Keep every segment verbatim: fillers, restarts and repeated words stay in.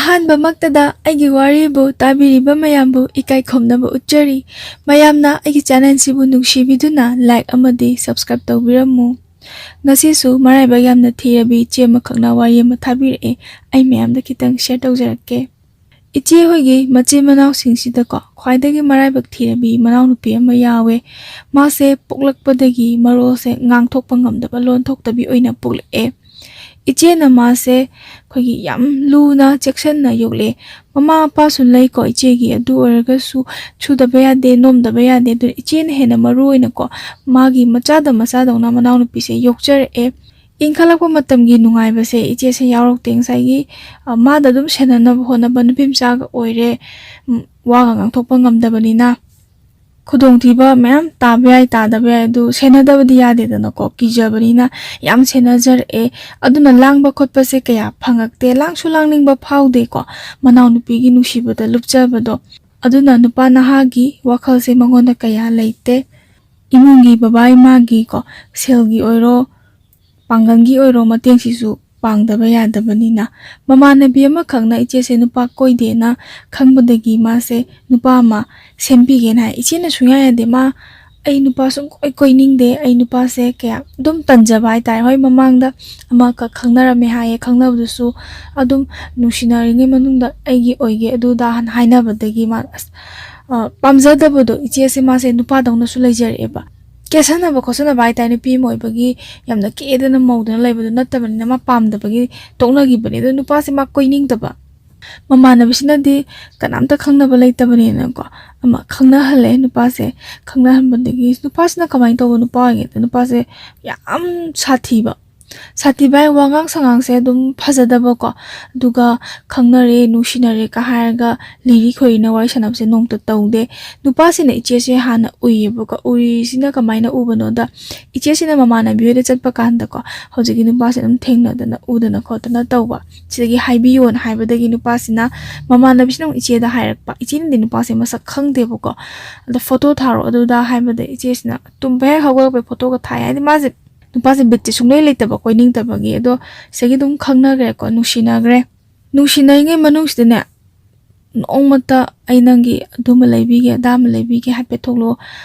ꯑꯍꯥꯟꯕꯃꯛꯇꯗ ꯑꯩꯒꯤ ꯋꯥꯔꯤꯕꯨ ꯇꯥꯕꯤꯔꯤꯕ ꯃꯌꯥꯝꯕꯨ ꯏꯀꯥꯏ ꯈꯨꯝꯅꯕ ꯎꯠꯆꯔꯤ꯫ ꯃꯌꯥꯝꯅ ꯑꯩꯒꯤ ꯆꯦꯅꯦꯜꯁꯤꯕꯨ ꯅꯨꯡꯁꯤꯕꯤꯗꯨꯅ ꯂꯥꯏꯛ ꯑꯃꯗꯤ ꯁꯕꯁꯀ꯭ꯔꯥꯏꯕ ꯇꯧꯕꯤꯔꯝꯃꯨ꯫ ꯉꯁꯤꯁꯨ ꯃꯔꯥꯏꯕꯛ ꯌꯥꯝꯅ ꯊꯤꯔꯕꯤ ꯏꯆꯦ ꯑꯃꯈꯛꯅ ꯋꯥꯔꯤ ꯑꯃ ꯊꯥꯕꯤꯔꯛꯑꯦ꯫ ꯑꯩ ꯃꯌꯥꯝꯗ ꯈꯤꯇꯪ ꯁꯤꯌꯔ ꯇꯧꯖꯔꯛꯀꯦ꯫ ꯏꯆꯦ ꯍꯣꯏꯒꯤ ꯃꯆꯤꯟ ꯃꯅꯥꯎꯁꯤꯡꯁꯤꯗꯀꯣ ꯈ꯭ꯋꯥꯏꯗꯒꯤ ꯃꯔꯥꯏꯕꯛ ꯊꯤꯔꯕꯤ ꯃꯅꯥꯎꯅꯨꯄꯤ ꯑꯃ ꯌꯥꯎꯋꯦ꯫ ꯃꯥꯁꯦ ꯄꯣꯛꯂꯛꯄꯗꯒꯤ ꯃꯔꯣꯜꯁꯦ ꯉꯥꯡꯊꯣꯛꯄ ꯉꯝꯗꯕ, ꯂꯣꯟ ꯊꯣꯛꯇꯕꯤ ꯑꯣꯏꯅ ꯄꯣꯛꯂꯛꯑꯦ꯫ ꯏꯆꯦꯅ ꯃꯥꯁꯦ ꯑꯩꯈꯣꯏꯒꯤ ꯌꯥꯝ ꯂꯨꯅ ꯆꯦꯛꯁꯤꯟꯅ ꯌꯣꯛꯂꯛꯑꯦ꯫ ꯃꯃꯥ ꯃꯄꯥꯁꯨ ꯂꯩꯀꯣ ꯏꯆꯦꯒꯤ, ꯑꯗꯨ ꯑꯣꯏꯔꯒꯁꯨ ꯁꯨꯗꯕ ꯌꯥꯗꯦ, ꯅꯣꯝꯗꯕ ꯌꯥꯗꯦ꯫ ꯑꯗꯨꯅ ꯏꯆꯦꯅ ꯍꯦꯟꯅ ꯃꯔꯨ ꯑꯣꯏꯅꯀꯣ ꯃꯥꯒꯤ ꯃꯆꯥꯗ ꯃꯆꯥꯗꯧꯅ ꯃꯅꯥꯎꯅꯨꯄꯤꯁꯦ ꯌꯣꯛꯆꯔꯛꯑꯦ꯫ ꯏꯟꯈꯠꯂꯛꯄ ꯃꯇꯝꯒꯤ ꯅꯨꯡꯉꯥꯏꯕꯁꯦ ꯏꯆꯦꯁꯦ ꯌꯥꯎꯔꯛꯇꯦ꯫ ꯉꯁꯥꯏꯒꯤ, ꯑ, ꯃꯥꯗ ꯑꯗꯨꯝ ꯁꯦꯟꯅꯅꯕ ꯍꯣꯠꯅꯕ ꯅꯨꯄꯤ ꯃꯆꯥꯒ ꯑꯣꯏꯔꯦ, ꯎꯝ, ꯋꯥꯒ ꯉꯥꯡꯊꯣꯛꯄ ꯉꯝꯗꯕꯅꯤꯅ꯫ ꯈꯨꯗꯣꯡꯊꯤꯕ ꯃꯌꯥꯝ ꯇꯥꯕ ꯌꯥꯏ, ꯇꯥꯗꯕ ꯌꯥꯏ, ꯑꯗꯨ ꯁꯦꯟꯅꯗꯕꯗꯤ ꯌꯥꯗꯦꯗꯅꯀꯣ, ꯀꯤꯖꯕꯅꯤꯅ ꯌꯥꯝ ꯁꯦꯟꯅꯖꯔꯛꯑꯦ꯫ ꯑꯗꯨꯅ ꯂꯥꯡꯕ ꯈꯣꯠꯄꯁꯦ ꯀꯌꯥ ꯐꯪꯉꯛꯇꯦ, ꯂꯥꯡꯁꯨ ꯂꯥꯡꯅꯤꯡꯕ ꯐꯥꯎꯗꯦꯀꯣ, ꯃꯅꯥꯎꯅꯨꯄꯤꯒꯤ ꯅꯨꯡꯁꯤꯕꯗ ꯂꯨꯞꯆꯕꯗꯣ꯫ ꯑꯗꯨꯅ ꯅꯨꯄꯥ ꯅꯍꯥꯒꯤ ꯋꯥꯈꯜꯁꯦ ꯃꯉꯣꯟꯗ ꯀꯌꯥ ꯂꯩꯇꯦ꯫ ꯏꯃꯨꯡꯒꯤ ꯕꯕꯥ ꯏꯃꯥꯒꯤꯀꯣ, ꯁꯦꯜꯒꯤ ꯑꯣꯏꯔꯣ, ꯄꯥꯡꯒꯜꯒꯤ ꯑꯣꯏꯔꯣ ꯃꯇꯦꯡꯁꯤꯁꯨ ꯄꯥꯡꯗꯕ ꯌꯥꯗꯕꯅꯤꯅ꯫ ꯃꯃꯥꯟꯅꯕꯤ ꯑꯃꯈꯛꯅ ꯏꯆꯦꯁꯦ ꯅꯨꯄꯥ ꯀꯣꯏꯗꯦꯅ ꯈꯪꯕꯗꯒꯤ ꯃꯥꯁꯦ ꯅꯨꯄꯥ ꯑꯃ ꯁꯦꯝꯕꯤꯒꯦꯅ ꯍꯥꯏ꯫ ꯏꯆꯦꯅ ꯁꯨꯡꯌꯥ ꯌꯥꯗꯦ, ꯃꯥ, "ꯑꯩ ꯅꯨꯄꯥ ꯁꯨꯡꯀꯣꯏ ꯀꯣꯏꯅꯤꯡꯗꯦ, ꯑꯩ ꯅꯨꯄꯥꯁꯦ ꯀꯌꯥ", ꯑꯗꯨꯝ ꯇꯟꯖꯕ ꯍꯥꯏꯇꯥꯔꯦ꯫ ꯍꯣꯏ, ꯃꯃꯥꯡꯗ ꯑꯃꯈꯛ ꯈꯪꯅꯔꯝꯃꯦ ꯍꯥꯏꯌꯦ, ꯈꯪꯅꯕꯗꯨꯁꯨ ꯑꯗꯨꯝ ꯅꯨꯡꯁꯤꯅꯔꯤꯉꯩ ꯃꯅꯨꯡꯗ ꯑꯩꯒꯤ ꯑꯣꯏꯒꯦ ꯑꯗꯨꯗ ꯍꯥꯟꯅ ꯍꯥꯏꯅꯕꯗꯒꯤ ꯃꯥ ꯑꯁ, ꯑ, ꯄꯥꯝꯖꯗꯕꯗꯣ, ꯏꯆꯦꯁꯦ ꯃꯥꯁꯦ ꯅꯨꯄꯥꯗꯧꯅꯁꯨ ꯂꯩꯖꯔꯛꯑꯦꯕ꯫ ꯀꯦꯁꯟꯅꯕ ꯈꯣꯠꯆꯟꯅꯕ ꯍꯥꯏꯇꯥꯔꯦ, ꯅꯨꯄꯤ ꯑꯃ ꯑꯣꯏꯕꯒꯤ ꯌꯥꯝꯅ ꯀꯦꯗꯅ ꯃꯧꯗꯅ ꯂꯩꯕꯗꯣ ꯅꯠꯇꯕꯅꯤꯅ ꯃꯥ ꯄꯥꯝꯗꯕꯒꯤ ꯇꯣꯛꯅꯈꯤꯕꯅꯦ꯫ ꯑꯗꯣ ꯅꯨꯄꯥꯁꯦ ꯃꯥ ꯀꯣꯏꯅꯤꯡꯗꯕ, ꯃꯃꯥꯟꯅꯕꯤꯁꯤꯅꯗꯤ ꯀꯅꯥꯝꯇ ꯈꯪꯅꯕ ꯂꯩꯇꯕꯅꯤꯅꯀꯣ ꯑꯃ ꯈꯪꯅꯍꯜꯂꯦ ꯅꯨꯄꯥꯁꯦ꯫ ꯈꯪꯅꯍꯟꯕꯗꯒꯤ ꯅꯨꯄꯥꯁꯤꯅ ꯀꯃꯥꯏꯅ ꯇꯧꯕ ꯅꯨꯄꯥ ꯑꯣꯏꯒꯦꯗ, ꯅꯨꯄꯥꯁꯦ ꯌꯥꯝ ꯁꯥꯊꯤꯕ, ꯁꯥꯊꯤꯕ ꯍꯥꯏ, ꯋꯥꯉꯥꯡ ꯁꯉꯥꯡꯁꯦ ꯑꯗꯨꯝ ꯐꯖꯗꯕꯀꯣ, ꯑꯗꯨꯒ ꯈꯪꯅꯔꯦ, ꯅꯨꯡꯁꯤꯅꯔꯦ ꯀ ꯍꯥꯏꯔꯒ ꯂꯤꯔꯤ ꯈꯣꯏꯔꯤꯅ ꯋꯥꯔꯤ ꯁꯥꯟꯅꯕꯁꯦ ꯅꯣꯡꯇ ꯇꯧꯗꯦ꯫ ꯅꯨꯄꯥꯁꯤꯅ ꯏꯆꯦꯁꯦ ꯍꯥꯟꯅ ꯎꯏꯌꯦꯕꯀꯣ꯫ ꯎꯔꯤꯁꯤꯅ ꯀꯃꯥꯏꯅ ꯎꯕꯅꯣꯗ, ꯏꯆꯦꯁꯤꯅ ꯃꯃꯥꯟꯅꯕꯤ ꯍꯣꯏꯗ ꯆꯠꯄ ꯀꯥꯟꯗꯀꯣ, ꯍꯧꯖꯤꯛꯀꯤ ꯅꯨꯄꯥꯁꯦ ꯑꯗꯨꯝ ꯊꯦꯡꯅꯗꯅ ꯎꯗꯅ ꯈꯣꯠꯇꯅ ꯇꯧꯕ꯫ ꯁꯤꯗꯒꯤ ꯍꯥꯏꯕꯤꯌꯣꯅ ꯍꯥꯏꯕꯗꯒꯤ ꯅꯨꯄꯥꯁꯤꯅ, ꯃꯃꯥꯟꯅꯕꯤꯁꯤꯅ ꯑꯃꯨꯛ ꯏꯆꯦꯗ ꯍꯥꯏꯔꯛꯄ꯫ ꯏꯆꯦꯅꯗꯤ ꯅꯨꯄꯥꯁꯦ ꯃꯁꯛ ꯈꯪꯗꯦꯕꯀꯣ, ꯑꯗ "ꯐꯣꯇꯣ ꯊꯥꯔꯛꯑꯣ" ꯑꯗꯨꯗ ꯍꯥꯏꯕꯗ ꯏꯆꯦꯁꯤꯅ ꯇꯨꯝꯕ ꯍꯦꯛ ꯍꯧꯒꯠꯂꯛꯄꯩ ꯐꯣꯇꯣꯒ ꯊꯥꯏ꯫ ꯍꯥꯏꯗꯤ ꯃꯥꯁꯦ, ꯅꯨꯄꯥꯁꯦ ꯕꯤꯠꯁꯦ ꯁꯨꯡꯂꯩ ꯂꯩꯇꯕ, ꯀꯣꯏꯅꯤꯡꯗꯕꯒꯤ꯫ ꯑꯗꯣ ꯁꯤꯗꯒꯤ ꯑꯗꯨꯝ ꯈꯪꯅꯈ꯭ꯔꯦꯀꯣ, ꯅꯨꯡꯁꯤꯅꯈ꯭ꯔꯦ꯫ ꯅꯨꯡꯁꯤꯅꯔꯤꯉꯩ ꯃꯅꯨꯡꯁꯤꯗꯅꯦ, ꯅꯣꯡꯃꯇ "ꯑꯩ ꯅꯪꯒꯤ ꯑꯗꯨꯃ ꯂꯩꯕꯤꯒꯦ, ꯑꯗꯥꯃ ꯂꯩꯕꯤꯒꯦ, ꯍꯥꯏꯐꯦꯠ ꯊꯣꯛꯂꯛꯑꯣ,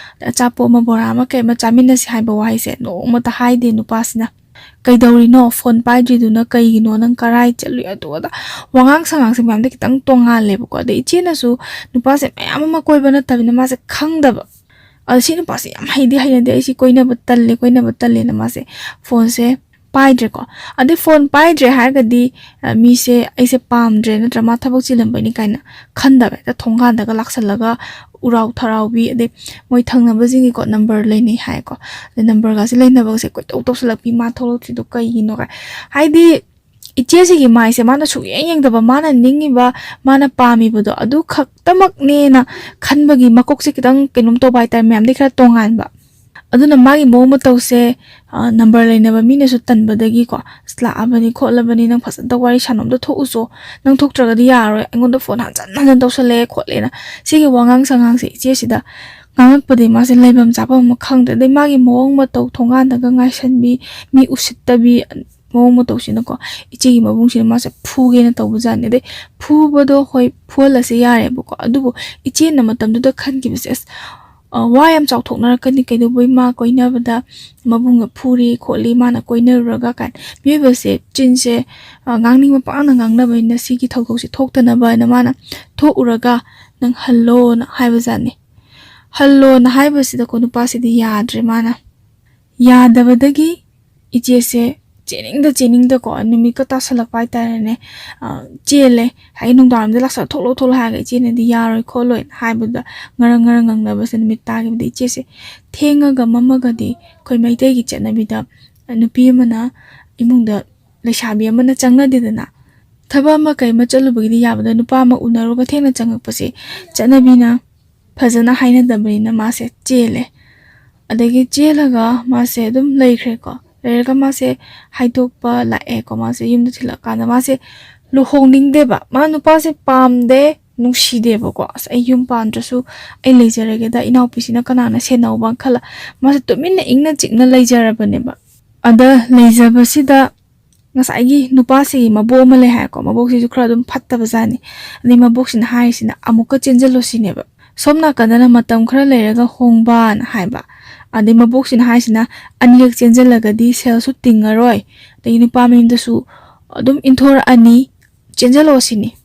ꯑꯆꯥꯄꯣꯠ ꯑꯃ, ꯕꯣꯔꯥ ꯑꯃ, ꯀꯩ ꯑꯃ ꯆꯥꯃꯤꯟꯅꯁꯤ" ꯍꯥꯏꯕ ꯋꯥꯍꯩꯁꯦ ꯅꯣꯡꯃꯇ ꯍꯥꯏꯗꯦ ꯅꯨꯄꯥꯁꯤꯅ꯫ "ꯀꯩꯗꯧꯔꯤꯅꯣ? ꯐꯣꯟ ꯄꯥꯏꯗ꯭ꯔꯤꯗꯨꯅ ꯀꯩꯒꯤꯅꯣ? ꯅꯪ ꯀꯔꯥꯏ ꯆꯠꯂꯨꯏ?" ꯑꯗꯨ ꯑꯗꯥ꯫ ꯋꯥꯉꯥꯡ ꯁꯉꯥꯡꯁꯦ ꯃꯌꯥꯝꯗ ꯈꯤꯇꯪ ꯇꯣꯡꯉꯥꯜꯂꯦꯕꯀꯣ꯫ ꯑꯗꯩ ꯏꯆꯦꯅꯁꯨ ꯅꯨꯄꯥꯁꯦ ꯃꯌꯥꯝ ꯑꯃ ꯀꯣꯏꯕ ꯅꯠꯇꯕꯅꯤꯅ ꯃꯥꯁꯦ ꯈꯪꯗꯕ꯫ ꯑꯗ ꯁꯤ ꯅꯨꯄꯥꯁꯦ ꯌꯥꯝ ꯍꯩꯗꯤ ꯍꯩꯅꯗꯦ, "ꯑꯩꯁꯤ ꯀꯣꯏꯅꯕ ꯇꯜꯂꯦ, ꯀꯣꯏꯅꯕ ꯇꯜꯂꯦꯅ" ꯃꯥꯁꯦ ꯐꯣꯟꯁꯦ ꯄꯥꯏꯗ꯭ꯔꯦꯀꯣ꯫ ꯑꯗꯩ ꯐꯣꯟ ꯄꯥꯏꯗ꯭ꯔꯦ ꯍꯥꯏꯔꯒꯗꯤ, ꯑ, ꯃꯤꯁꯦ ꯑꯩꯁꯦ ꯄꯥꯝꯗ꯭ꯔꯦ, ꯅꯠꯇ꯭ꯔ ꯃꯥ ꯊꯕꯛ ꯆꯤꯜꯂꯝꯕꯩꯅꯤ ꯀꯥꯏꯅ ꯈꯟꯗꯕ, ꯍꯦꯛꯇ ꯊꯣꯡꯒꯥꯟꯗꯒ ꯂꯥꯛꯁꯜꯂꯒ ꯎꯔꯥꯎ ꯊꯔꯥꯎꯕꯤ, ꯑꯗꯩ ꯃꯣꯏ ꯊꯪꯅꯕꯁꯤꯡꯒꯤꯀꯣ ꯅꯝꯕꯔ ꯂꯩꯅꯩ ꯍꯥꯏꯀꯣ꯫ ꯑꯗꯩ ꯅꯝꯕꯔꯒꯁꯦ ꯂꯩꯅꯕꯒꯁꯦ ꯀꯣꯏꯇꯧ ꯇꯧꯁꯜꯂꯛꯄꯤ, "ꯃꯥ ꯊꯣꯛꯂꯛꯇ꯭ꯔꯤꯗꯣ ꯀꯩꯒꯤꯅꯣ?" ꯀꯥꯏ꯫ ꯍꯥꯏꯗꯤ ꯏꯆꯦꯁꯤꯒꯤ ꯃꯥꯏꯁꯦ ꯃꯥꯅ ꯁꯨꯛꯌꯦꯡ ꯌꯦꯡꯗꯕ, ꯃꯥꯅ ꯅꯤꯡꯉꯤꯕ, ꯃꯥꯅ ꯄꯥꯝꯃꯤꯕꯗꯣ ꯑꯗꯨ ꯈꯛꯇꯃꯛꯅꯦꯅ ꯈꯟꯕꯒꯤ ꯃꯀꯣꯛꯁꯦ ꯈꯤꯇꯪ ꯀꯩꯅꯣꯝ ꯇꯧꯕ ꯍꯥꯏꯇꯥꯔꯦ, ꯃꯌꯥꯝꯗꯒꯤ ꯈꯔ ꯇꯣꯉꯥꯟꯕ꯫ ꯑꯗꯨꯅ ꯃꯥꯒꯤ ꯃꯑꯣꯡ ꯃꯇꯧꯁꯦ, ꯑ, ꯅꯝꯕꯔ ꯂꯩꯅꯕ ꯃꯤꯅꯁꯨ ꯇꯟꯕꯗꯒꯤꯀꯣ, "ꯑꯁ, ꯂꯥꯛꯑꯕꯅꯤ ꯈꯣꯠꯂꯕꯅꯤ, ꯅꯪ ꯐꯖꯅ ꯋꯥꯔꯤ ꯁꯥꯟꯅꯕꯗ ꯊꯣꯛꯎꯁꯣ, ꯅꯪ ꯊꯣꯛꯇ꯭ꯔꯒꯗꯤ ꯌꯥꯔꯔꯣꯏ, ꯑꯩꯉꯣꯟꯗ ꯐꯣꯟ ꯍꯟꯖꯟ ꯍꯟꯖꯟ ꯇꯧꯁꯜꯂꯛꯑꯦ" ꯈꯣꯠꯂꯦꯅ꯫ ꯁꯤꯒꯤ ꯋꯥꯉꯥꯡ ꯁꯉꯥꯡꯁꯦ ꯏꯆꯦꯁꯤꯗ ꯉꯥꯡꯉꯛꯄꯗꯒꯤ ꯃꯥꯁꯦ ꯂꯩꯐꯝ ꯆꯥꯐꯝ ꯑꯃ ꯈꯪꯗ꯭ꯔꯦ꯫ ꯑꯗꯩ ꯃꯥꯒꯤ ꯃꯑꯣꯡ ꯃꯇꯧ, ꯊꯣꯡꯒꯥꯟꯗꯒ ꯉꯥꯏꯁꯟꯕꯤ, ꯃꯤ ꯎꯁꯤꯠꯇꯕꯤ ꯃꯑꯣꯡ ꯃꯇꯧꯁꯤꯅꯀꯣ, ꯏꯆꯦꯒꯤ ꯃꯕꯨꯡꯁꯤꯅ ꯃꯥꯁꯦ ꯐꯨꯒꯦꯅ ꯇꯧꯕꯖꯥꯠꯅꯤ꯫ ꯑꯗꯩ ꯐꯨꯕꯗꯣ ꯍꯣꯏ ꯐꯨꯍꯜꯂꯁꯦ ꯌꯥꯔꯦꯕꯀꯣ, ꯑꯗꯨꯕꯨ ꯏꯆꯦꯅ ꯃꯇꯝꯗꯨꯗ ꯈꯟꯈꯤꯕꯁꯦ, "ꯑꯁ, ꯑ, ꯋꯥ ꯌꯥꯝ ꯆꯥꯎꯊꯣꯛꯅꯔꯛꯀꯅꯤ, ꯀꯩꯗꯧꯕꯩ ꯃꯥ ꯀꯣꯏꯅꯕꯗ ꯃꯕꯨꯡꯒ ꯐꯨꯔꯤ ꯈꯣꯠꯂꯤ, ꯃꯥꯅ ꯀꯣꯏꯅꯔꯨꯔꯒ" ꯀꯥꯏꯅ꯫ ꯃꯤꯑꯣꯏꯕꯁꯦ ꯆꯤꯟꯁꯦ, ꯑ, ꯉꯥꯡꯅꯤꯡꯕ ꯄꯥꯡꯅ ꯉꯥꯡꯅꯕꯅꯤꯅ ꯁꯤꯒꯤ ꯊꯧꯗꯣꯛꯁꯦ ꯊꯣꯛꯇꯅꯕ ꯍꯥꯏꯅ ꯃꯥꯅ ꯊꯣꯛꯎꯔꯒ "ꯅꯪ ꯍꯜꯂꯣꯅ" ꯍꯥꯏꯕꯖꯥꯠꯅꯤ꯫ ꯍꯜꯂꯣꯅ ꯍꯥꯏꯕꯁꯤꯗꯀꯣ ꯅꯨꯄꯥꯁꯤꯗꯤ ꯌꯥꯗ꯭ꯔꯦ꯫ ꯃꯥꯅ ꯌꯥꯗꯕꯗꯒꯤ ꯏꯆꯦꯁꯦ ꯆꯦꯟꯅꯤꯡꯗ ꯆꯦꯟꯅꯤꯡꯗꯀꯣ ꯅꯨꯃꯤꯠꯀ ꯇꯥꯁꯜꯂꯛꯄ ꯍꯥꯏꯇꯥꯔꯦꯅꯦ, ꯑ, ꯆꯦꯜꯂꯦ꯫ ꯍꯥꯏꯗꯤ ꯅꯨꯡꯗꯥꯡꯋꯥꯏꯔꯝꯗ ꯂꯥꯛꯁꯜꯂ "ꯊꯣꯛꯂꯛꯑꯣ, ꯊꯣꯛꯂꯛꯑꯣ" ꯍꯥꯏꯔꯒ ꯏꯆꯦꯅꯗꯤ "ꯌꯥꯔꯣꯏ ꯈꯣꯠꯂꯣꯏꯅ" ꯍꯥꯏꯕꯗ ꯉꯔꯪ ꯉꯔꯪ ꯉꯪꯅꯕꯁꯦ ꯅꯨꯃꯤꯠ ꯇꯥꯈꯤꯕꯗ ꯏꯆꯦꯁꯦ ꯊꯦꯡꯉꯒ ꯃꯝꯃꯒꯗꯤ ꯑꯩꯈꯣꯏ ꯃꯩꯇꯩꯒꯤ ꯆꯠꯅꯕꯤꯗ ꯅꯨꯄꯤ ꯑꯃꯅ ꯏꯃꯨꯡꯗ ꯂꯩꯁꯥꯕꯤ ꯑꯃꯅ ꯆꯪꯅꯗꯦꯗꯅ꯫ ꯊꯕꯛ ꯑꯃ ꯀꯩ ꯑꯃ ꯆꯠꯂꯨꯕꯒꯤꯗꯤ ꯌꯥꯕꯗ ꯅꯨꯄꯥ ꯑꯃ ꯎꯅꯔꯨꯔꯒ ꯊꯦꯡꯅ ꯆꯪꯉꯛꯄꯁꯦ ꯆꯠꯅꯕꯤꯅ ꯐꯖꯅ ꯍꯥꯏꯅꯗꯕꯅꯤꯅ ꯃꯥꯁꯦ ꯆꯦꯜꯂꯦ꯫ ꯑꯗꯒꯤ ꯆꯦꯜꯂꯒ ꯃꯥꯁꯦ ꯑꯗꯨꯝ ꯂꯩꯈ꯭ꯔꯦꯀꯣ꯫ ꯂꯩꯔꯒ ꯃꯥꯁꯦ ꯍꯥꯏꯗꯣꯛꯄ ꯂꯥꯛꯑꯦꯀꯣ꯫ ꯃꯥꯁꯦ ꯌꯨꯝꯗ ꯊꯤꯜꯂꯛꯑꯀꯥꯟꯗ ꯃꯥꯁꯦ ꯂꯨꯍꯣꯡꯅꯤꯡꯗꯦꯕ꯫ ꯃꯥ ꯅꯨꯄꯥꯁꯦ ꯄꯥꯝꯗꯦ, ꯅꯨꯡꯁꯤꯗꯦꯕꯀꯣ꯫ "ꯑꯁ, ꯑꯩ ꯌꯨꯝ ꯄꯥꯟꯗ꯭ꯔꯁꯨ ꯑꯩ ꯂꯩꯖꯔꯒꯦꯗ, ꯏꯅꯥꯎꯄꯤꯁꯤꯅ ꯀꯅꯥꯅ ꯁꯦꯟꯅꯧꯕ?" ꯈꯜꯂ ꯃꯥꯁꯦ ꯇꯨꯃꯤꯟꯅ ꯏꯪꯅ ꯆꯤꯛꯅ ꯂꯩꯖꯔꯕꯅꯦꯕ꯫ ꯑꯗ ꯂꯩꯖꯕꯁꯤꯗ ꯉꯁꯥꯏꯒꯤ ꯅꯨꯄꯥꯁꯤꯒꯤ ꯃꯕꯣꯛ ꯑꯃ ꯂꯩ ꯍꯥꯏꯀꯣ, ꯃꯕꯣꯛꯁꯤꯁꯨ ꯈꯔ ꯑꯗꯨꯝ ꯐꯠꯇꯕ ꯖꯥꯠꯅꯤ꯫ ꯑꯗꯩ ꯃꯕꯣꯛꯁꯤꯅ ꯍꯥꯏꯔꯤꯁꯤꯅ, "ꯑꯃꯨꯛꯀ ꯆꯦꯟꯁꯤꯜꯂꯣ" ꯁꯤꯅꯦꯕ꯫ ꯁꯣꯝ ꯅꯥꯀꯟꯗꯅ "ꯃꯇꯝ ꯈꯔ ꯂꯩꯔꯒ ꯍꯣꯡꯕꯅ" ꯍꯥꯏꯕ꯫ ꯑꯗꯩ ꯃꯕꯣꯛꯁꯤꯅ ꯍꯥꯏꯁꯤꯅ, "ꯑꯅꯤꯔꯛ ꯆꯦꯟꯁꯤꯜꯂꯒꯗꯤ ꯁꯦꯜꯁꯨ ꯇꯤꯡꯉꯔꯣꯏ, ꯑꯗꯩ ꯅꯨꯄꯥ ꯃꯌꯨꯝꯗꯁꯨ ꯑꯗꯨꯝ ꯏꯟꯊꯣꯔꯛꯑꯅꯤ, ꯆꯦꯟꯁꯤꯜꯂꯣ" ꯁꯤꯅꯤ꯫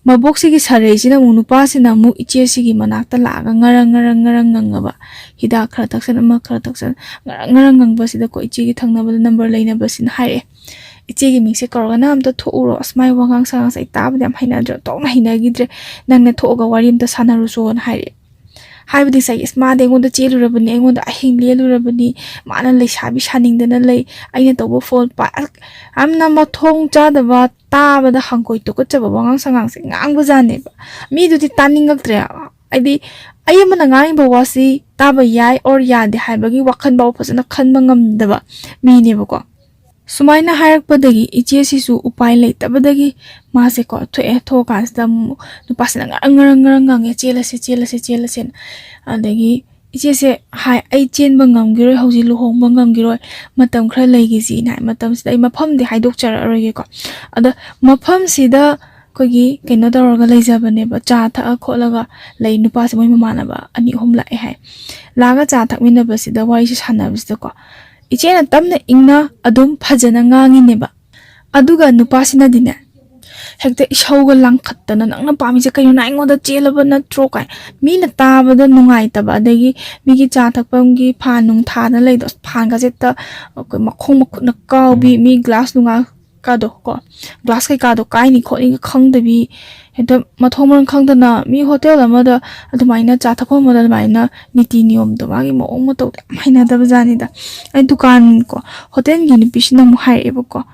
ꯃꯕꯣꯛꯁꯤꯒꯤ ꯁꯥꯔꯩꯁꯤꯅ ꯑꯃꯨꯛ, ꯅꯨꯄꯥꯁꯤꯅ ꯑꯃꯨꯛ ꯏꯆꯦꯁꯤꯒꯤ ꯃꯅꯥꯛꯇ ꯂꯥꯛꯑꯒ ꯉꯔꯪ ꯉꯔꯪ ꯉꯔꯪ ꯉꯪꯉꯕ, ꯍꯤꯗꯥꯛ ꯈꯔ ꯊꯛꯆꯟ, ꯑꯃ ꯈꯔ ꯊꯛꯆꯟ, ꯉꯔꯪ ꯉꯔꯪ ꯉꯪꯕꯁꯤꯗꯀꯣ, ꯏꯆꯦꯒꯤ ꯊꯪꯅꯕꯗ ꯅꯝꯕꯔ ꯂꯩꯅꯕꯁꯤꯅ ꯍꯥꯏꯔꯛꯑꯦ, "ꯏꯆꯦꯒꯤ ꯃꯤꯡꯁꯦ ꯀꯧꯔꯒ ꯅꯪ ꯑꯝꯇ ꯊꯣꯛꯎꯔꯣ, ꯑꯁ, ꯃꯥꯏ ꯋꯥꯉꯥꯡ ꯁꯉꯥꯡꯁꯦ ꯑꯩ ꯇꯥꯕꯗ ꯌꯥꯝ ꯍꯩꯅꯗ꯭ꯔꯦ, ꯑꯣꯟꯊꯣꯛꯅ ꯍꯩꯅꯈꯤꯗ꯭ꯔꯦ, ꯅꯪꯅ ꯊꯣꯛꯑꯒ ꯋꯥꯔꯤ ꯑꯝꯇ ꯁꯥꯟꯅꯔꯨꯆꯣꯅ" ꯍꯥꯏꯔꯛꯑꯦ꯫ ꯍꯥꯏꯕꯗꯤ ꯉꯁꯥꯏꯒꯤ, "ꯑꯁ, ꯃꯥꯗꯤ ꯑꯩꯉꯣꯟꯗ ꯆꯦꯜꯂꯨꯔꯕꯅꯤ, ꯑꯩꯉꯣꯟꯗ ꯑꯍꯤꯡ ꯂꯦꯜꯂꯨꯔꯕꯅꯤ, ꯃꯥꯅ ꯂꯩꯁꯥꯕꯤ ꯁꯥꯅꯤꯡꯗꯅ ꯂꯩ, ꯑꯩꯅ ꯇꯧꯕ ꯐꯣꯟ ꯄꯥꯏ-," ꯑꯁ, ꯌꯥꯝꯅ ꯃꯊꯣꯡ ꯆꯥꯗꯕ, ꯇꯥꯕꯗ ꯍꯪꯒꯣꯏ ꯇꯨꯀꯠꯆꯕ ꯋꯥꯉꯥꯡ ꯁꯉꯥꯡꯁꯦ ꯉꯥꯡꯕꯖꯥꯠꯅꯦꯕ꯫ ꯃꯤꯗꯨꯗꯤ ꯇꯥꯅꯤꯡꯉꯛꯇ꯭ꯔꯦ꯫ ꯍꯥꯏꯗꯤ, ꯑꯩ ꯑꯃꯅ ꯉꯥꯡꯉꯤꯕ ꯋꯥꯁꯤ ꯇꯥꯕ ꯌꯥꯏ or ꯌꯥꯗꯦ ꯍꯥꯏꯕꯒꯤ ꯋꯥꯈꯜ ꯐꯥꯎ ꯐꯖꯅ ꯈꯟꯕ ꯉꯝꯗꯕ ꯃꯤꯅꯦꯕꯀꯣ꯫ ꯁꯨꯃꯥꯏꯅ ꯍꯥꯏꯔꯛꯄꯗꯒꯤ ꯏꯆꯦꯁꯤꯁꯨ ꯎꯄꯥꯏ ꯂꯩꯇꯕꯗꯒꯤ ꯃꯥꯁꯦꯀꯣ ꯊꯣꯛꯑꯦ꯫ ꯊꯣꯛꯑꯀꯥꯟꯁꯤꯗ ꯑꯃꯨꯛ ꯅꯨꯄꯥꯁꯤꯅ ꯉꯔꯪ ꯉꯔꯪ ꯉꯔꯪ ꯉꯪꯉꯦ, "ꯆꯦꯜꯂꯁꯦ, ꯆꯦꯜꯂꯁꯦ, ꯆꯦꯜꯂꯁꯦꯅ"꯫ ꯑꯗꯒꯤ ꯏꯆꯦꯁꯦ ꯍꯥꯏ, "ꯑꯩ ꯆꯦꯟꯕ ꯉꯝꯈꯤꯔꯣꯏ, ꯍꯧꯖꯤꯛ ꯂꯨꯍꯣꯡꯕ ꯉꯝꯈꯤꯔꯣꯏ, ꯃꯇꯝ ꯈꯔ ꯂꯩꯈꯤꯁꯤꯅ" ꯍꯥꯏ꯫ ꯃꯇꯝꯁꯤꯗ ꯑꯩ ꯃꯐꯝꯗꯤ ꯍꯥꯏꯗꯣꯛꯆꯔꯛꯑꯔꯣꯏꯒꯦꯀꯣ꯫ ꯑꯗ ꯃꯐꯝꯁꯤꯗ ꯑꯩꯈꯣꯏꯒꯤ ꯀꯩꯅꯣ ꯇꯧꯔꯒ ꯂꯩꯖꯕꯅꯦꯕ, ꯆꯥ ꯊꯛꯑ ꯈꯣꯠꯂꯒ ꯂꯩ꯫ ꯅꯨꯄꯥꯁꯦ ꯃꯣꯏ ꯃꯃꯥꯟꯅꯕ ꯑꯅꯤ ꯑꯍꯨꯝ ꯂꯥꯛꯑꯦ ꯍꯥꯏ꯫ ꯂꯥꯛꯑꯒ ꯆꯥ ꯊꯛꯃꯤꯟꯅꯕꯁꯤꯗ, ꯋꯥꯔꯤꯁꯦ ꯁꯥꯟꯅꯕꯁꯤꯗꯀꯣ, ꯏꯆꯦꯅ ꯇꯞꯅ ꯏꯪꯅ ꯑꯗꯨꯝ ꯐꯖꯅ ꯉꯥꯡꯉꯤꯅꯦꯕ꯫ ꯑꯗꯨꯒ ꯅꯨꯄꯥꯁꯤꯅꯗꯤꯅꯦ, ꯍꯦꯛꯇ ꯏꯁꯧꯒ ꯂꯥꯡꯈꯠꯇꯅ, "ꯅꯪꯅ ꯄꯥꯝꯃꯤꯁꯦ ꯀꯩꯅꯣ? ꯅꯪ ꯑꯩꯉꯣꯟꯗ ꯆꯦꯜꯂꯕ ꯅꯠꯇ꯭ꯔꯣ?" ꯀꯥꯏ꯫ ꯃꯤꯅ ꯇꯥꯕꯗ ꯅꯨꯡꯉꯥꯏꯇꯕ, ꯑꯗꯒꯤ ꯃꯤꯒꯤ ꯆꯥ ꯊꯛꯐꯝꯒꯤ ꯐꯥꯟ ꯅꯨꯡ ꯊꯥꯗꯅ ꯂꯩꯗꯣ, ꯑꯁ, ꯐꯥꯟꯒꯁꯦ ꯍꯦꯛꯇ ꯑꯩꯈꯣꯏ ꯃꯈꯣꯡ ꯃꯈꯨꯠꯅ ꯀꯥꯎꯕꯤ, ꯃꯤ ꯒ꯭ꯂꯥꯁ ꯅꯨꯡꯒꯥ ꯀꯥꯗꯣ ꯀꯣ, ꯒ꯭ꯂꯥꯁ ꯀꯩꯀꯥꯗꯣ ꯀꯥꯏꯅꯤ ꯈꯣꯠꯅꯤꯒ ꯈꯪꯗꯕꯤ, ꯍꯦꯛꯇ ꯃꯊꯣꯡ ꯃꯔꯝ ꯈꯪꯗꯅ ꯃꯤ ꯍꯣꯇꯦꯜ ꯑꯃꯗ ꯑꯗꯨꯃꯥꯏꯅ, ꯆꯥ ꯊꯛꯐꯝ ꯑꯃꯗ ꯑꯗꯨꯃꯥꯏꯅ ꯅꯤꯇꯤ ꯅꯤꯌꯣꯝꯗꯣ, ꯃꯥꯒꯤ ꯃꯑꯣꯡ ꯃꯇꯧꯗꯣ ꯌꯥꯝ ꯍꯩꯅꯗꯕ ꯖꯥꯠꯅꯤꯗ꯫ ꯑꯩ ꯗꯨꯀꯥꯟ ꯀꯣ, ꯍꯣꯇꯦꯜꯒꯤ ꯅꯨꯄꯤꯁꯤꯅ ꯑꯃꯨꯛ ꯍꯥꯏꯔꯛꯑꯦꯕꯀꯣ,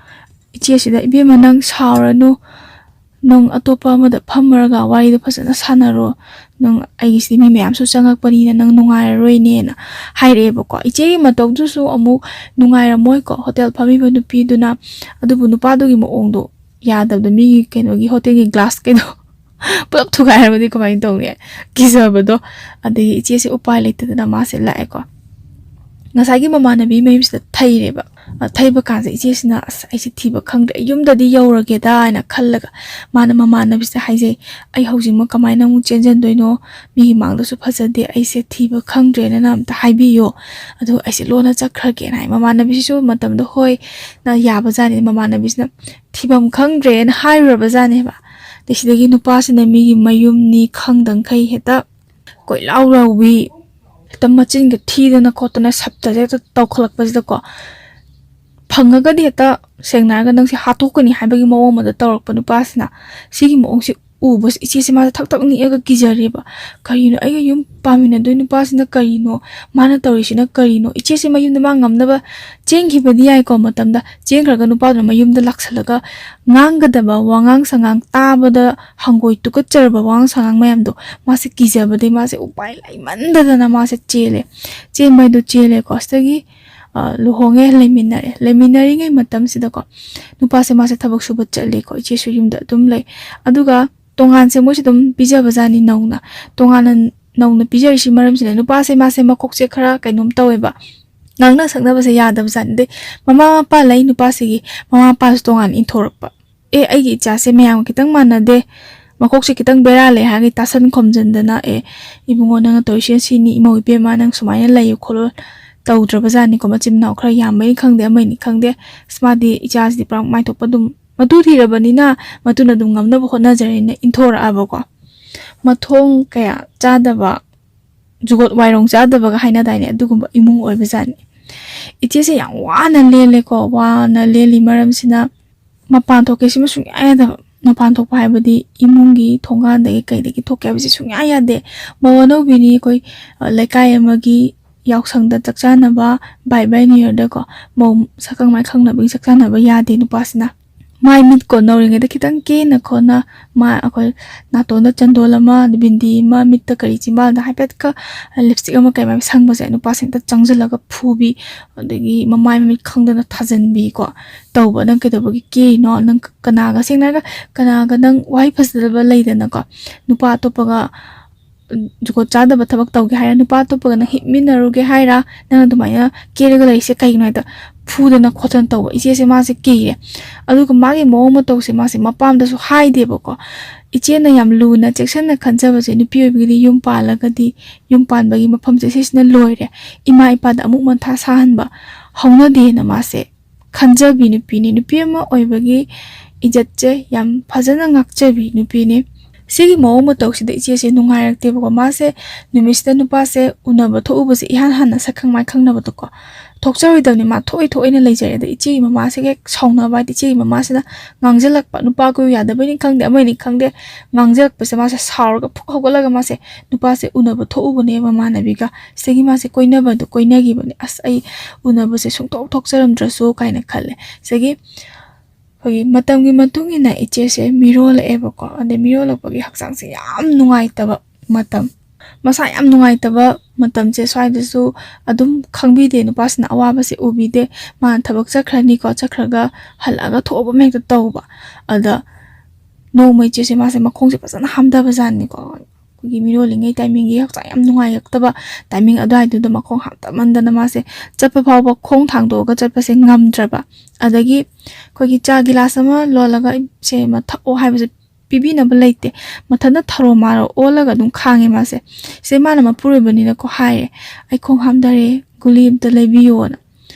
ꯏꯆꯦꯁꯤꯗ, "ꯏꯕꯦꯝꯃ, ꯅꯪ ꯁꯥꯎꯔꯅꯨ, ꯅꯪ ꯑꯇꯣꯞꯄ ꯑꯃꯗ ꯐꯝꯃꯔꯒ ꯋꯥꯔꯤꯗꯣ ꯐꯖꯅ ꯁꯥꯟꯅꯔꯣ, ꯅꯪ, ꯑꯩꯒꯤꯁꯤꯗꯤ ꯃꯤ ꯃꯌꯥꯝꯁꯨ ꯆꯪꯉꯛꯄꯅꯤꯅ ꯅꯪ ꯅꯨꯡꯉꯥꯏꯔꯔꯣꯏꯅꯦꯅ" ꯍꯥꯏꯔꯛꯑꯦꯕꯀꯣ꯫ ꯏꯆꯦꯒꯤ ꯃꯇꯧꯗꯨꯁꯨ ꯑꯃꯨꯛ ꯅꯨꯡꯉꯥꯏꯔꯝꯃꯣꯏꯀꯣ, ꯍꯣꯇꯦꯜ ꯐꯝꯃꯤꯕ ꯅꯨꯄꯤꯗꯨꯅ꯫ ꯑꯗꯨꯕꯨ ꯅꯨꯄꯥꯗꯨꯒꯤ ꯃꯑꯣꯡꯗꯣ ꯌꯥꯗꯕꯗꯣ, ꯃꯤꯒꯤ ꯀꯩꯅꯣꯒꯤ ꯍꯣꯇꯦꯜꯒꯤ ꯒ꯭ꯂꯥꯁ ꯀꯩꯗꯣ ꯄꯨꯂꯞ ꯊꯨꯒꯥꯏꯔꯝꯃꯗꯤ ꯀꯃꯥꯏꯅ ꯇꯧꯅꯤ? ꯀꯤꯖꯕꯗꯣ꯫ ꯑꯗꯒꯤ ꯏꯆꯦꯁꯦ ꯎꯄꯥꯏ ꯂꯩꯇꯗꯅ ꯃꯥꯁꯦ ꯂꯥꯛꯑꯦꯀꯣ꯫ ꯉꯁꯥꯏꯒꯤ ꯃꯃꯥꯟꯅꯕꯤ ꯃꯌꯨꯝꯁꯤꯗ ꯊꯩꯔꯦꯕ꯫ ꯑ, ꯊꯩꯕ ꯀꯥꯟꯁꯤꯗ ꯏꯆꯦꯁꯤꯅ, "ꯑꯁ, ꯑꯩꯁꯦ ꯊꯤꯕ ꯈꯪꯗ꯭ꯔꯦ, ꯑꯩ ꯌꯨꯝꯗꯗꯤ ꯌꯧꯔꯒꯦꯗꯥ" ꯍꯥꯏꯅ ꯈꯜꯂꯒ ꯃꯥꯅ ꯃꯃꯥꯟꯅꯕꯤꯁꯤꯗ ꯍꯥꯏꯖꯩ, "ꯑꯩ ꯍꯧꯖꯤꯛꯃꯛ ꯀꯃꯥꯏꯅ ꯑꯃꯨꯛ ꯆꯦꯟꯖꯟꯗꯣꯏꯅꯣ? ꯃꯤꯒꯤ ꯃꯥꯡꯗꯁꯨ ꯐꯖꯗꯦ, ꯑꯩꯁꯦ ꯊꯤꯕ ꯈꯪꯗ꯭ꯔꯦꯅ ꯑꯝꯇ ꯍꯥꯏꯕꯤꯌꯣ, ꯑꯗꯨꯒ ꯑꯩꯁꯦ ꯂꯣꯟꯅ ꯆꯠꯈ꯭ꯔꯒꯦꯅ" ꯍꯥꯏ꯫ ꯃꯃꯥꯟꯅꯕꯤꯁꯤꯁꯨ ꯃꯇꯝꯗꯣ ꯍꯣꯏ ꯅ ꯌꯥꯕꯖꯥꯠꯅꯤ꯫ ꯃꯃꯥꯟꯅꯕꯤꯁꯤꯅ ꯊꯤꯐꯝ ꯈꯪꯗ꯭ꯔꯦꯅ ꯍꯥꯏꯔꯨꯔꯕꯖꯥꯠꯅꯦꯕ꯫ ꯑꯗꯩ ꯁꯤꯗꯒꯤ ꯅꯨꯄꯥꯁꯤꯅ ꯃꯤꯒꯤ ꯃꯌꯨꯝꯅꯤ ꯈꯪꯗꯪꯈꯩ ꯍꯦꯛꯇ ꯀꯣꯏꯂꯥꯎ ꯂꯥꯎꯕꯤ, ꯍꯦꯛꯇ ꯃꯆꯤꯟꯒ ꯊꯤꯗꯅ ꯈꯣꯠꯇꯅ ꯁꯞꯇꯁꯦ ꯍꯦꯛꯇ ꯇꯧꯈꯠꯂꯛꯄꯁꯤꯗꯀꯣ, ꯐꯪꯉꯒꯗꯤ ꯍꯦꯛꯇ, ꯁꯦꯡꯅ ꯍꯥꯏꯔꯒ, "ꯅꯪꯁꯦ ꯍꯥꯠꯇꯣꯛꯀꯅꯤ" ꯍꯥꯏꯕꯒꯤ ꯃꯑꯣꯡ ꯑꯃꯗ ꯇꯧꯔꯛꯄ ꯅꯨꯄꯥꯁꯤꯅ꯫ ꯁꯤꯒꯤ ꯃꯑꯣꯡꯁꯦ ꯎꯕꯁꯦ ꯏꯆꯦꯁꯦ ꯃꯥꯁꯦ ꯊꯛ ꯊꯛ ꯅꯤꯛꯑꯒ ꯀꯤꯖꯔꯦꯕ꯫ "ꯀꯔꯤꯅꯣ, ꯑꯩꯒ ꯌꯨꯝ ꯄꯥꯟꯃꯤꯟꯅꯗꯣꯏ ꯅꯨꯄꯥꯁꯤꯅ ꯀꯔꯤꯅꯣ? ꯃꯥꯅ ꯇꯧꯔꯤꯁꯤꯅ ꯀꯔꯤꯅꯣ?" ꯏꯆꯦꯁꯦ ꯃꯌꯨꯝꯗ ꯃꯥ ꯉꯝꯅꯕ ꯆꯦꯟꯈꯤꯕꯗꯤ ꯌꯥꯏꯀꯣ, ꯃꯇꯝꯗ ꯆꯦꯟꯈ꯭ꯔꯒ ꯅꯨꯄꯥꯗꯨꯅ ꯃꯌꯨꯝꯗ ꯂꯥꯛꯁꯜꯂꯒ ꯉꯥꯡꯒꯗꯕ ꯋꯥꯉꯥꯡ ꯁꯉꯥꯡ ꯇꯥꯕꯗ ꯍꯪꯒꯣꯏ ꯇꯨꯀꯠꯆꯔꯕ ꯋꯥꯉꯥꯡ ꯁꯉꯥꯡ ꯃꯌꯥꯝꯗꯣ ꯃꯥꯁꯦ ꯀꯤꯖꯕꯗꯩ ꯃꯥꯁꯦ ꯎꯄꯥꯏ ꯂꯩꯃꯟꯗꯗꯅ ꯃꯥꯁꯦ ꯆꯦꯜꯂꯦ꯫ ꯆꯦꯟꯕ ꯍꯥꯏꯗꯣ ꯆꯦꯜꯂꯦꯀꯣ꯫ ꯁꯤꯗꯒꯤ, ꯑ, ꯂꯨꯍꯣꯡꯉꯦ, ꯂꯩꯃꯤꯟꯅꯔꯦ꯫ ꯂꯩꯃꯤꯟꯅꯔꯤꯉꯩ ꯃꯇꯝꯁꯤꯗꯀꯣ, ꯅꯨꯄꯥꯁꯦ ꯃꯥꯁꯦ ꯊꯕꯛ ꯁꯨꯕ ꯆꯠꯂꯦꯀꯣ, ꯏꯆꯦꯁꯨ ꯌꯨꯝꯗ ꯑꯗꯨꯝ ꯂꯩ꯫ ꯑꯗꯨꯒ ꯇꯣꯉꯥꯟꯁꯦ ꯃꯣꯏꯁꯦ ꯑꯗꯨꯝ ꯄꯤꯖꯕꯖꯥꯠꯅꯤ ꯅꯧꯅ꯫ ꯇꯣꯉꯥꯟꯅ ꯅꯧꯅ ꯄꯤꯖꯔꯤꯁꯤ ꯃꯔꯝꯁꯤꯅ ꯅꯨꯄꯥꯁꯦ ꯃꯥꯁꯦ ꯃꯀꯣꯛꯁꯦ ꯈꯔ ꯀꯩꯅꯣꯝ ꯇꯧꯋꯦꯕ, ꯉꯥꯡꯅ ꯁꯛꯅꯕꯁꯦ ꯌꯥꯗꯕꯖꯥꯠꯅꯤ꯫ ꯑꯗꯩ ꯃꯃꯥ ꯃꯄꯥ ꯂꯩ ꯅꯨꯄꯥꯁꯤꯒꯤ, ꯃꯃꯥ ꯃꯄꯥꯁꯨ ꯇꯣꯉꯥꯟꯅ ꯏꯟꯊꯣꯔꯛꯄ꯫ "ꯑꯦ, ꯑꯩꯒꯤ ꯏꯆꯥꯁꯦ ꯃꯌꯥꯝꯒ ꯈꯤꯇꯪ ꯃꯥꯟꯅꯗꯦ, ꯃꯀꯣꯛꯁꯦ ꯈꯤꯇꯪ ꯕꯦꯔꯥ ꯂꯩ" ꯍꯥꯏꯔꯒ ꯇꯥꯁꯟ ꯈꯣꯝꯖꯤꯟꯗꯅ, "ꯑꯦ, ꯏꯕꯨꯡꯉꯣ, ꯅꯪꯅ ꯇꯧꯔꯤꯁꯦ ꯁꯤꯅꯤ, ꯏꯃꯧ ꯏꯕꯦꯝꯃ, ꯅꯪ ꯁꯨꯃꯥꯏꯅ ꯂꯩꯌꯨ ꯈꯣꯠꯂꯨ ꯇꯧꯗ꯭ꯔꯕꯖꯥꯠꯅꯤꯀꯣ꯫ ꯃꯆꯤꯟ ꯃꯅꯥꯎ ꯈꯔ ꯌꯥꯝꯕꯩꯅꯤ ꯈꯪꯗꯦ, ꯑꯃꯩꯅꯤ ꯈꯪꯗꯦ, ꯑꯁ, ꯃꯥꯗꯤ ꯏꯆꯥꯁꯤꯗꯤ ꯄꯨꯔꯥ ꯃꯥꯏꯊꯣꯛꯄ ꯑꯗꯨꯝ, ꯃꯇꯨ ꯊꯤꯔꯕꯅꯤꯅ ꯃꯇꯨꯅ ꯑꯗꯨꯝ ꯉꯝꯅꯕ ꯍꯣꯠꯅꯖꯔꯦꯅ ꯏꯟꯊꯣꯔꯛꯑꯕꯀꯣ꯫ ꯃꯊꯣꯡ ꯀꯌꯥ ꯆꯥꯗꯕ, ꯖꯨꯒꯣꯠ ꯋꯥꯏꯔꯣꯡ ꯆꯥꯗꯕꯒ ꯍꯥꯏꯅꯗꯥꯏꯅꯦ, ꯑꯗꯨꯒꯨꯝꯕ ꯏꯃꯨꯡ ꯑꯣꯏꯕꯖꯥꯠꯅꯤ꯫ ꯏꯆꯦꯁꯦ ꯌꯥꯝ ꯋꯥꯅ ꯂꯦꯜꯂꯦꯀꯣ꯫ ꯋꯥꯅ ꯂꯦꯜꯂꯤ ꯃꯔꯝꯁꯤꯅ ꯃꯄꯥꯟ ꯊꯣꯛꯀꯦ ꯁꯤꯃ ꯁꯨꯡꯌꯥ ꯌꯥꯗꯕ꯫ ꯃꯄꯥꯟ ꯊꯣꯛꯄ ꯍꯥꯏꯕꯗꯤ ꯏꯃꯨꯡꯒꯤ ꯊꯣꯡꯒꯥꯟꯗꯒꯤ ꯀꯩꯗꯒꯤ ꯊꯣꯛꯀꯦ ꯍꯥꯏꯕꯁꯤ ꯁꯨꯡꯌꯥ ꯌꯥꯗꯦ꯫ ꯃꯧ ꯑꯅꯧꯕꯤꯅꯤ ꯑꯩꯈꯣꯏ, ꯑ, ꯂꯩꯀꯥꯏ ꯑꯃꯒꯤ ꯌꯥꯎꯁꯪꯗ ꯆꯥꯛ ꯆꯥꯅꯕ, ꯕꯥꯏ ꯕꯥꯏ ꯅ꯭ꯌꯨ ꯌꯔꯗꯀꯣ, ꯃꯧ ꯁꯛꯈꯪ ꯃꯥꯏꯈꯪꯅꯕꯒꯤ ꯆꯥꯛ ꯆꯥꯅꯕ ꯌꯥꯗꯦ ꯅꯨꯄꯥꯁꯤꯅ꯫ ꯃꯥꯏ ꯃꯤꯠꯀꯣ ꯅꯧꯔꯤꯉꯩꯗ ꯈꯤꯇꯪ ꯀꯦꯅ ꯈꯣꯠꯅ, ꯃꯥ ꯑꯩꯈꯣꯏ ꯅꯥꯇꯣꯟꯗ ꯆꯟꯗꯣꯜ ꯑꯃ, ꯕꯤꯟꯗꯤ ꯑꯃ, ꯃꯤꯠꯇ ꯀꯔꯤ, ꯆꯤꯝꯕꯥꯜꯗ ꯍꯥꯏꯐꯦꯠꯀ ꯂꯤꯞꯁꯇꯤꯛ ꯑꯃ ꯀꯩ ꯑꯃ ꯁꯪꯕꯁꯦ ꯅꯨꯄꯥꯁꯦ ꯍꯦꯛꯇ ꯆꯪꯁꯤꯜꯂꯒ ꯐꯨꯕꯤ, ꯑꯗꯒꯤ ꯃꯃꯥꯏ ꯃꯃꯤꯠ ꯈꯪꯗꯅ ꯊꯥꯖꯟꯕꯤꯀꯣ ꯇꯧꯕ꯫ "ꯅꯪ ꯀꯩꯗꯧꯕꯒꯤ ꯀꯦꯔꯤꯅꯣ? ꯅꯪ ꯀꯅꯥꯒ?" ꯁꯦꯡꯅ ꯍꯥꯏꯔꯒ ꯀꯅꯥꯒ ꯅꯪ ꯋꯥꯍꯩ ꯐꯖꯗꯕ ꯂꯩꯗꯅꯀꯣ, ꯅꯨꯄꯥ ꯑꯇꯣꯞꯄꯒ ꯖꯨꯒꯣꯠ ꯆꯥꯗꯕ ꯊꯕꯛ ꯇꯧꯒꯦ ꯍꯥꯏꯔ, ꯅꯨꯄꯥ ꯑꯇꯣꯞꯄꯒ ꯅꯪ ꯍꯤꯞꯃꯤꯟꯅꯔꯨꯒꯦ ꯍꯥꯏꯔ, ꯅꯪꯅ ꯑꯗꯨꯃꯥꯏꯅ ꯀꯦꯔꯒ ꯂꯩꯔꯤꯁꯦ ꯀꯩꯒꯤꯅꯣ ꯍꯥꯏꯗ ꯐꯨꯗꯅ ꯈꯣꯠꯇꯅ ꯇꯧꯕ꯫ ꯏꯆꯦꯁꯦ ꯃꯥꯁꯦ ꯀꯤꯔꯦ꯫ ꯑꯗꯨꯒ ꯃꯥꯒꯤ ꯃꯑꯣꯡ ꯃꯇꯧꯁꯦ ꯃꯥꯁꯦ ꯃꯄꯥꯝꯗꯁꯨ ꯍꯥꯏꯗꯦꯕꯀꯣ꯫ ꯏꯆꯦꯅ ꯌꯥꯝ ꯂꯨꯅ ꯆꯦꯛꯁꯤꯟꯅ ꯈꯟꯖꯕꯁꯦ, ꯅꯨꯄꯤ ꯑꯣꯏꯕꯒꯤꯗꯤ ꯌꯨꯝ ꯄꯥꯜꯂꯒꯗꯤ, ꯌꯨꯝ ꯄꯥꯟꯕꯒꯤ ꯃꯐꯝꯁꯦ ꯁꯤꯁꯤꯅ ꯂꯣꯏꯔꯦ, ꯏꯃꯥ ꯏꯄꯥꯗ ꯑꯃꯨꯛ ꯃꯊꯥ ꯁꯥꯍꯟꯕ ꯍꯧꯅꯗꯦꯅ ꯃꯥꯁꯦ ꯈꯟꯖꯕꯤ ꯅꯨꯄꯤꯅꯤ꯫ ꯅꯨꯄꯤ ꯑꯃ ꯑꯣꯏꯕꯒꯤ ꯏꯖꯠꯁꯦ ꯌꯥꯝ ꯐꯖꯅ ꯉꯥꯛꯆꯕꯤ ꯅꯨꯄꯤꯅꯤ꯫ ꯁꯤꯒꯤ ꯃꯑꯣꯡ ꯃꯇꯧꯁꯤꯗ ꯏꯆꯦꯁꯦ ꯅꯨꯡꯉꯥꯏꯔꯛꯇꯦꯕꯀꯣ꯫ ꯃꯥꯁꯦ ꯅꯨꯃꯤꯠꯁꯤꯗ ꯅꯨꯄꯥꯁꯦ ꯎꯅꯕ ꯊꯣꯛꯎꯕꯁꯦ ꯏꯍꯥꯟ ꯍꯥꯟꯅ ꯁꯛꯈꯪ ꯃꯥꯏꯈꯪꯅꯕꯗꯀꯣ ꯊꯣꯛꯆꯔꯣꯏꯗꯕꯅꯤ, ꯃꯥ ꯊꯣꯛꯑꯣꯏ ꯊꯣꯛꯑꯣꯏꯅ ꯂꯩꯖꯔꯦ꯫ ꯑꯗ ꯏꯆꯦꯒꯤ ꯃꯃꯥꯁꯤꯒ ꯍꯦꯛ ꯁꯥꯎꯅꯕ ꯍꯥꯏꯗꯤ ꯏꯆꯦꯒꯤ ꯃꯃꯥꯁꯤꯅ ꯉꯥꯡꯁꯤꯜꯂꯛꯄ, ꯅꯨꯄꯥ ꯀꯣꯏꯌꯨ ꯌꯥꯗꯕꯩꯅꯤ ꯈꯪꯗꯦ, ꯑꯃꯅꯤ ꯈꯪꯗꯦ, ꯉꯥꯡꯁꯤꯜꯂꯛꯄꯁꯦ ꯃꯥꯁꯦ ꯁꯥꯎꯔꯒ ꯐꯨꯛ ꯍꯧꯒꯠꯂꯒ ꯃꯥꯁꯦ ꯅꯨꯄꯥꯁꯦ ꯎꯅꯕ ꯊꯣꯛꯎꯕꯅꯦ ꯃꯃꯥꯟꯅꯕꯤꯒ꯫ ꯁꯤꯗꯒꯤ ꯃꯥꯁꯦ ꯀꯣꯏꯅꯕꯗꯣ ꯀꯣꯏꯅꯈꯤꯕꯅꯦ꯫ "ꯑꯁ, ꯑꯩ ꯎꯅꯕꯁꯦ ꯁꯨꯡꯊꯣꯛ ꯊꯣꯛꯆꯔꯝꯗ꯭ꯔꯁꯨ" ꯀꯥꯏꯅ ꯈꯜꯂꯦ꯫ ꯁꯤꯗꯒꯤ ꯑꯩꯈꯣꯏꯒꯤ ꯃꯇꯝꯒꯤ ꯃꯇꯨꯡ ꯏꯟꯅ ꯏꯆꯦꯁꯦ ꯃꯤꯔꯣꯜꯂꯛꯑꯦꯕꯀꯣ꯫ ꯑꯗꯩ ꯃꯤꯔꯣꯜꯂꯛꯄꯒꯤ ꯍꯛꯆꯥꯡꯁꯦ ꯌꯥꯝ ꯅꯨꯡꯉꯥꯏꯇꯕ ꯃꯇꯝ, ꯃꯁꯥ ꯌꯥꯝ ꯅꯨꯡꯉꯥꯏꯇꯕ ꯃꯇꯝꯁꯦ ꯁ꯭ꯋꯥꯏꯗꯁꯨ ꯑꯗꯨꯝ ꯈꯪꯕꯤꯗꯦ꯫ ꯅꯨꯄꯥꯁꯤꯅ ꯑꯋꯥꯕꯁꯦ ꯎꯕꯤꯗꯦ꯫ ꯃꯥꯅ ꯊꯕꯛ ꯆꯠꯈ꯭ꯔꯅꯤꯀꯣ, ꯆꯠꯈ꯭ꯔꯒ ꯍꯜꯂꯛꯑꯒ ꯊꯣꯛꯑꯕ ꯑꯃ ꯍꯦꯛꯇ ꯇꯧꯕ꯫ ꯑꯗ ꯅꯣꯡꯃ ꯏꯆꯦꯁꯦ ꯃꯥꯁꯦ ꯃꯈꯣꯡꯁꯦ ꯐꯖꯅ ꯍꯥꯝꯊꯕ ꯖꯥꯠꯅꯤꯀꯣ꯫ ꯑꯩꯈꯣꯏꯒꯤ ꯃꯤꯔꯣꯜꯂꯤꯉꯩ ꯇꯥꯏꯃꯤꯡꯒꯤ ꯍꯛꯆꯥꯡ ꯌꯥꯝ ꯅꯨꯡꯉꯥꯏꯔꯛꯇꯕ ꯇꯥꯏꯃꯤꯡ ꯑꯗꯨꯋꯥꯏꯗꯨꯗ ꯃꯈꯣꯡ ꯍꯥꯝꯊꯃꯟꯗꯅ ꯃꯥꯁꯦ ꯆꯠꯄ ꯐꯥꯎꯕ ꯈꯣꯡ ꯊꯥꯡꯗꯣꯛꯑꯒ ꯆꯠꯄꯁꯦ ꯉꯝꯗ꯭ꯔꯕ꯫ ꯑꯗꯒꯤ ꯑꯩꯈꯣꯏꯒꯤ ꯆꯥ ꯒꯤꯂꯥꯁ ꯑꯃ ꯂꯣꯜꯂꯒ ꯁꯦ ꯑꯃ ꯊꯛꯑꯣ ꯍꯥꯏꯕꯁꯦ ꯄꯤꯕꯤꯅꯕ ꯂꯩꯇꯦ꯫ ꯃꯊꯟꯇ ꯊꯔꯣ ꯃꯥꯔꯣ ꯑꯣꯜꯂꯒ ꯑꯗꯨꯝ ꯈꯥꯡꯉꯦ ꯃꯥꯁꯦ꯫ ꯁꯤꯗꯩ ꯃꯥꯅ ꯃꯄꯨꯔꯣꯏꯕꯅꯤꯅꯀꯣ ꯍꯥꯏꯔꯦ, "ꯑꯩ ꯈꯣꯡ ꯍꯥꯝꯊꯔꯦ, ꯒꯨꯂꯤ ꯑꯝꯇ ꯂꯩꯕꯤꯌꯣꯅ"꯫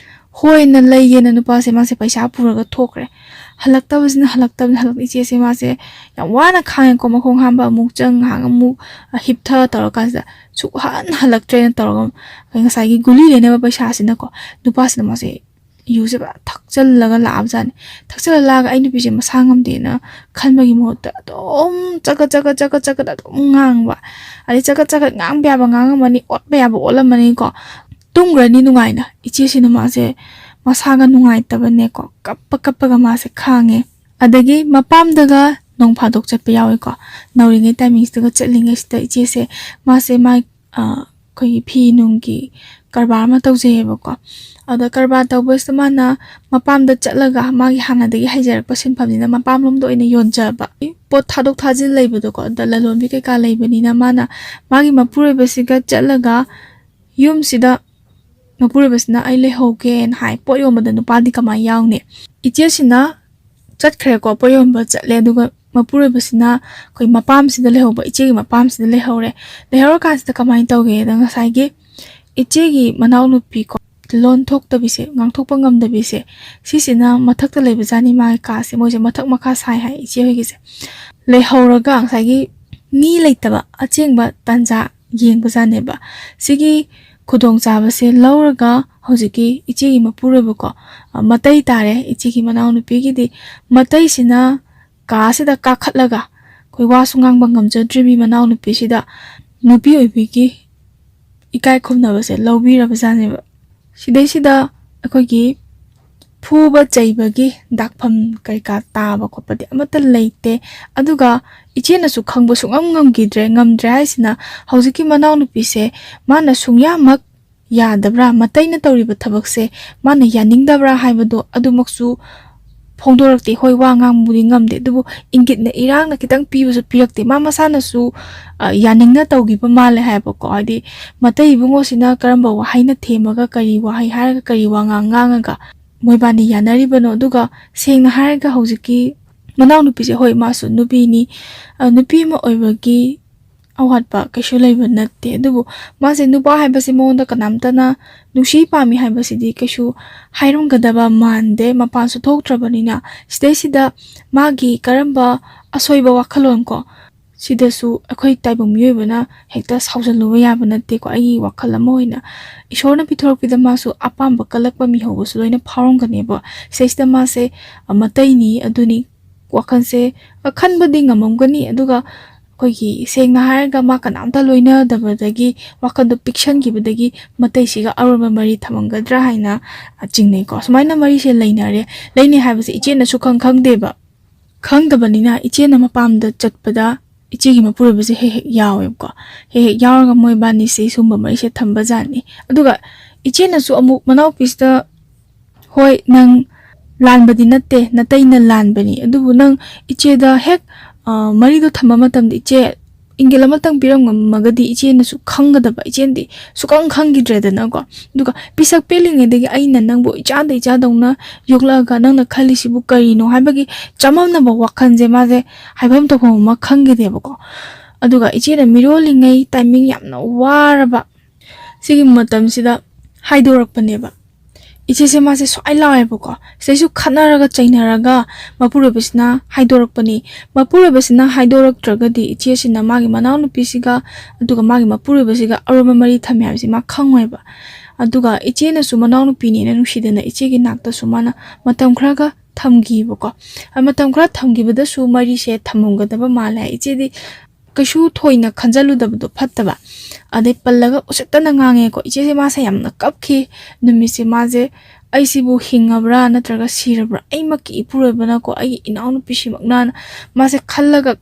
ꯍꯣꯏꯅ ꯂꯩꯒꯦꯅ ꯅꯨꯄꯥꯁꯦ ꯃꯥꯁꯦ ꯄꯩꯁꯥ ꯄꯨꯔꯒ ꯊꯣꯛꯈ꯭ꯔꯦ꯫ ꯍꯜꯂꯛꯇꯕꯁꯤꯅ ꯍꯜꯂꯛꯇꯕꯁꯤꯅ ꯍꯜꯂꯛꯇ ꯏꯆꯦꯁꯦ ꯃꯥꯁꯦ ꯌꯥꯝ ꯋꯥꯅ ꯈꯥꯡꯉꯦꯀꯣ꯫ ꯃꯈꯣꯡ ꯍꯥꯝꯕ ꯑꯃꯨꯛ ꯆꯪ, ꯉꯥꯏꯍꯥꯛ ꯑꯃꯨꯛ ꯍꯤꯞꯊ ꯇꯧꯔꯀꯥꯟꯁꯤꯗ ꯁꯨꯛꯍꯟ ꯍꯜꯂꯛꯇ꯭ꯔꯦꯅ ꯇꯧꯔꯒ ꯉꯁꯥꯏꯒꯤ ꯒꯨꯂꯤ ꯂꯩꯅꯕ ꯄꯩꯁꯥꯁꯤꯅꯀꯣ ꯅꯨꯄꯥꯁꯤꯅ ꯃꯥꯁꯦ ꯌꯨꯁꯦ ꯐꯖꯅ ꯊꯛꯆꯜꯂꯒ ꯂꯥꯛꯑꯕꯖꯥꯠꯅꯤ꯫ ꯊꯛꯆꯜꯂ ꯂꯥꯛꯑꯒ ꯑꯩ ꯅꯨꯄꯤꯁꯦ ꯃꯁꯥ ꯉꯝꯗꯦꯅ ꯈꯟꯕꯒꯤ ꯃꯍꯨꯠꯇ ꯑꯗꯨꯝ ꯆꯒꯠ ꯆꯒꯠ ꯆꯒꯠ ꯆꯒꯠ ꯑꯗꯨꯝ ꯉꯥꯡꯕ꯫ ꯑꯗꯩ ꯆꯒꯠ ꯆꯒꯠ ꯉꯥꯡꯕ ꯌꯥꯕ ꯉꯥꯡꯉꯝꯃꯅꯤ, ꯑꯣꯠꯄ ꯌꯥꯕ ꯑꯣꯠꯂꯝꯃꯅꯤꯀꯣ꯫ ꯇꯨꯝꯈ꯭ꯔꯅꯤ ꯅꯨꯡꯉꯥꯏꯅ꯫ ꯏꯆꯦꯁꯤꯅ ꯃꯥꯁꯦ ꯃꯁꯥꯒ ꯅꯨꯡꯉꯥꯏꯇꯕꯅꯦꯀꯣ, ꯀꯞꯄ ꯀꯞꯄꯒ ꯃꯥꯁꯦ ꯈꯥꯡꯉꯦ꯫ ꯑꯗꯒꯤ ꯃꯄꯥꯝꯗꯒ ꯅꯣꯡ ꯐꯥꯗꯣꯛ ꯆꯠꯄ ꯌꯥꯎꯋꯦꯀꯣ꯫ ꯅꯧꯔꯤꯉꯩ ꯇꯥꯏꯃꯤꯡꯁꯤꯗꯒ ꯆꯠꯂꯤꯉꯩꯁꯤꯗ ꯏꯆꯦꯁꯦ ꯃꯥꯁꯦ ꯃꯥ, ꯑ, ꯑꯩꯈꯣꯏꯒꯤ ꯐꯤ ꯅꯨꯡꯒꯤ ꯀꯔꯕꯥꯔ ꯑꯃ ꯇꯧꯖꯩꯌꯦꯕꯀꯣ꯫ ꯑꯗ ꯀꯔꯕꯥꯔ ꯇꯧꯕꯁꯤꯗ ꯃꯥꯅ ꯃꯄꯥꯝꯗ ꯆꯠꯂꯒ, ꯃꯥꯒꯤ ꯍꯥꯟꯅꯗꯒꯤ ꯍꯩꯖꯔꯛꯄ ꯁꯤꯟꯐꯝꯅꯤꯅ ꯃꯄꯥꯝꯂꯣꯝꯗ ꯑꯣꯏꯅ ꯌꯣꯟꯖꯕ, ꯄꯣꯠ ꯊꯥꯗꯣꯛ ꯊꯥꯖꯤꯟ ꯂꯩꯕꯗꯣꯀꯣ, ꯑꯗ ꯂꯂꯣꯟꯕꯤ ꯀꯩꯀꯥ ꯂꯩꯕꯅꯤꯅ ꯃꯥꯅ ꯃꯥꯒꯤ ꯃꯄꯨꯔꯣꯏꯕꯁꯤꯒ ꯆꯠꯂꯒ ꯌꯨꯝꯁꯤꯗ ꯃꯄꯨꯔꯣꯏꯕꯁꯤꯅ "ꯑꯩ ꯂꯩꯍꯧꯒꯦꯅ" ꯍꯥꯏ꯫ ꯄꯣꯠ ꯌꯣꯟꯕꯗ ꯅꯨꯄꯥꯗꯤ ꯀꯃꯥꯏꯅ ꯌꯥꯎꯅꯤ? ꯏꯆꯦꯁꯤꯅ ꯆꯠꯈ꯭ꯔꯦꯀꯣ, ꯄꯣꯠ ꯌꯣꯟꯕ ꯆꯠꯂꯦ, ꯑꯗꯨꯒ ꯃꯄꯨꯔꯣꯏꯕꯁꯤꯅ ꯑꯩꯈꯣꯏ ꯃꯄꯥꯝꯁꯤꯗ ꯂꯩꯍꯧꯕ, ꯏꯆꯦꯒꯤ ꯃꯄꯥꯝꯁꯤꯗ ꯂꯩꯍꯧꯔꯦ꯫ ꯂꯩꯍꯧꯔꯀꯥꯟꯁꯤꯗ ꯀꯃꯥꯏꯅ ꯇꯧꯒꯦꯗ, ꯉꯁꯥꯏꯒꯤ ꯏꯆꯦꯒꯤ ꯃꯅꯥꯎꯅꯨꯄꯤ ꯀꯣ, ꯂꯣꯟ ꯊꯣꯛꯇꯕꯤꯁꯦ, ꯉꯥꯡꯊꯣꯛꯄ ꯉꯝꯗꯕꯤꯁꯦ, ꯁꯤꯁꯤꯅ ꯃꯊꯛꯇ ꯂꯩꯕꯖꯥꯠꯅꯤ꯫ ꯃꯥꯒꯤ ꯀꯥꯁꯦ, ꯃꯣꯏꯁꯦ ꯃꯊꯛ ꯃꯈꯥ ꯁꯥꯏ ꯍꯥꯏ ꯏꯆꯦ ꯍꯣꯏꯒꯤꯁꯦ꯫ ꯂꯩꯍꯧꯔꯒ ꯉꯁꯥꯏꯒꯤ ꯃꯤ ꯂꯩꯇꯕ ꯑꯆꯦꯡꯕ ꯇꯥꯟꯖꯥ ꯌꯦꯡꯕꯖꯥꯠꯅꯦꯕ꯫ ꯁꯤꯒꯤ ꯈꯨꯗꯣꯡꯆꯥꯕꯁꯦ ꯂꯧꯔꯒ ꯍꯧꯖꯤꯛꯀꯤ ꯏꯆꯦꯒꯤ ꯃꯄꯨꯔꯣꯏꯕꯀꯣ, ꯑ, ꯃꯇꯩ ꯇꯥꯔꯦ, ꯏꯆꯦꯒꯤ ꯃꯅꯥꯎꯅꯨꯄꯤꯒꯤꯗꯤ, ꯃꯇꯩꯁꯤꯅ ꯀꯥꯁꯤꯗ ꯀꯥꯈꯠꯂꯒ ꯑꯩꯈꯣꯏ ꯋꯥꯁꯨ ꯉꯥꯡꯕ ꯉꯝꯖꯗ꯭ꯔꯤꯕꯤ ꯃꯅꯥꯎꯅꯨꯄꯤꯁꯤꯗ ꯅꯨꯄꯤ ꯑꯣꯏꯕꯤꯒꯤ ꯏꯀꯥꯏ ꯈꯨꯝꯅꯕꯁꯦ ꯂꯧꯕꯤꯔꯕꯖꯥꯠꯅꯦꯕ꯫ ꯁꯤꯗꯩꯁꯤꯗ ꯑꯩꯈꯣꯏꯒꯤ ꯐꯨꯕ ꯆꯩꯕꯒꯤ ꯗꯥꯛꯐꯝ ꯀꯩꯀꯥ ꯇꯥꯕ ꯈꯣꯠꯄꯗꯤ ꯑꯃꯠꯇ ꯂꯩꯇꯦ꯫ ꯑꯗꯨꯒ ꯏꯆꯦꯅꯁꯨ ꯈꯪꯕ ꯁꯨꯡꯉꯝ ꯉꯝꯈꯤꯗ꯭ꯔꯦ꯫ ꯉꯝꯗ꯭ꯔꯦ ꯍꯥꯏꯁꯤꯅ, ꯍꯧꯖꯤꯛꯀꯤ ꯃꯅꯥꯎꯅꯨꯄꯤꯁꯦ ꯃꯥꯅ ꯁꯨꯡꯌꯥꯃꯛ ꯌꯥꯗꯕ꯭ꯔꯥ, ꯃꯇꯩꯅ ꯇꯧꯔꯤꯕ ꯊꯕꯛꯁꯦ ꯃꯥꯅ ꯌꯥꯅꯤꯡꯗꯕ꯭ꯔꯥ ꯍꯥꯏꯕꯗꯣ ꯑꯗꯨꯃꯛꯁꯨ ꯐꯣꯡꯗꯣꯔꯛꯇꯦ꯫ ꯍꯣꯏ, ꯋꯥ ꯉꯥꯡꯕꯕꯨꯗꯤ ꯉꯝꯗꯦ, ꯑꯗꯨꯕꯨ ꯏꯪꯒꯤꯠꯅ ꯏꯔꯥꯡꯅ ꯈꯤꯇꯪ ꯄꯤꯕꯁꯨ ꯄꯤꯔꯛꯇꯦ꯫ ꯃꯥ ꯃꯁꯥꯅꯁꯨ, ꯑ, ꯌꯥꯅꯤꯡꯅ ꯇꯧꯈꯤꯕ ꯃꯥꯜꯂꯦ ꯍꯥꯏꯕꯀꯣ꯫ ꯍꯥꯏꯗꯤ ꯃꯇꯩ ꯏꯕꯨꯡꯉꯣꯁꯤꯅ ꯀꯔꯝꯕ ꯋꯥꯍꯩꯅ ꯊꯦꯝꯃꯒ, ꯀꯔꯤ ꯋꯥꯍꯩ ꯍꯥꯏꯔꯒ, ꯀꯔꯤ ꯋꯥꯉꯥꯡ ꯉꯥꯡꯉꯒ ꯃꯣꯏꯕꯥꯅꯤ ꯌꯥꯅꯔꯤꯕꯅꯣ? ꯑꯗꯨꯒ ꯁꯦꯡꯅ ꯍꯥꯏꯔꯒ ꯍꯧꯖꯤꯛꯀꯤ ꯃꯅꯥꯎꯅꯨꯄꯤꯁꯦ, ꯍꯣꯏ, ꯃꯥꯁꯨ ꯅꯨꯄꯤꯅꯤ, ꯑ, ꯅꯨꯄꯤ ꯑꯃ ꯑꯣꯏꯕꯒꯤ ꯑꯋꯥꯠꯄ ꯀꯩꯁꯨ ꯂꯩꯕ ꯅꯠꯇꯦ꯫ ꯑꯗꯨꯕꯨ ꯃꯥꯁꯦ ꯅꯨꯄꯥ ꯍꯥꯏꯕꯁꯦ ꯃꯉꯣꯟꯗ ꯀꯅꯥꯝꯇꯅ ꯅꯨꯡꯁꯤ ꯄꯥꯝꯃꯤ ꯍꯥꯏꯕꯁꯤꯗꯤ ꯀꯩꯁꯨ ꯍꯥꯏꯔꯝꯒꯗꯕ ꯃꯥꯟꯗꯦ, ꯃꯄꯥꯟꯁꯨ ꯊꯣꯛꯇ꯭ꯔꯕꯅꯤꯅ꯫ ꯁꯤꯗꯩꯁꯤꯗ ꯃꯥꯒꯤ ꯀꯔꯝꯕ ꯑꯁꯣꯏꯕ ꯋꯥꯈꯜꯂꯣꯟ ꯀꯣ, ꯁꯤꯗꯁꯨ ꯑꯩꯈꯣꯏ ꯇꯥꯏꯕꯪ ꯃꯤꯑꯣꯏꯕꯅ ꯍꯦꯛꯇ ꯁꯥꯎꯖꯜꯂꯨꯕ ꯌꯥꯕ ꯅꯠꯇꯦꯀꯣ꯫ ꯑꯩꯒꯤ ꯋꯥꯈꯜ ꯑꯃ ꯑꯣꯏꯅ ꯏꯁꯣꯔꯅ ꯄꯤꯊꯣꯔꯛꯄꯤꯗ ꯃꯥꯁꯨ ꯑꯄꯥꯝꯕ ꯀꯜꯂꯛꯄ ꯃꯤꯍꯧꯕꯁꯨ ꯂꯣꯏꯅ ꯐꯥꯎꯔꯝꯒꯅꯦꯕ꯫ ꯁꯤꯗꯩꯁꯤꯗ ꯃꯥꯁꯦ, ꯑ, ꯃꯇꯩꯅꯤ, ꯑꯗꯨꯅꯤ, ꯋꯥꯈꯜꯁꯦ, ꯑ, ꯈꯟꯕꯗꯤ ꯉꯝꯃꯝꯒꯅꯤ, ꯑꯗꯨꯒ ꯑꯩꯈꯣꯏꯒꯤ ꯁꯦꯡꯅ ꯍꯥꯏꯔꯒ ꯃꯥ ꯀꯅꯥꯝꯇ ꯂꯣꯏꯅꯗꯕꯗꯒꯤ, ꯋꯥꯈꯜꯗꯣ ꯄꯤꯛꯁꯟꯈꯤꯕꯗꯒꯤ ꯃꯇꯩꯁꯤꯒ ꯑꯔꯣꯟꯕ ꯃꯔꯤ ꯊꯝꯃꯝꯒꯗ꯭ꯔꯥ ꯍꯥꯏꯅ, ꯑ, ꯆꯤꯡꯅꯩꯀꯣ꯫ ꯁꯨꯃꯥꯏꯅ ꯃꯔꯤꯁꯦ ꯂꯩꯅꯔꯦ꯫ ꯂꯩꯅꯩ ꯍꯥꯏꯕꯁꯦ ꯏꯆꯦꯅꯁꯨ ꯈꯪ ꯈꯪꯗꯦꯕ꯫ ꯈꯪꯗꯕꯅꯤꯅ ꯏꯆꯦꯅ ꯃꯄꯥꯝꯗ ꯆꯠꯄꯗ ꯏꯆꯦꯒꯤ ꯃꯄꯨꯔꯣꯏꯕꯁꯦ ꯍꯦꯛ ꯍꯦꯛ ꯌꯥꯎꯋꯦꯕꯀꯣ꯫ ꯍꯦꯛ ꯍꯦꯛ ꯌꯥꯎꯔꯒ ꯃꯣꯏꯕꯥꯅꯤꯁꯦ ꯁꯤꯒꯨꯝꯕ ꯃꯔꯤꯁꯦ ꯊꯝꯕꯖꯥꯠꯅꯤ꯫ ꯑꯗꯨꯒ ꯏꯆꯦꯅꯁꯨ ꯑꯃꯨꯛ ꯃꯅꯥꯎꯄꯤꯁꯤꯗ, "ꯍꯣꯏ, ꯅꯪ ꯂꯥꯟꯕꯗꯤ ꯅꯠꯇꯦ, ꯅꯇꯩꯅ ꯂꯥꯟꯕꯅꯤ, ꯑꯗꯨꯕꯨ ꯅꯪ ꯏꯆꯦꯗ ꯍꯦꯛ, ꯑ, ꯃꯔꯤꯗꯣ ꯊꯝꯕ ꯃꯇꯝꯗ ꯏꯆꯦ ꯏꯪꯒꯤꯠ ꯑꯃꯇꯪ ꯄꯤꯔꯝꯃꯒꯗꯤ ꯏꯆꯦꯅꯁꯨ ꯈꯪꯒꯗꯕ, ꯏꯆꯦꯅꯗꯤ ꯁꯨꯈꯪ ꯈꯪꯈꯤꯗ꯭ꯔꯦꯗꯅꯀꯣ꯫ ꯑꯗꯨꯒ ꯄꯤꯁꯛ ꯄꯤꯛꯂꯤꯉꯩꯗꯒꯤ ꯑꯩꯅ ꯅꯪꯕꯨ ꯏꯆꯥꯗ ꯏꯆꯥꯗꯧꯅ ꯌꯣꯛꯂꯛꯑꯒ ꯅꯪꯅ ꯈꯜꯂꯤꯁꯤꯕꯨ ꯀꯔꯤꯅꯣ?" ꯍꯥꯏꯕꯒꯤ ꯆꯃꯝꯅꯕ ꯋꯥꯈꯜꯁꯦ ꯃꯥꯁꯦ ꯍꯥꯏꯐꯝ ꯇꯧꯐꯝ ꯑꯃ ꯈꯪꯈꯤꯗꯦꯕꯀꯣ꯫ ꯑꯗꯨꯒ ꯏꯆꯦꯅ ꯃꯤꯔꯣꯜꯂꯤꯉꯩ ꯇꯥꯏꯃꯤꯡ ꯌꯥꯝꯅ ꯋꯥꯔꯕ ꯁꯤꯒꯤ ꯃꯇꯝꯁꯤꯗ ꯍꯥꯏꯗꯣꯔꯛꯄꯅꯦꯕ꯫ ꯏꯆꯦꯁꯦ ꯃꯥꯁꯦ ꯁ꯭ꯋꯥꯏ ꯂꯥꯎꯋꯦꯕꯀꯣ꯫ ꯁꯤꯗꯩꯁꯨ ꯈꯠꯅꯔꯒ ꯆꯩꯅꯔꯒ ꯃꯄꯨꯔꯣꯏꯕꯁꯤꯅ ꯍꯥꯏꯗꯣꯔꯛꯄꯅꯤ꯫ ꯃꯄꯨꯔꯣꯏꯕꯁꯤꯅ ꯍꯥꯏꯗꯣꯔꯛꯇ꯭ꯔꯒꯗꯤ ꯏꯆꯦꯁꯤꯅ ꯃꯥꯒꯤ ꯃꯅꯥꯎꯅꯨꯄꯤꯁꯤꯒ ꯑꯗꯨꯒ ꯃꯥꯒꯤ ꯃꯄꯨꯔꯣꯏꯕꯁꯤꯒ ꯑꯔꯣꯟꯕ ꯃꯔꯤ ꯊꯝꯃꯦ ꯍꯥꯏꯕꯁꯤ ꯃꯥ ꯈꯪꯉꯣꯏꯕ꯫ ꯑꯗꯨꯒ ꯏꯆꯦꯅꯁꯨ ꯃꯅꯥꯎꯅꯨꯄꯤꯅꯦꯅ ꯅꯨꯡꯁꯤꯗꯅ ꯏꯆꯦꯒꯤ ꯅꯥꯛꯇꯁꯨ ꯃꯥꯅ ꯃꯇꯝ ꯈꯔꯒ ꯊꯝꯈꯤꯕꯀꯣ꯫ ꯑ, ꯃꯇꯝ ꯈꯔ ꯊꯝꯈꯤꯕꯗ ꯁꯨ ꯃꯔꯤꯁꯦ ꯊꯝꯃꯝꯒꯗꯕ ꯃꯥꯜꯂꯦ꯫ ꯏꯆꯦꯗꯤ ꯀꯩꯁꯨ ꯊꯣꯏꯅ ꯈꯟꯖꯜꯂꯨꯗꯕꯗꯣ ꯐꯠꯇꯕ꯫ ꯑꯗꯩ ꯄꯜꯂꯒ ꯎꯁꯤꯠꯇꯅ ꯉꯥꯡꯉꯦꯀꯣ꯫ ꯏꯆꯦꯁꯦ ꯃꯥꯁꯦ ꯌꯥꯝꯅ ꯀꯞꯈꯤ꯫ ꯅꯨꯃꯤꯠꯁꯦ ꯃꯥꯁꯦ, "ꯑꯩꯁꯤꯕꯨ ꯍꯤꯡꯉꯕ꯭ꯔꯥ ꯅꯠꯇ꯭ꯔꯒ ꯁꯤꯔꯕ꯭ꯔꯥ? ꯑꯩꯃꯛꯀꯤ ꯏꯄꯨꯔꯣꯏꯕꯅꯀꯣ, ꯑꯩꯒꯤ ꯏꯅꯥꯎꯅꯨꯄꯤꯁꯤꯃꯛꯅ"ꯅ ꯃꯥꯁꯦ ꯈꯜꯂꯒ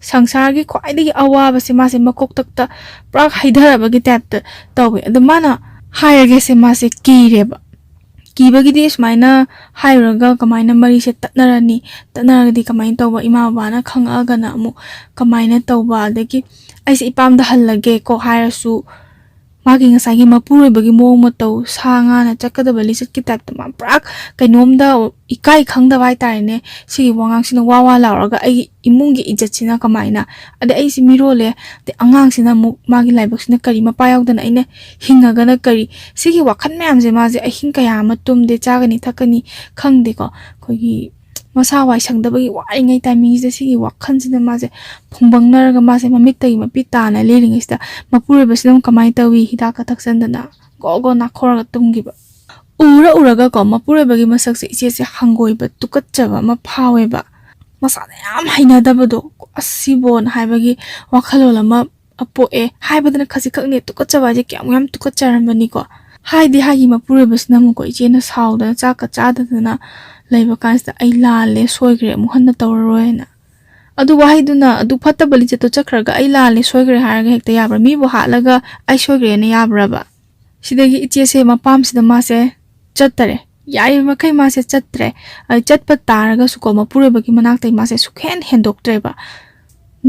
ꯁꯪꯁꯥꯔꯒꯤ ꯈ꯭ꯋꯥꯏꯗꯒꯤ ꯑꯋꯥꯕꯁꯦ ꯃꯥꯁꯦ ꯃꯀꯣꯛꯇꯛꯇ ꯄꯨꯔꯥ ꯍꯩꯊꯔꯕꯒꯤ ꯇꯥꯏꯞꯇ ꯇꯧꯋꯦ꯫ ꯑꯗꯣ ꯃꯥꯅ ꯍꯥꯏꯔꯒꯦꯁꯦ ꯃꯥꯁꯦ ꯀꯤꯔꯦꯕ꯫ ꯀꯤꯕꯒꯤꯗꯤ ꯁꯨꯃꯥꯏꯅ ꯍꯥꯏꯔꯨꯔꯒ ꯀꯃꯥꯏꯅ ꯃꯔꯤꯁꯦ ꯇꯠꯅꯔꯅꯤ? ꯇꯠꯅꯔꯒꯗꯤ ꯀꯃꯥꯏꯅ ꯇꯧꯕ? ꯏꯃꯥ ꯕꯕꯥꯅ ꯈꯪꯉꯛꯑꯒꯅ ꯑꯃꯨꯛ ꯀꯃꯥꯏꯅ ꯇꯧꯕ? ꯑꯗꯒꯤ "ꯑꯩꯁꯦ ꯏꯄꯥꯝꯗ ꯍꯜꯂꯒꯦꯀꯣ" ꯍꯥꯏꯔꯁꯨ, ꯃꯥꯒꯤ ꯉꯁꯥꯏꯒꯤ ꯃꯄꯨꯔꯣꯏꯕꯒꯤ ꯃꯑꯣꯡ ꯃꯇꯧ, ꯁꯥ ꯉꯥꯅ ꯆꯠꯀꯗꯕ ꯂꯤꯆꯠꯀꯤ ꯇꯥꯏꯞꯇ ꯃꯥ ꯄꯨꯔꯥ ꯀꯩꯅꯣꯝꯗ ꯏꯀꯥꯏ ꯈꯪꯗꯕ ꯍꯥꯏꯇꯥꯔꯦꯅꯦ꯫ ꯁꯤꯒꯤ ꯋꯥꯉꯥꯡꯁꯤꯅ ꯋꯥ ꯋꯥ ꯂꯥꯎꯔꯒ ꯑꯩꯒꯤ ꯏꯃꯨꯡꯒꯤ ꯏꯖꯠꯁꯤꯅ ꯀꯃꯥꯏꯅ, ꯑꯗꯩ ꯑꯩꯁꯤ ꯃꯤꯔꯣꯜꯂꯦ, ꯑꯗꯩ ꯑꯉꯥꯡꯁꯤꯅ ꯑꯃꯨꯛ ꯃꯥꯒꯤ ꯂꯥꯏꯕꯛꯁꯤꯅ ꯀꯔꯤ ꯃꯄꯥ ꯌꯥꯎꯗꯅ ꯑꯩꯅ ꯍꯤꯡꯉꯒꯅ ꯀꯔꯤ? ꯁꯤꯒꯤ ꯋꯥꯈꯜ ꯃꯌꯥꯝꯁꯦ ꯃꯥꯁꯦ ꯑꯍꯤꯡ ꯀꯌꯥ ꯑꯃ ꯇꯨꯝꯗꯦ, ꯆꯥꯒꯅꯤ ꯊꯛꯀꯅꯤ ꯈꯪꯗꯦꯀꯣ꯫ ꯑꯩꯈꯣꯏꯒꯤ ꯃꯁꯥ ꯋꯥꯏ ꯁꯪꯗꯕꯒꯤ ꯋꯥꯔꯤꯉꯩ ꯇꯥꯏꯃꯤꯡꯁꯤꯗ ꯁꯤꯒꯤ ꯋꯥꯈꯜꯁꯤꯅ ꯃꯥꯁꯦ ꯐꯨꯡꯕꯪꯅꯔꯒ ꯃꯥꯁꯦ ꯃꯃꯤꯠꯇꯒꯤ ꯃꯄꯤ ꯇꯥꯅ ꯂꯦꯜꯂꯤꯉꯩꯁꯤꯗ ꯃꯄꯨꯔꯣꯏꯕꯁꯤꯅ ꯑꯃꯨꯛ ꯀꯃꯥꯏꯅ ꯇꯧꯏ? ꯍꯤꯗꯥꯛꯀ ꯊꯛꯆꯟꯗꯅ ꯒꯣ ꯒꯣ ꯅꯥꯈꯣꯔꯒ ꯇꯨꯝꯈꯤꯕ꯫ ꯎꯔ ꯎꯔꯒꯀꯣ ꯃꯄꯨꯔꯣꯏꯕꯒꯤ ꯃꯁꯛꯁꯦ ꯏꯆꯦꯁꯦ ꯍꯪꯒꯣꯏꯕ, ꯇꯨꯀꯠꯆꯕ ꯑꯃ ꯐꯥꯎꯋꯦꯕ꯫ ꯃꯁꯥꯗ ꯌꯥꯝ ꯍꯩꯅꯗꯕꯗꯣ, "ꯑꯁ, ꯁꯤꯕꯣꯅ" ꯍꯥꯏꯕꯒꯤ ꯋꯥꯈꯜꯂꯣꯟ ꯑꯃ ꯄꯣꯛꯑꯦ꯫ ꯍꯥꯏꯕꯗꯅ ꯈꯖꯤꯛꯈꯛꯅꯦ, ꯇꯨꯀꯠꯆꯕ ꯍꯥꯏꯁꯦ ꯀꯌꯥꯃꯨꯛ ꯌꯥꯝ ꯇꯨꯀꯠꯆꯔꯝꯕꯅꯤꯀꯣ꯫ ꯍꯥꯏꯗꯤ ꯍꯥꯏꯒꯤ ꯃꯄꯨꯔꯣꯏꯕꯁꯤꯅ ꯑꯃꯨꯛꯀꯣ ꯏꯆꯦꯅ ꯁꯥꯎꯗꯅ ꯆꯥꯛꯀ ꯆꯥꯗꯗꯅ ꯂꯩꯕ ꯀꯥꯟꯁꯤꯗ "ꯑꯩ ꯂꯥꯜꯂꯦ, ꯁꯣꯏꯈ꯭ꯔꯦ, ꯑꯃꯨꯛ ꯍꯟꯅ ꯇꯧꯔꯔꯣꯏꯅ" ꯑꯗꯨ ꯋꯥꯍꯩꯗꯨꯅ, "ꯑꯗꯨ ꯐꯠꯇꯕ ꯂꯤꯆꯠꯇꯣ ꯆꯠꯈ꯭ꯔꯒ ꯑꯩ ꯂꯥꯜꯂꯦ, ꯁꯣꯏꯈ꯭ꯔꯦ" ꯍꯥꯏꯔꯒ ꯍꯦꯛꯇ ꯌꯥꯕ꯭ꯔꯥ? ꯃꯤꯕꯨ ꯍꯥꯠꯂꯒ "ꯑꯩ ꯁꯣꯏꯈ꯭ꯔꯦꯅ" ꯌꯥꯕ꯭ꯔꯕ? ꯁꯤꯗꯒꯤ ꯏꯆꯦꯁꯦ ꯃꯄꯥꯝꯁꯤꯗ ꯃꯥꯁꯦ ꯆꯠꯇꯔꯦ꯫ ꯌꯥꯔꯤꯕ ꯃꯈꯩ ꯃꯥꯁꯦ ꯆꯠꯇ꯭ꯔꯦ꯫ ꯑꯗꯨ ꯆꯠꯄ ꯇꯥꯔꯒꯁꯨꯀꯣ, ꯃꯄꯨꯔꯣꯏꯕꯒꯤ ꯃꯅꯥꯛꯇꯩ ꯃꯥꯁꯦ ꯁꯨꯛꯍꯦꯟ ꯍꯦꯟꯗꯣꯛꯇ꯭ꯔꯦꯕ꯫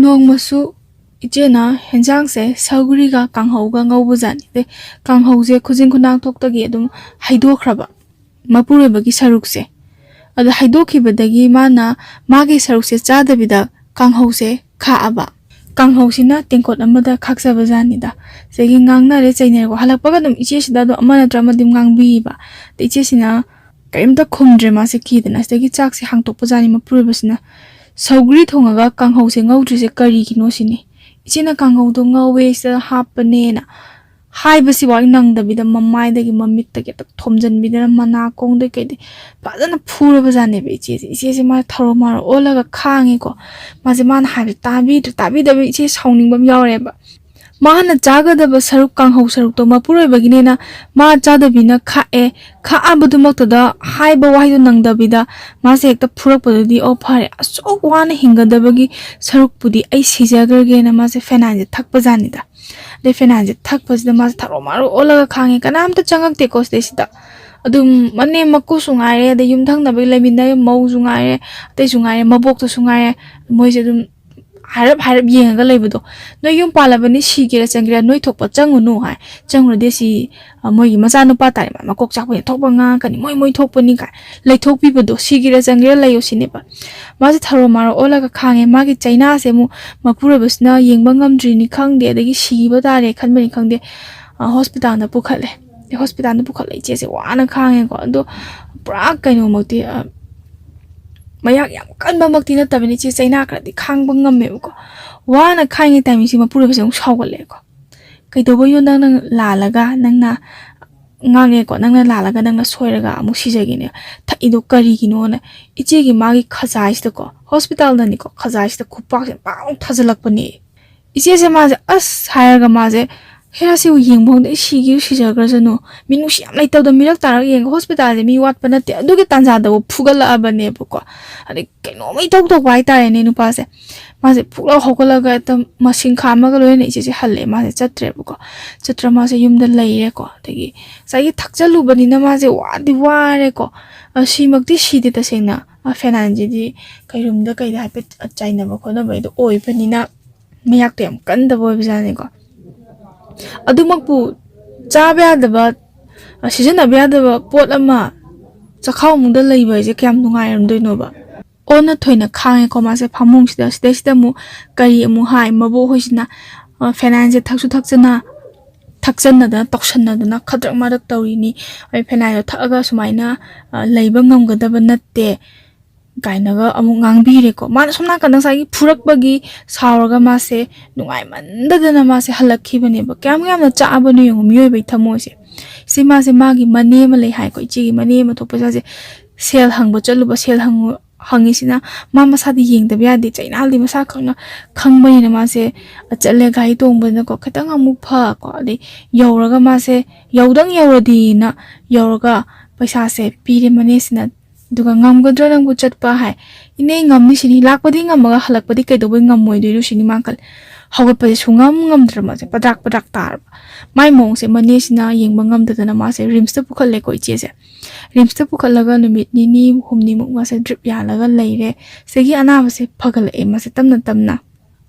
ꯅꯣꯡꯃꯁꯨ ꯏꯆꯦꯅ ꯍꯦꯟꯖꯥꯡꯁꯦ ꯁꯧꯒ꯭ꯔꯤꯒ ꯀꯥꯡꯍꯧꯒ ꯉꯧꯕꯖꯥꯠꯅꯤ꯫ ꯑꯗꯩ ꯀꯥꯡꯍꯧꯁꯦ ꯈꯨꯖꯤꯟ ꯈꯨꯅꯥꯡꯊꯣꯛꯇꯒꯤ ꯑꯗꯨꯝ ꯍꯩꯗꯣꯛꯈ꯭ꯔꯕ, ꯃꯄꯨꯔꯣꯏꯕꯒꯤ ꯁꯔꯨꯛꯁꯦ꯫ ꯑꯗꯣ ꯍꯩꯗꯣꯛꯈꯤꯕꯗꯒꯤ ꯃꯥꯅ ꯃꯥꯒꯤ ꯁꯔꯨꯛꯁꯦ ꯆꯥꯗꯕꯤꯗ ꯀꯥꯡꯍꯧꯁꯦ ꯈꯥꯛꯑꯕ꯫ ꯀꯥꯡꯍꯧꯁꯤꯅ ꯇꯦꯡꯀꯣꯠ ꯑꯃꯗ ꯈꯥꯛꯆꯕ ꯖꯥꯠꯅꯤꯗ꯫ ꯁꯤꯗꯒꯤ ꯉꯥꯡꯅꯔꯦ ꯆꯩꯅꯔꯦꯀꯣ꯫ ꯍꯜꯂꯛꯄꯒ ꯑꯗꯨꯝ ꯏꯆꯦꯁꯤꯗ ꯑꯗꯨꯝ ꯑꯃ ꯅꯠꯇ꯭ꯔ ꯑꯃꯗꯤ ꯑꯗꯨꯝ ꯉꯥꯡꯕꯤꯌꯦꯕ꯫ ꯑꯗ ꯏꯆꯦꯁꯤꯅ ꯀꯔꯤꯝꯇ ꯈꯨꯝꯗ꯭ꯔꯦ, ꯃꯥꯁꯦ ꯀꯤꯗꯅ꯫ ꯁꯤꯗꯒꯤ ꯆꯥꯛꯁꯦ ꯍꯥꯡꯇꯣꯛꯄ ꯖꯥꯠꯅꯤ ꯃꯄꯨꯔꯣꯏꯕꯁꯤꯅ꯫ "ꯁꯧꯒ꯭ꯔꯤ ꯊꯣꯡꯉꯒ ꯀꯥꯡꯍꯧꯁꯦ ꯉꯧꯗ꯭ꯔꯤꯁꯦ ꯀꯔꯤꯒꯤꯅꯣ?" ꯁꯤꯅꯤ꯫ "ꯏꯆꯦꯅ ꯀꯥꯡꯍꯧꯗꯣ ꯉꯧꯋꯦ, ꯁꯤꯗ ꯍꯥꯞꯄꯅꯦꯅ" ꯍꯥꯏꯕꯁꯤꯐꯥꯎ ꯅꯪꯗꯕꯤꯗ ꯃꯃꯥꯏꯗꯒꯤ ꯃꯃꯤꯠꯇꯒꯤ ꯍꯦꯛꯇ ꯊꯣꯝꯖꯤꯟꯕꯤꯗꯅ ꯃꯅꯥ ꯀꯣꯡꯗꯩ ꯀꯩꯗꯩ ꯐꯖꯅ ꯐꯨꯔꯕ ꯖꯥꯠꯅꯦꯕ ꯏꯆꯦꯁꯦ꯫ ꯏꯆꯦꯁꯦ ꯃꯥ ꯊꯔꯣ ꯃꯥꯔꯣ ꯑꯣꯜꯂꯒ ꯈꯥꯡꯉꯤꯀꯣ꯫ ꯃꯥꯁꯦ ꯃꯥꯅ ꯍꯥꯏꯕꯁꯦ ꯇꯥꯕꯤꯗ꯭ꯔꯦ, ꯇꯥꯕꯤꯗꯕ ꯏꯆꯦ ꯁꯥꯎꯅꯤꯡꯕ ꯑꯃ ꯌꯥꯎꯔꯦꯕ꯫ ꯃꯥꯅ ꯆꯥꯒꯗꯕ ꯁꯔꯨꯛ ꯀꯥꯡꯍꯧ ꯁꯔꯨꯛꯇꯣ ꯃꯄꯨꯔꯣꯏꯕꯒꯤꯅꯦꯅ ꯃꯥ ꯆꯥꯗꯕꯤꯅ ꯈꯥꯛꯑꯦ꯫ ꯈꯥꯛꯑꯕꯗꯨꯃꯛꯇꯗ ꯍꯥꯏꯕ ꯋꯥꯍꯩꯗꯣ ꯅꯪꯗꯕꯤꯗ ꯃꯥꯁꯦ ꯍꯦꯛꯇ ꯐꯨꯔꯛꯄꯗꯨꯗꯤ, "ꯑꯣ, ꯐꯔꯦ, ꯑꯁꯨꯛ ꯋꯥꯅ ꯍꯤꯡꯒꯗꯕꯒꯤ ꯁꯔꯨꯛꯄꯨꯗꯤ ꯑꯩ ꯁꯤꯖꯈ꯭ꯔꯒꯦꯅ" ꯃꯥꯁꯦ ꯐꯦꯅꯥꯏꯜꯁꯦ ꯊꯛꯄ ꯖꯥꯠꯅꯤꯗ꯫ ꯑꯗꯩ ꯐꯦꯅꯥꯏꯜꯁꯦ ꯊꯛꯄꯁꯤꯗ ꯃꯥꯁꯦ ꯊꯔꯣ ꯃꯥꯔꯣ ꯑꯣꯜꯂꯒ ꯈꯥꯡꯉꯦ꯫ ꯀꯅꯥꯝꯇ ꯆꯪꯉꯛꯇꯦꯀꯣ ꯁꯤꯗꯩꯁꯤꯗ꯫ ꯑꯗꯨꯝ ꯃꯅꯦꯝ ꯃꯀꯨꯁꯨ ꯉꯥꯏꯔꯦ, ꯑꯗꯩ ꯌꯨꯝꯊꯪꯅꯕꯒꯤ ꯂꯩꯃꯤꯟꯅꯔꯤꯕ ꯃꯧꯁꯨ ꯉꯥꯏꯔꯦ, ꯑꯇꯩꯁꯨ ꯉꯥꯏꯔꯦ, ꯃꯕꯣꯛꯇꯨꯁꯨ ꯉꯥꯏꯔꯦ꯫ ꯃꯣꯏꯁꯦ ꯑꯗꯨꯝ ꯍꯥꯏꯔꯞ ꯍꯥꯏꯔꯞ ꯌꯦꯡꯉꯒ ꯂꯩꯕꯗꯣ꯫ "ꯅꯣꯏ ꯌꯨꯝ ꯄꯥꯜꯂꯕꯅꯤ, ꯁꯤꯒꯦꯔꯥ ꯆꯪꯒꯦꯔꯥ ꯅꯣꯏ ꯊꯣꯛꯄ ꯆꯪꯉꯨꯅꯨ" ꯍꯥꯏ꯫ "ꯆꯪꯉꯨꯔꯗꯤ ꯁꯤ, ꯑ, ꯃꯣꯏꯒꯤ ꯃꯆꯥꯅꯨꯄꯥ ꯇꯥꯔꯦ, ꯃꯥ ꯃꯀꯣꯛ ꯆꯥꯛꯄꯅꯤ, ꯊꯣꯛꯄ ꯉꯥꯡꯉꯛꯀꯅꯤ, ꯃꯣꯏ, ꯃꯣꯏ ꯊꯣꯛꯄꯅꯤ" ꯀꯥꯏ ꯂꯩꯊꯣꯛꯄꯤꯕꯗꯣ꯫ "ꯁꯤꯒꯦꯔꯥ ꯆꯪꯒꯦꯔꯥ ꯂꯩꯌꯣ" ꯁꯤꯅꯦꯕ꯫ ꯃꯥꯁꯦ ꯊꯔꯣ ꯃꯥꯔꯣ ꯑꯣꯜꯂꯒ ꯈꯥꯡꯉꯦ꯫ ꯃꯥꯒꯤ ꯆꯩꯅꯥꯁꯦ ꯑꯃꯨꯛ ꯃꯄꯨꯔꯣꯏꯕꯁꯤꯅ ꯌꯦꯡꯕ ꯉꯝꯗ꯭ꯔꯤꯅꯤ ꯈꯪꯗꯦ, ꯑꯗꯒꯤ ꯁꯤꯕ ꯇꯥꯔꯦ ꯈꯟꯕꯅꯤ ꯈꯪꯗꯦ, ꯑ, ꯍꯣꯁꯄꯤꯇꯥꯜꯗ ꯄꯨꯈꯠꯂꯦ꯫ ꯑꯗꯩ ꯍꯣꯁꯄꯤꯇꯥꯜꯗ ꯄꯨꯈꯠꯂꯦ꯫ ꯏꯆꯦꯁꯦ ꯋꯥꯅ ꯈꯥꯡꯉꯦꯀꯣ꯫ ꯑꯗꯣ ꯄꯨꯔꯥ ꯀꯩꯅꯣꯃꯛꯇꯤ, ꯑ, ꯃꯌꯥꯛ ꯌꯥꯝ ꯀꯟꯕꯃꯛꯇꯤ ꯅꯠꯇꯕꯅꯤ, ꯏꯆꯦ ꯆꯩꯅꯥ ꯈꯔꯗꯤ ꯈꯥꯡꯕ ꯉꯝꯃꯦꯕꯀꯣ꯫ ꯋꯥꯅ ꯈꯥꯡꯉꯤ ꯇꯥꯏꯃꯤꯡꯁꯤ ꯃꯄꯨꯔꯣꯏꯕꯁꯦ ꯑꯃꯨꯛ ꯁꯥꯎꯒꯠꯂꯛꯑꯦꯀꯣ꯫ "ꯀꯩꯗꯧꯕꯩꯅꯣ ꯅꯪꯅ ꯂꯥꯜꯂꯒ ꯅꯪꯅ ꯉꯥꯡꯉꯦꯀꯣ, ꯅꯪꯅ ꯂꯥꯜꯂꯒ ꯅꯪꯅ ꯁꯣꯏꯔꯒ ꯑꯃꯨꯛ ꯁꯤꯖꯒꯦꯅꯦ ꯊꯛꯏꯗꯣ ꯀꯔꯤꯒꯤꯅꯣꯅ?" ꯏꯆꯦꯒꯤ ꯃꯥꯒꯤ ꯈꯖꯥꯏꯁꯤꯗꯀꯣ, ꯍꯣꯁꯄꯤꯇꯥꯜꯗꯅꯤꯀꯣ, ꯈꯖꯥꯏꯁꯤꯗ ꯈꯨꯄꯥꯛꯁꯦ ꯄꯥꯛ ꯊꯥꯖꯤꯜꯂꯛꯄꯅꯦ꯫ ꯏꯆꯦꯁꯦ ꯃꯥꯁꯦ ꯑꯁ ꯍꯥꯏꯔꯒ ꯃꯥꯁꯦ ꯍꯦꯔꯥꯁꯤꯕꯨ ꯌꯦꯡꯕ ꯍꯧꯅ ꯑꯩ ꯁꯤꯒꯤꯁꯨ ꯁꯤꯖꯈ꯭ꯔꯁꯅꯨ, ꯃꯤꯅꯨꯡꯁꯤ ꯌꯥꯝ ꯂꯩꯇꯕꯗ ꯃꯤꯔꯛ ꯇꯥꯔꯛ ꯌꯦꯡꯉꯒ ꯍꯣꯁꯄꯤꯇꯥꯜꯁꯦ ꯃꯤ ꯋꯥꯠꯄ ꯅꯠꯇꯦ, ꯑꯗꯨꯒꯤ ꯇꯥꯟꯖꯥꯗꯕꯨ ꯐꯨꯒꯠꯂꯛꯑꯕꯅꯦꯕꯀꯣ꯫ ꯑꯗꯩ ꯀꯩꯅꯣꯝ ꯏꯇꯧ ꯇꯧꯕ ꯍꯥꯏꯇꯥꯔꯦꯅꯦ ꯅꯨꯄꯥꯁꯦ꯫ ꯃꯥꯁꯦ ꯐꯨꯛꯂꯥꯎ ꯍꯧꯒꯠꯂꯒ ꯍꯦꯛꯇ ꯃꯁꯤꯡꯈꯥ ꯑꯃꯒ ꯂꯣꯏꯅꯅ ꯏꯆꯦꯁꯦ ꯍꯜꯂꯛꯑꯦ꯫ ꯃꯥꯁꯦ ꯆꯠꯇ꯭ꯔꯦꯕꯀꯣ꯫ ꯆꯠꯇ꯭ꯔ ꯃꯥꯁꯦ ꯌꯨꯝꯗ ꯂꯩꯔꯦꯀꯣ꯫ ꯑꯗꯒꯤ ꯉꯁꯥꯏꯒꯤ ꯊꯛꯆꯜꯂꯨꯕꯅꯤꯅ ꯃꯥꯁꯦ ꯋꯥꯗꯤ ꯋꯥꯔꯦꯀꯣ꯫ ꯑ, ꯁꯤꯃꯛꯇꯤ ꯁꯤꯗꯦ ꯇꯁꯦꯡꯅ꯫ ꯑ, ꯐꯦꯅꯥꯏꯜꯁꯤꯗꯤ ꯀꯩꯔꯨꯝꯗ ꯀꯩꯗ ꯍꯥꯏꯐꯦꯠ ꯆꯥꯏꯅꯕ ꯈꯣꯠꯅꯕꯩꯗꯣ ꯑꯣꯏꯕꯅꯤꯅ ꯃꯌꯥꯛꯇꯣ ꯌꯥꯝ ꯀꯟꯗꯕ ꯑꯣꯏꯕꯖꯥꯠꯅꯤꯀꯣ꯫ ꯑꯗꯨꯃꯛꯄꯨ ꯆꯥꯕ ꯌꯥꯗꯕ, ꯑ, ꯁꯤꯖꯤꯟꯅꯕ ꯌꯥꯗꯕ ꯄꯣꯠ ꯑꯃ ꯆꯈꯥꯎ ꯃꯅꯨꯡꯗ ꯂꯩꯕ ꯍꯥꯏꯁꯦ ꯀꯌꯥꯝ ꯅꯨꯡꯉꯥꯏꯔꯝꯗꯣꯏꯅꯣꯕ? ꯑꯣꯟꯅ ꯊꯣꯏꯅ ꯈꯥꯡꯉꯦꯀꯣ ꯃꯥꯁꯦ ꯐꯃꯨꯡꯁꯤꯗ꯫ ꯁꯤꯗꯩꯁꯤꯗ ꯑꯃꯨꯛ ꯀꯔꯤ ꯑꯃꯨꯛ ꯍꯥꯏ, ꯃꯕꯣꯛ ꯍꯣꯏꯁꯤꯅ, ꯑ, ꯐꯦꯅꯥꯏꯜꯁꯦ ꯊꯛꯁꯨ ꯊꯛꯆꯅ, ꯊꯛꯆꯟꯅꯗꯅ, ꯇꯧꯁꯟꯅꯗꯅ, ꯈꯗ꯭ꯔꯛ ꯃꯗ꯭ꯔꯛ ꯇꯧꯔꯤꯅꯤ꯫ ꯑꯩ ꯐꯦꯅꯥꯏꯜꯗꯣ ꯊꯛꯑꯒ ꯁꯨꯃꯥꯏꯅ, ꯑ, ꯂꯩꯕ ꯉꯝꯒꯗꯕ ꯅꯠꯇꯦ ꯀꯥꯏꯅꯒ ꯑꯃꯨꯛ ꯉꯥꯡꯕꯤꯔꯦꯀꯣ꯫ ꯃꯥꯅ ꯁꯣꯝ ꯅꯥꯀꯟꯗ ꯉꯁꯥꯏꯒꯤ ꯐꯨꯔꯛꯄꯒꯤ ꯁꯥꯎꯔꯒ ꯃꯥꯁꯦ ꯅꯨꯡꯉꯥꯏꯃꯟꯗꯗꯅ ꯃꯥꯁꯦ ꯍꯜꯂꯛꯈꯤꯕꯅꯦꯕ꯫ ꯀꯌꯥꯝ ꯌꯥꯝꯅ ꯆꯥꯛꯑꯕꯅꯣ ꯌꯦꯡꯉꯣ ꯃꯤꯑꯣꯏꯕꯒꯤ ꯊꯃꯣꯏꯁꯦ꯫ ꯁꯤ ꯃꯥꯁꯦ ꯃꯥꯒꯤ ꯃꯅꯦ ꯑꯃ ꯂꯩ ꯍꯥꯏꯀꯣ, ꯏꯆꯦꯒꯤ ꯃꯅꯦ ꯑꯃ ꯊꯣꯛꯄ ꯁꯥꯁꯦ꯫ ꯁꯦꯜ ꯍꯪꯕ ꯆꯠꯂꯨꯕ, ꯁꯦꯜ ꯍꯪꯉꯨ-, ꯍꯪꯉꯤꯁꯤꯅ ꯃꯥ ꯃꯁꯥꯗꯤ ꯌꯦꯡꯗꯕ ꯌꯥꯗꯦ, ꯆꯩꯅꯥꯜꯗꯤ ꯃꯁꯥ ꯈꯪꯅ ꯈꯪꯕꯅꯤꯅ ꯃꯥꯁꯦ ꯆꯠꯂꯦ ꯒꯥꯔꯤ ꯇꯣꯡꯕꯗꯅꯀꯣ, ꯈꯤꯇꯪ ꯑꯃꯨꯛ ꯐꯀꯣ, ꯑꯗꯩ ꯌꯧꯔꯒ ꯃꯥꯁꯦ ꯌꯧꯗꯪ ꯌꯧꯔꯗꯤꯅ ꯌꯧꯔꯒ ꯄꯩꯁꯥꯁꯦ ꯄꯤꯔꯦ ꯃꯅꯦꯁꯤꯅ꯫ ꯑꯗꯨꯒ "ꯉꯝꯒꯗ꯭ꯔꯣ ꯅꯪꯕꯨ ꯆꯠꯄ?" ꯍꯥꯏ꯫ "ꯏꯅꯦ, ꯉꯝꯅꯤ ꯁꯤꯅꯤ, ꯂꯥꯛꯄꯗꯤ ꯉꯝꯃꯒ ꯍꯜꯂꯛꯄꯗꯤ ꯀꯩꯗꯧꯕꯩ ꯉꯝꯃꯣꯏꯗꯣꯏꯅꯣ ꯁꯤꯅꯤ?" ꯃꯥ ꯈꯜꯂꯦ꯫ ꯍꯧꯒꯠꯄꯁꯦ ꯁꯨꯡꯉꯝ ꯉꯝꯗ꯭ꯔ ꯃꯥꯁꯦ ꯄꯗ꯭ꯔꯥꯛ ꯄꯗ꯭ꯔꯥꯛ ꯇꯥꯔꯕ꯫ ꯃꯥꯏ ꯃꯑꯣꯡꯁꯦ ꯃꯅꯦꯁꯤꯅ ꯌꯦꯡꯕ ꯉꯝꯗꯗꯅ ꯃꯥꯁꯦ ꯔꯤꯝꯁꯇ ꯄꯨꯈꯠꯂꯦꯀꯣ ꯏꯆꯦꯁꯦ꯫ ꯔꯤꯝꯁꯇ ꯄꯨꯈꯠꯂꯒ ꯅꯨꯃꯤꯠ ꯅꯤꯅꯤ ꯍꯨꯝꯅꯤꯃꯨꯛ ꯃꯥꯁꯦ ꯗ꯭ꯔꯤꯞ ꯌꯥꯜꯂꯒ ꯂꯩꯔꯦ꯫ ꯁꯤꯗꯒꯤ ꯑꯅꯥꯕꯁꯦ ꯐꯒꯠꯂꯛꯑꯦ ꯃꯥꯁꯦ ꯇꯞꯅ ꯇꯞꯅ꯫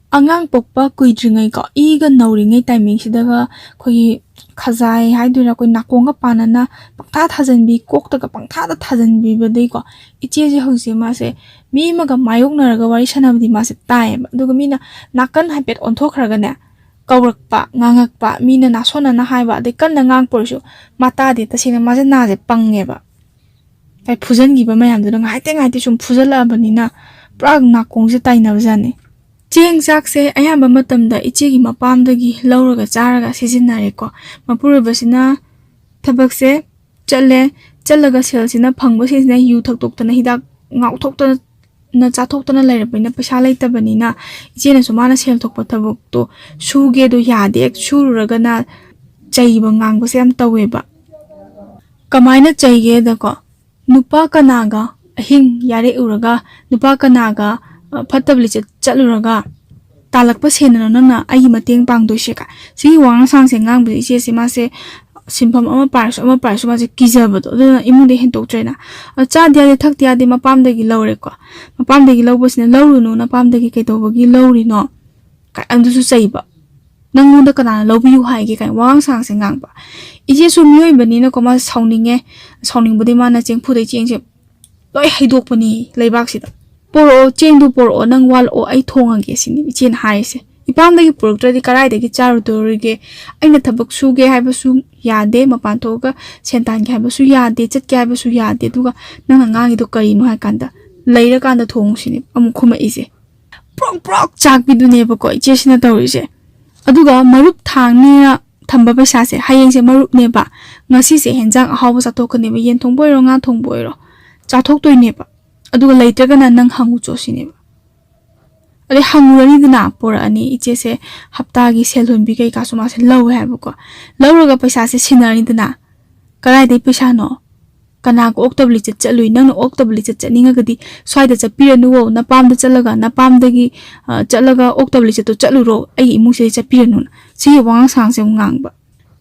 ꯑꯉꯥꯡ ꯄꯣꯛꯄ ꯀꯨꯏꯗ꯭ꯔꯤꯉꯩꯀꯣ, ꯏꯒ ꯅꯧꯔꯤꯉꯩ ꯇꯥꯏꯃꯤꯡꯁꯤꯗꯒ ꯑꯩꯈꯣꯏꯒꯤ ꯈꯖꯥꯏ ꯍꯥꯏꯗꯣꯏꯔꯥ, ꯑꯩꯈꯣꯏ ꯅꯥꯀꯣꯡꯒ ꯄꯥꯟꯅꯅ ꯄꯪꯊꯥ ꯊꯥꯖꯟꯕꯤ, ꯀꯣꯛꯇꯒ ꯄꯪꯊꯥꯗ ꯊꯥꯖꯟꯕꯤꯕꯗꯒꯤꯀꯣ, ꯏꯆꯦꯁꯦ ꯍꯧꯖꯤꯛꯁꯦ ꯃꯥꯁꯦ ꯃꯤ ꯑꯃꯒ ꯃꯥꯌꯣꯛꯅꯔꯒ ꯋꯥꯔꯤ ꯁꯥꯟꯅꯕꯗꯤ ꯃꯥꯁꯦ ꯇꯥꯏꯌꯦꯕ꯫ ꯑꯗꯨꯒ ꯃꯤꯅ ꯅꯥꯀꯟ ꯍꯥꯏꯐꯦꯠ ꯑꯣꯟꯊꯣꯛꯈ꯭ꯔꯒꯅꯦ, ꯀꯧꯔꯛꯄ, ꯉꯥꯡꯉꯛꯄ, ꯃꯤꯅ ꯅꯥꯁꯣꯟꯅꯅ ꯍꯥꯏꯕ, ꯑꯗꯩ ꯀꯟꯅ ꯉꯥꯡꯄ ꯑꯣꯏꯔꯁꯨ ꯃꯥ ꯇꯥꯗꯦ꯫ ꯇꯁꯦꯡꯅ ꯃꯥꯁꯦ ꯅꯥꯁꯦ ꯄꯪꯉꯦꯕ꯫ ꯍꯥꯏ ꯐꯨꯖꯟꯈꯤꯕ ꯃꯌꯥꯝꯗꯨꯅ ꯉꯥꯏꯍꯥꯛꯇꯪ ꯉꯥꯏꯍꯥꯛꯇꯪ ꯁꯨꯝ ꯐꯨꯖꯜꯂꯛꯑꯕꯅꯤꯅ ꯄꯨꯔꯥ ꯅꯥꯀꯣꯡꯁꯦ ꯇꯥꯏꯅꯕꯖꯥꯠꯅꯤ꯫ ꯆꯦꯡ ꯆꯥꯛꯁꯦ ꯑꯌꯥꯝꯕ ꯃꯇꯝꯗ ꯏꯆꯦꯒꯤ ꯃꯄꯥꯝꯗꯒꯤ ꯂꯧꯔꯒ ꯆꯥꯔꯒ ꯁꯤꯖꯤꯟꯅꯔꯦꯀꯣ꯫ ꯃꯄꯨꯔꯣꯏꯕꯁꯤꯅ ꯊꯕꯛꯁꯦ ꯆꯠꯂꯦ, ꯆꯠꯂꯒ ꯁꯦꯜꯁꯤꯅ ꯐꯪꯕꯁꯤꯡꯁꯤꯅ ꯌꯨ ꯊꯛꯇꯣꯛꯇꯅ, ꯍꯤꯗꯥꯛ ꯉꯥꯎꯊꯣꯛꯇꯅ ꯅ ꯆꯥꯊꯣꯛꯇꯅ ꯂꯩꯔꯕꯅꯤꯅ, ꯄꯩꯁꯥ ꯂꯩꯇꯕꯅꯤꯅ, ꯏꯆꯦꯅꯁꯨ ꯃꯥꯅ ꯁꯦꯜ ꯊꯣꯛꯄ ꯊꯕꯛꯇꯣ ꯁꯨꯒꯦꯗꯣ ꯌꯥꯗꯦ, ꯁꯨꯔꯨꯔꯒꯅ ꯆꯩꯕ ꯉꯥꯡꯕꯁꯦ ꯌꯥꯝ ꯇꯧꯋꯦꯕ꯫ ꯀꯃꯥꯏꯅ ꯆꯩꯒꯦꯗꯀꯣ, ꯅꯨꯄꯥ ꯀꯅꯥꯒ ꯑꯍꯤꯡ ꯌꯥꯔꯦꯛꯎꯔꯒ, ꯅꯨꯄꯥ ꯀꯅꯥꯒ, ꯑ, ꯐꯠꯇꯕ ꯂꯤꯆꯠ ꯆꯠꯂꯨꯔꯒ ꯇꯥꯜꯂꯛꯄ ꯁꯦꯟꯅꯅꯣ ꯅꯪꯅ ꯑꯩꯒꯤ ꯃꯇꯦꯡ ꯄꯥꯡꯗꯣꯏꯁꯦ ꯀꯥꯏ? ꯁꯤꯒꯤ ꯋꯥꯉꯥꯡ ꯁꯉꯥꯡꯁꯦ ꯉꯥꯡꯕꯁꯦ ꯏꯆꯦꯁꯦ ꯃꯥꯁꯦ ꯁꯤꯟꯐꯝ ꯑꯃ ꯄꯥꯏꯔꯁꯨ ꯑꯃ ꯄꯥꯏꯔꯁꯨ ꯃꯥꯁꯦ ꯀꯤꯖꯕꯗꯣ, ꯑꯗꯨꯅ ꯏꯃꯨꯡꯗ ꯍꯦꯟꯗꯣꯛꯇ꯭ꯔꯦꯅ꯫ ꯑ, ꯆꯥꯗ ꯌꯥꯗꯦ ꯊꯛꯇ ꯌꯥꯗꯦ ꯃꯄꯥꯝꯗꯒꯤ ꯂꯧꯔꯦꯀꯣ꯫ ꯃꯄꯥꯝꯗꯒꯤ ꯂꯧꯕꯁꯤꯅ, "ꯂꯧꯔꯨꯅꯨ, ꯅꯄꯥꯝꯗꯒꯤ ꯀꯩꯗꯧꯕꯒꯤ ꯂꯧꯔꯤꯅꯣ?" ꯀꯥꯏ ꯑꯗꯨꯁꯨ ꯆꯩꯕ꯫ "ꯅꯪꯉꯣꯟꯗ ꯀꯅꯥꯅ ꯂꯧꯕꯤꯌꯨ ꯍꯥꯏꯒꯦ?" ꯀꯥꯏꯅ ꯋꯥꯉꯥꯡ ꯁꯉꯥꯡꯁꯦ ꯉꯥꯡꯕ꯫ ꯏꯆꯦꯁꯨ ꯃꯤꯑꯣꯏꯕꯅꯤꯅꯀꯣ, ꯃꯥꯁꯦ ꯁꯥꯎꯅꯤꯡꯉꯦ꯫ ꯁꯥꯎꯅꯤꯡꯕꯗꯤ ꯃꯥꯅ ꯆꯦꯡꯐꯨꯗꯩ ꯆꯦꯡꯁꯦ ꯂꯣꯏ ꯍꯩꯗꯣꯛꯄꯅꯤ ꯂꯩꯕꯥꯛꯁꯤꯗ꯫ "ꯄꯣꯔꯛꯑꯣ, ꯆꯦꯡꯗꯨ ꯄꯣꯔꯛꯑꯣ, ꯅꯪ ꯋꯥꯠꯂꯛꯑꯣ, ꯑꯩ ꯊꯣꯡꯉꯒꯦ," ꯁꯤꯅꯤ ꯏꯆꯦꯅ ꯍꯥꯏꯔꯤꯁꯦ꯫ "ꯏꯄꯥꯝꯗꯒꯤ ꯄꯨꯔꯛꯇ꯭ꯔꯗꯤ ꯀꯔꯥꯏꯗꯒꯤ ꯆꯥꯔꯨꯗꯣꯔꯤꯒꯦ? ꯑꯩꯅ ꯊꯕꯛ ꯁꯨꯒꯦ ꯍꯥꯏꯕꯁꯨ ꯌꯥꯗꯦ, ꯃꯄꯥꯟ ꯊꯣꯛꯑꯒ ꯁꯦꯟ ꯇꯥꯟꯒꯦ ꯍꯥꯏꯕꯁꯨ ꯌꯥꯗꯦ, ꯆꯠꯀꯦ ꯍꯥꯏꯕꯁꯨ ꯌꯥꯗꯦ, ꯑꯗꯨꯒ ꯅꯪꯅ ꯉꯥꯡꯉꯤꯗꯣ ꯀꯔꯤꯅꯣ?" ꯍꯥꯏ ꯀꯥꯟꯗ, "ꯂꯩꯔꯀꯥꯟꯗ ꯊꯣꯡꯉꯨ," ꯁꯤꯅꯤ ꯑꯃꯨꯛ ꯈꯨꯝꯃꯛꯏꯁꯦ꯫ ꯄ꯭ꯔꯣꯛ ꯄ꯭ꯔꯣꯛ ꯆꯥꯛꯄꯤꯗꯨꯅꯦꯕꯀꯣ ꯏꯆꯦꯁꯤꯅ ꯇꯧꯔꯤꯁꯦ꯫ ꯑꯗꯨꯒ ꯃꯔꯨꯞ ꯊꯥꯡꯅꯤꯅ ꯊꯝꯕ ꯄꯩꯁꯥꯁꯦ, ꯍꯌꯦꯡꯁꯦ ꯃꯔꯨꯞꯅꯦꯕ, ꯉꯁꯤꯁꯦ ꯍꯦꯟꯖꯥꯡ ꯑꯍꯥꯎꯕ ꯆꯥꯊꯣꯛꯀꯅꯦꯕ, ꯌꯦꯟ ꯊꯣꯡꯕ ꯑꯣꯏꯔꯣ, ꯉꯥ ꯊꯣꯡꯕ ꯑꯣꯏꯔꯣ, ꯆꯥꯊꯣꯛꯇꯣꯏꯅꯦꯕ꯫ ꯑꯗꯨꯒ ꯂꯩꯇ꯭ꯔꯒꯅ ꯅꯪ ꯍꯪꯉꯨꯆꯣ ꯁꯤꯅꯦꯕ꯫ ꯑꯗꯩ ꯍꯪꯉꯨꯔꯅꯤꯗꯅ, ꯄꯣꯔꯛꯑꯅꯤ, ꯏꯆꯦꯁꯦ ꯍꯞꯇꯥꯒꯤ ꯁꯦꯜ ꯍꯨꯟꯕꯤ ꯀꯩꯀꯥꯁꯨ ꯃꯥꯁꯦ ꯂꯧꯋꯦ ꯍꯥꯏꯕꯀꯣ꯫ ꯂꯧꯔꯒ ꯄꯩꯁꯥꯁꯦ ꯁꯤꯟꯅꯔꯅꯤꯗꯅ, ꯀꯗꯥꯏꯗꯩ ꯄꯩꯁꯥꯅꯣ? ꯀꯅꯥꯒ ꯑꯣꯛꯇꯕ ꯂꯤꯆꯠ ꯆꯠꯂꯨꯏ? ꯅꯪꯅ ꯑꯣꯛꯇꯕ ꯂꯤꯆꯠ ꯆꯠꯅꯤꯡꯉꯒꯗꯤ ꯁ꯭ꯋꯥꯏꯗ ꯆꯠꯄꯤꯔꯅꯨꯋꯣ, ꯅꯄꯥꯝꯗ ꯆꯠꯂꯒ, ꯅꯄꯥꯝꯗꯒꯤ, ꯑ, ꯆꯠꯂꯒ ꯑꯣꯛꯇꯕ ꯂꯤꯆꯠꯇꯣ ꯆꯠꯂꯨꯔꯣ, ꯑꯩꯒꯤ ꯏꯃꯨꯡꯁꯤꯗ ꯆꯠꯄꯤꯔꯅꯨꯅ꯫ ꯁꯤꯒꯤ ꯋꯥꯉꯥꯡ ꯁꯉꯥꯡꯁꯦ ꯑꯃꯨꯛ ꯉꯥꯡꯕ꯫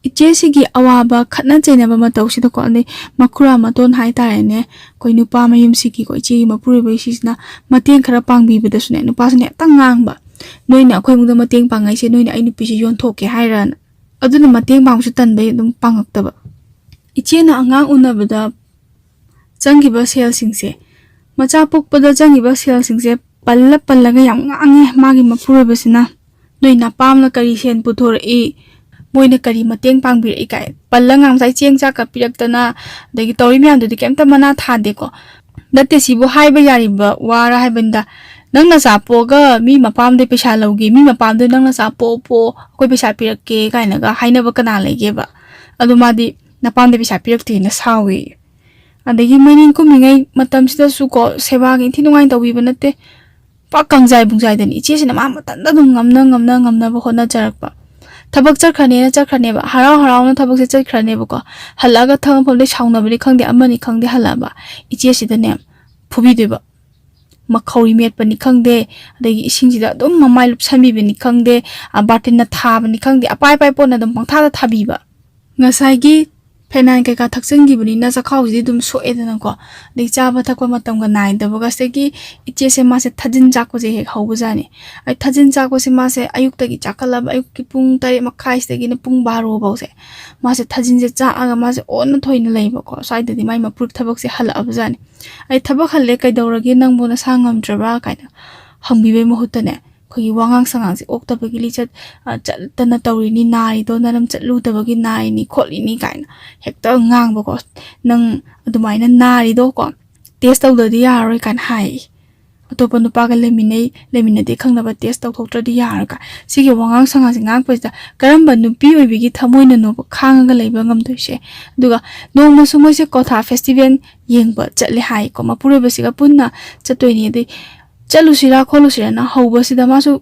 ꯏꯆꯦꯁꯤꯒꯤ ꯑꯋꯥꯕ ꯈꯠꯅ ꯆꯩꯅꯕ ꯃꯇꯧꯁꯤꯗꯀꯣ, ꯑꯗꯩ ꯃꯈꯨꯔꯥ ꯃꯇꯣꯟ ꯍꯥꯏꯇꯥꯔꯦꯅꯦ, ꯑꯩꯈꯣꯏ ꯅꯨꯄꯥ ꯃꯌꯨꯝꯁꯤꯒꯤꯀꯣ, ꯏꯆꯦꯒꯤ ꯃꯄꯨꯔꯣꯏꯕ ꯏꯆꯦꯁꯤꯅ ꯃꯇꯦꯡ ꯈꯔ ꯄꯥꯡꯕꯤꯕꯗꯁꯨꯅꯦ, ꯅꯨꯄꯥꯁꯤꯅ ꯍꯦꯛꯇ ꯉꯥꯡꯕ, "ꯅꯣꯏꯅ ꯑꯩꯈꯣꯏ ꯏꯃꯨꯡꯗ ꯃꯇꯦꯡ ꯄꯥꯡꯉꯛꯏꯁꯦ, ꯅꯣꯏꯅ ꯑꯩ ꯅꯨꯄꯤꯁꯦ ꯌꯣꯟꯊꯣꯛꯀꯦ ꯍꯥꯏꯔꯅ?" ꯑꯗꯨꯅ ꯃꯇꯦꯡ ꯄꯥꯡꯕꯁꯨ ꯇꯟꯕꯩ ꯑꯗꯨꯝ ꯄꯥꯡꯉꯛꯇꯕ꯫ ꯏꯆꯦꯅ ꯑꯉꯥꯡ ꯎꯅꯕꯗ ꯆꯪꯈꯤꯕ ꯁꯦꯜꯁꯤꯡꯁꯦ, ꯃꯆꯥ ꯄꯣꯛꯄꯗ ꯆꯪꯈꯤꯕ ꯁꯦꯜꯁꯤꯡꯁꯦ ꯄꯜꯂ ꯄꯜꯂꯒ ꯌꯥꯝ ꯉꯥꯡꯉꯦ ꯃꯥꯒꯤ ꯃꯄꯨꯔꯣꯏꯕꯁꯤꯅ꯫ "ꯅꯣꯏ ꯅꯄꯥꯝꯅ ꯀꯔꯤ ꯁꯦꯟ ꯄꯨꯊꯣꯔꯛꯏ? ꯃꯣꯏꯅ ꯀꯔꯤ ꯃꯇꯦꯡ ꯄꯥꯡꯕꯤꯔꯛꯏ?" ꯀꯥꯏ ꯄꯜꯂ ꯉꯥꯡ ꯉꯁꯥꯏ ꯆꯦꯡ ꯆꯥꯛꯀ ꯄꯤꯔꯛꯇꯅ, ꯑꯗꯒꯤ ꯇꯧꯔꯤ ꯃꯌꯥꯝꯗꯨꯗꯤ ꯀꯩꯝꯇ ꯃꯅꯥ ꯊꯥꯗꯦꯀꯣ꯫ ꯅꯠꯇꯦ, ꯁꯤꯕꯨ ꯍꯥꯏꯕ ꯌꯥꯔꯤꯕ ꯋꯥꯔ ꯍꯥꯏꯕꯅꯤꯗ꯫ ꯅꯪ ꯅꯆꯥ ꯄꯣꯛꯑꯒ ꯃꯤ ꯃꯄꯥꯝꯗꯩ ꯄꯩꯁꯥ ꯂꯧꯒꯦ, ꯃꯤ ꯃꯄꯥꯝꯗ ꯅꯪ ꯅꯆꯥ ꯄꯣꯛꯑ ꯄꯣꯛꯑꯣ, ꯑꯩꯈꯣꯏ ꯄꯩꯁꯥ ꯄꯤꯔꯛꯀꯦ ꯀꯥꯏꯅꯒ ꯍꯥꯏꯅꯕ ꯀꯅꯥ ꯂꯩꯒꯦꯕ? ꯑꯗꯣ ꯃꯥꯗꯤ ꯅꯄꯥꯝꯗꯩ ꯄꯩꯁꯥ ꯄꯤꯔꯛꯇꯦꯅ ꯁꯥꯎꯋꯦ꯫ ꯑꯗꯒꯤ ꯃꯩꯅꯤꯡ ꯀꯨꯝꯃꯤꯉꯩ ꯃꯇꯝꯁꯤꯗꯁꯨ ꯀꯣ, ꯁꯦꯕꯥꯒꯤ ꯏꯟꯊꯤ ꯅꯨꯡꯉꯥꯏꯅ ꯇꯧꯕꯤꯕ ꯅꯠꯇꯦ꯫ ꯄꯥꯛ ꯀꯪꯖꯥꯏ ꯕꯨꯡꯖꯥꯏꯗꯅꯤ꯫ ꯏꯆꯦꯁꯤꯅ ꯃꯥ ꯃꯊꯟꯇ ꯑꯗꯨꯝ ꯉꯝꯅ ꯉꯝꯅ ꯉꯝꯅꯕ ꯍꯣꯠꯅꯖꯔꯛꯄ꯫ ꯊꯕꯛ ꯆꯠꯈ꯭ꯔꯅꯦꯅ ꯆꯠꯈ꯭ꯔꯅꯦꯕ, ꯍꯔꯥꯎ ꯍꯔꯥꯎꯅ ꯊꯕꯛꯁꯦ ꯆꯠꯈ꯭ꯔꯅꯦꯕꯀꯣ꯫ ꯍꯜꯂꯛꯑꯒ ꯊꯕꯛ ꯃꯐꯝꯗꯩ ꯁꯥꯎꯅꯕꯅꯤ ꯈꯪꯗꯦ, ꯑꯃꯅꯤ ꯈꯪꯗꯦ, ꯍꯜꯂꯛꯑꯕ ꯏꯆꯦꯁꯤꯗꯅꯦ ꯐꯨꯕꯤꯗꯣꯏꯕ꯫ ꯃꯈꯧꯔꯤ ꯃꯦꯠꯄꯅꯤ ꯈꯪꯗꯦ, ꯑꯗꯒꯤ ꯏꯁꯤꯡꯁꯤꯗ ꯑꯗꯨꯝ ꯃꯃꯥꯏ ꯂꯨꯞꯁꯟꯕꯤꯕꯅꯤ ꯈꯪꯗꯦ, ꯑ, ꯕꯥꯔꯇꯤꯟꯅ ꯊꯥꯕꯅꯤ ꯈꯪꯗꯦ, ꯑꯄꯥꯏ ꯑꯄꯥꯏ ꯄꯣꯠꯅ ꯑꯗꯨꯝ ꯄꯪꯊꯥꯗ ꯊꯥꯕꯤꯕ꯫ ꯉꯁꯥꯏꯒꯤ ꯐꯦꯅꯥꯏꯟ ꯀꯩꯀꯥ ꯊꯛꯆꯟꯈꯤꯕꯅꯤꯅ ꯆꯈꯥꯎꯁꯤꯗꯤ ꯑꯗꯨꯝ ꯁꯣꯛꯑꯦꯗꯅꯀꯣ꯫ ꯑꯗꯩ ꯆꯥꯕ ꯊꯛꯄ ꯃꯇꯝꯒ ꯅꯥꯏꯗꯕꯒ, ꯁꯤꯗꯒꯤ ꯏꯆꯦꯁꯦ ꯃꯥꯁꯦ ꯊꯥꯖꯤꯟ ꯆꯥꯛꯄꯁꯦ ꯍꯦꯛ ꯍꯧꯕꯖꯥꯠꯅꯤ꯫ ꯑꯩ ꯊꯥꯖꯤꯟ ꯆꯥꯛꯄꯁꯦ ꯃꯥꯁꯦ ꯑꯌꯨꯛꯇꯒꯤ ꯆꯥꯛꯈꯠꯂꯕ, ꯑꯌꯨꯛꯀꯤ ꯄꯨꯡ ꯇꯔꯦꯠ ꯃꯈꯥꯏꯁꯤꯗꯒꯤꯅ ꯄꯨꯡ ꯕꯥꯔꯣ ꯐꯥꯎꯁꯦ ꯃꯥꯁꯦ ꯊꯥꯖꯤꯟꯁꯦ ꯆꯥꯛꯑꯒ ꯃꯥꯁꯦ ꯑꯣꯟꯅ ꯊꯣꯏꯅ ꯂꯩꯕꯀꯣ꯫ ꯁ꯭ꯋꯥꯏꯗꯗꯤ ꯃꯥꯏ ꯃꯄꯨꯔ ꯊꯕꯛꯁꯦ ꯍꯜꯂꯛꯑꯕꯖꯥꯠꯅꯤ꯫ "ꯑꯩ ꯊꯕꯛ ꯍꯜꯂꯦ, ꯀꯩꯗꯧꯔꯒꯦ, ꯅꯪꯕꯨ ꯅꯁꯥ ꯉꯝꯗ꯭ꯔꯕ꯭ꯔꯥ?" ꯀꯥꯏꯅ ꯍꯪꯕꯤꯕꯩ ꯃꯍꯨꯠꯇꯅꯦ, ꯑꯩꯈꯣꯏꯒꯤ ꯋꯥꯉꯥꯡ ꯁꯉꯥꯡꯁꯦ ꯑꯣꯛꯇꯕꯒꯤ ꯂꯤꯆꯠ, ꯑ, ꯆꯠꯇꯅ ꯇꯧꯔꯤꯅꯤ, ꯅꯥꯔꯤꯗꯣ ꯅꯔꯝ ꯆꯠꯂꯨꯗꯕꯒꯤ ꯅꯥꯔꯤꯅꯤ ꯈꯣꯠꯂꯤꯅꯤ ꯀꯥꯏꯅ ꯍꯦꯛꯇ ꯉꯥꯡꯕꯀꯣ꯫ "ꯅꯪ ꯑꯗꯨꯃꯥꯏꯅ ꯅꯥꯔꯤꯗꯣ ꯀꯣ, ꯇꯦꯁ ꯇꯧꯗ꯭ꯔꯗꯤ ꯌꯥꯔꯔꯣꯏ" ꯀꯥꯏꯅ ꯍꯥꯏ꯫ "ꯑꯇꯣꯞꯄ ꯅꯨꯄꯥꯒ ꯂꯩꯃꯤꯟꯅꯩ, ꯂꯩꯃꯤꯟꯅꯗꯦ ꯈꯪꯅꯕ ꯇꯦꯁ ꯇꯧꯊꯣꯛꯇ꯭ꯔꯗꯤ ꯌꯥꯔꯣꯏ" ꯀꯥꯏ꯫ ꯁꯤꯒꯤ ꯋꯥꯉꯥꯡ ꯁꯉꯥꯡꯁꯦ ꯉꯥꯡꯉꯛꯄꯁꯤꯗ ꯀꯔꯝꯕ ꯅꯨꯄꯤ ꯑꯣꯏꯕꯤꯒꯤ ꯊꯃꯣꯏꯅꯅꯣꯕ ꯈꯥꯡꯉꯒ ꯂꯩꯕ ꯉꯝꯗꯣꯏꯁꯦ? ꯑꯗꯨꯒ ꯅꯣꯡꯃꯁꯨ ꯃꯣꯏꯁꯦ ꯀꯣꯊꯥ ꯐꯦꯁꯇꯤꯚꯦꯜ ꯌꯦꯡꯕ ꯆꯠꯂꯦ ꯍꯥꯏꯀꯣ, ꯃꯄꯨꯔꯣꯏꯕꯁꯤꯒ ꯄꯨꯟꯅ ꯆꯠꯇꯣꯏꯅꯤ꯫ ꯑꯗꯩ ꯆꯠꯂꯨꯁꯤꯔꯥ ꯈꯣꯠꯂꯨꯁꯤꯔꯥꯅ ꯍꯧꯕꯁꯤꯗ ꯃꯥꯁꯨ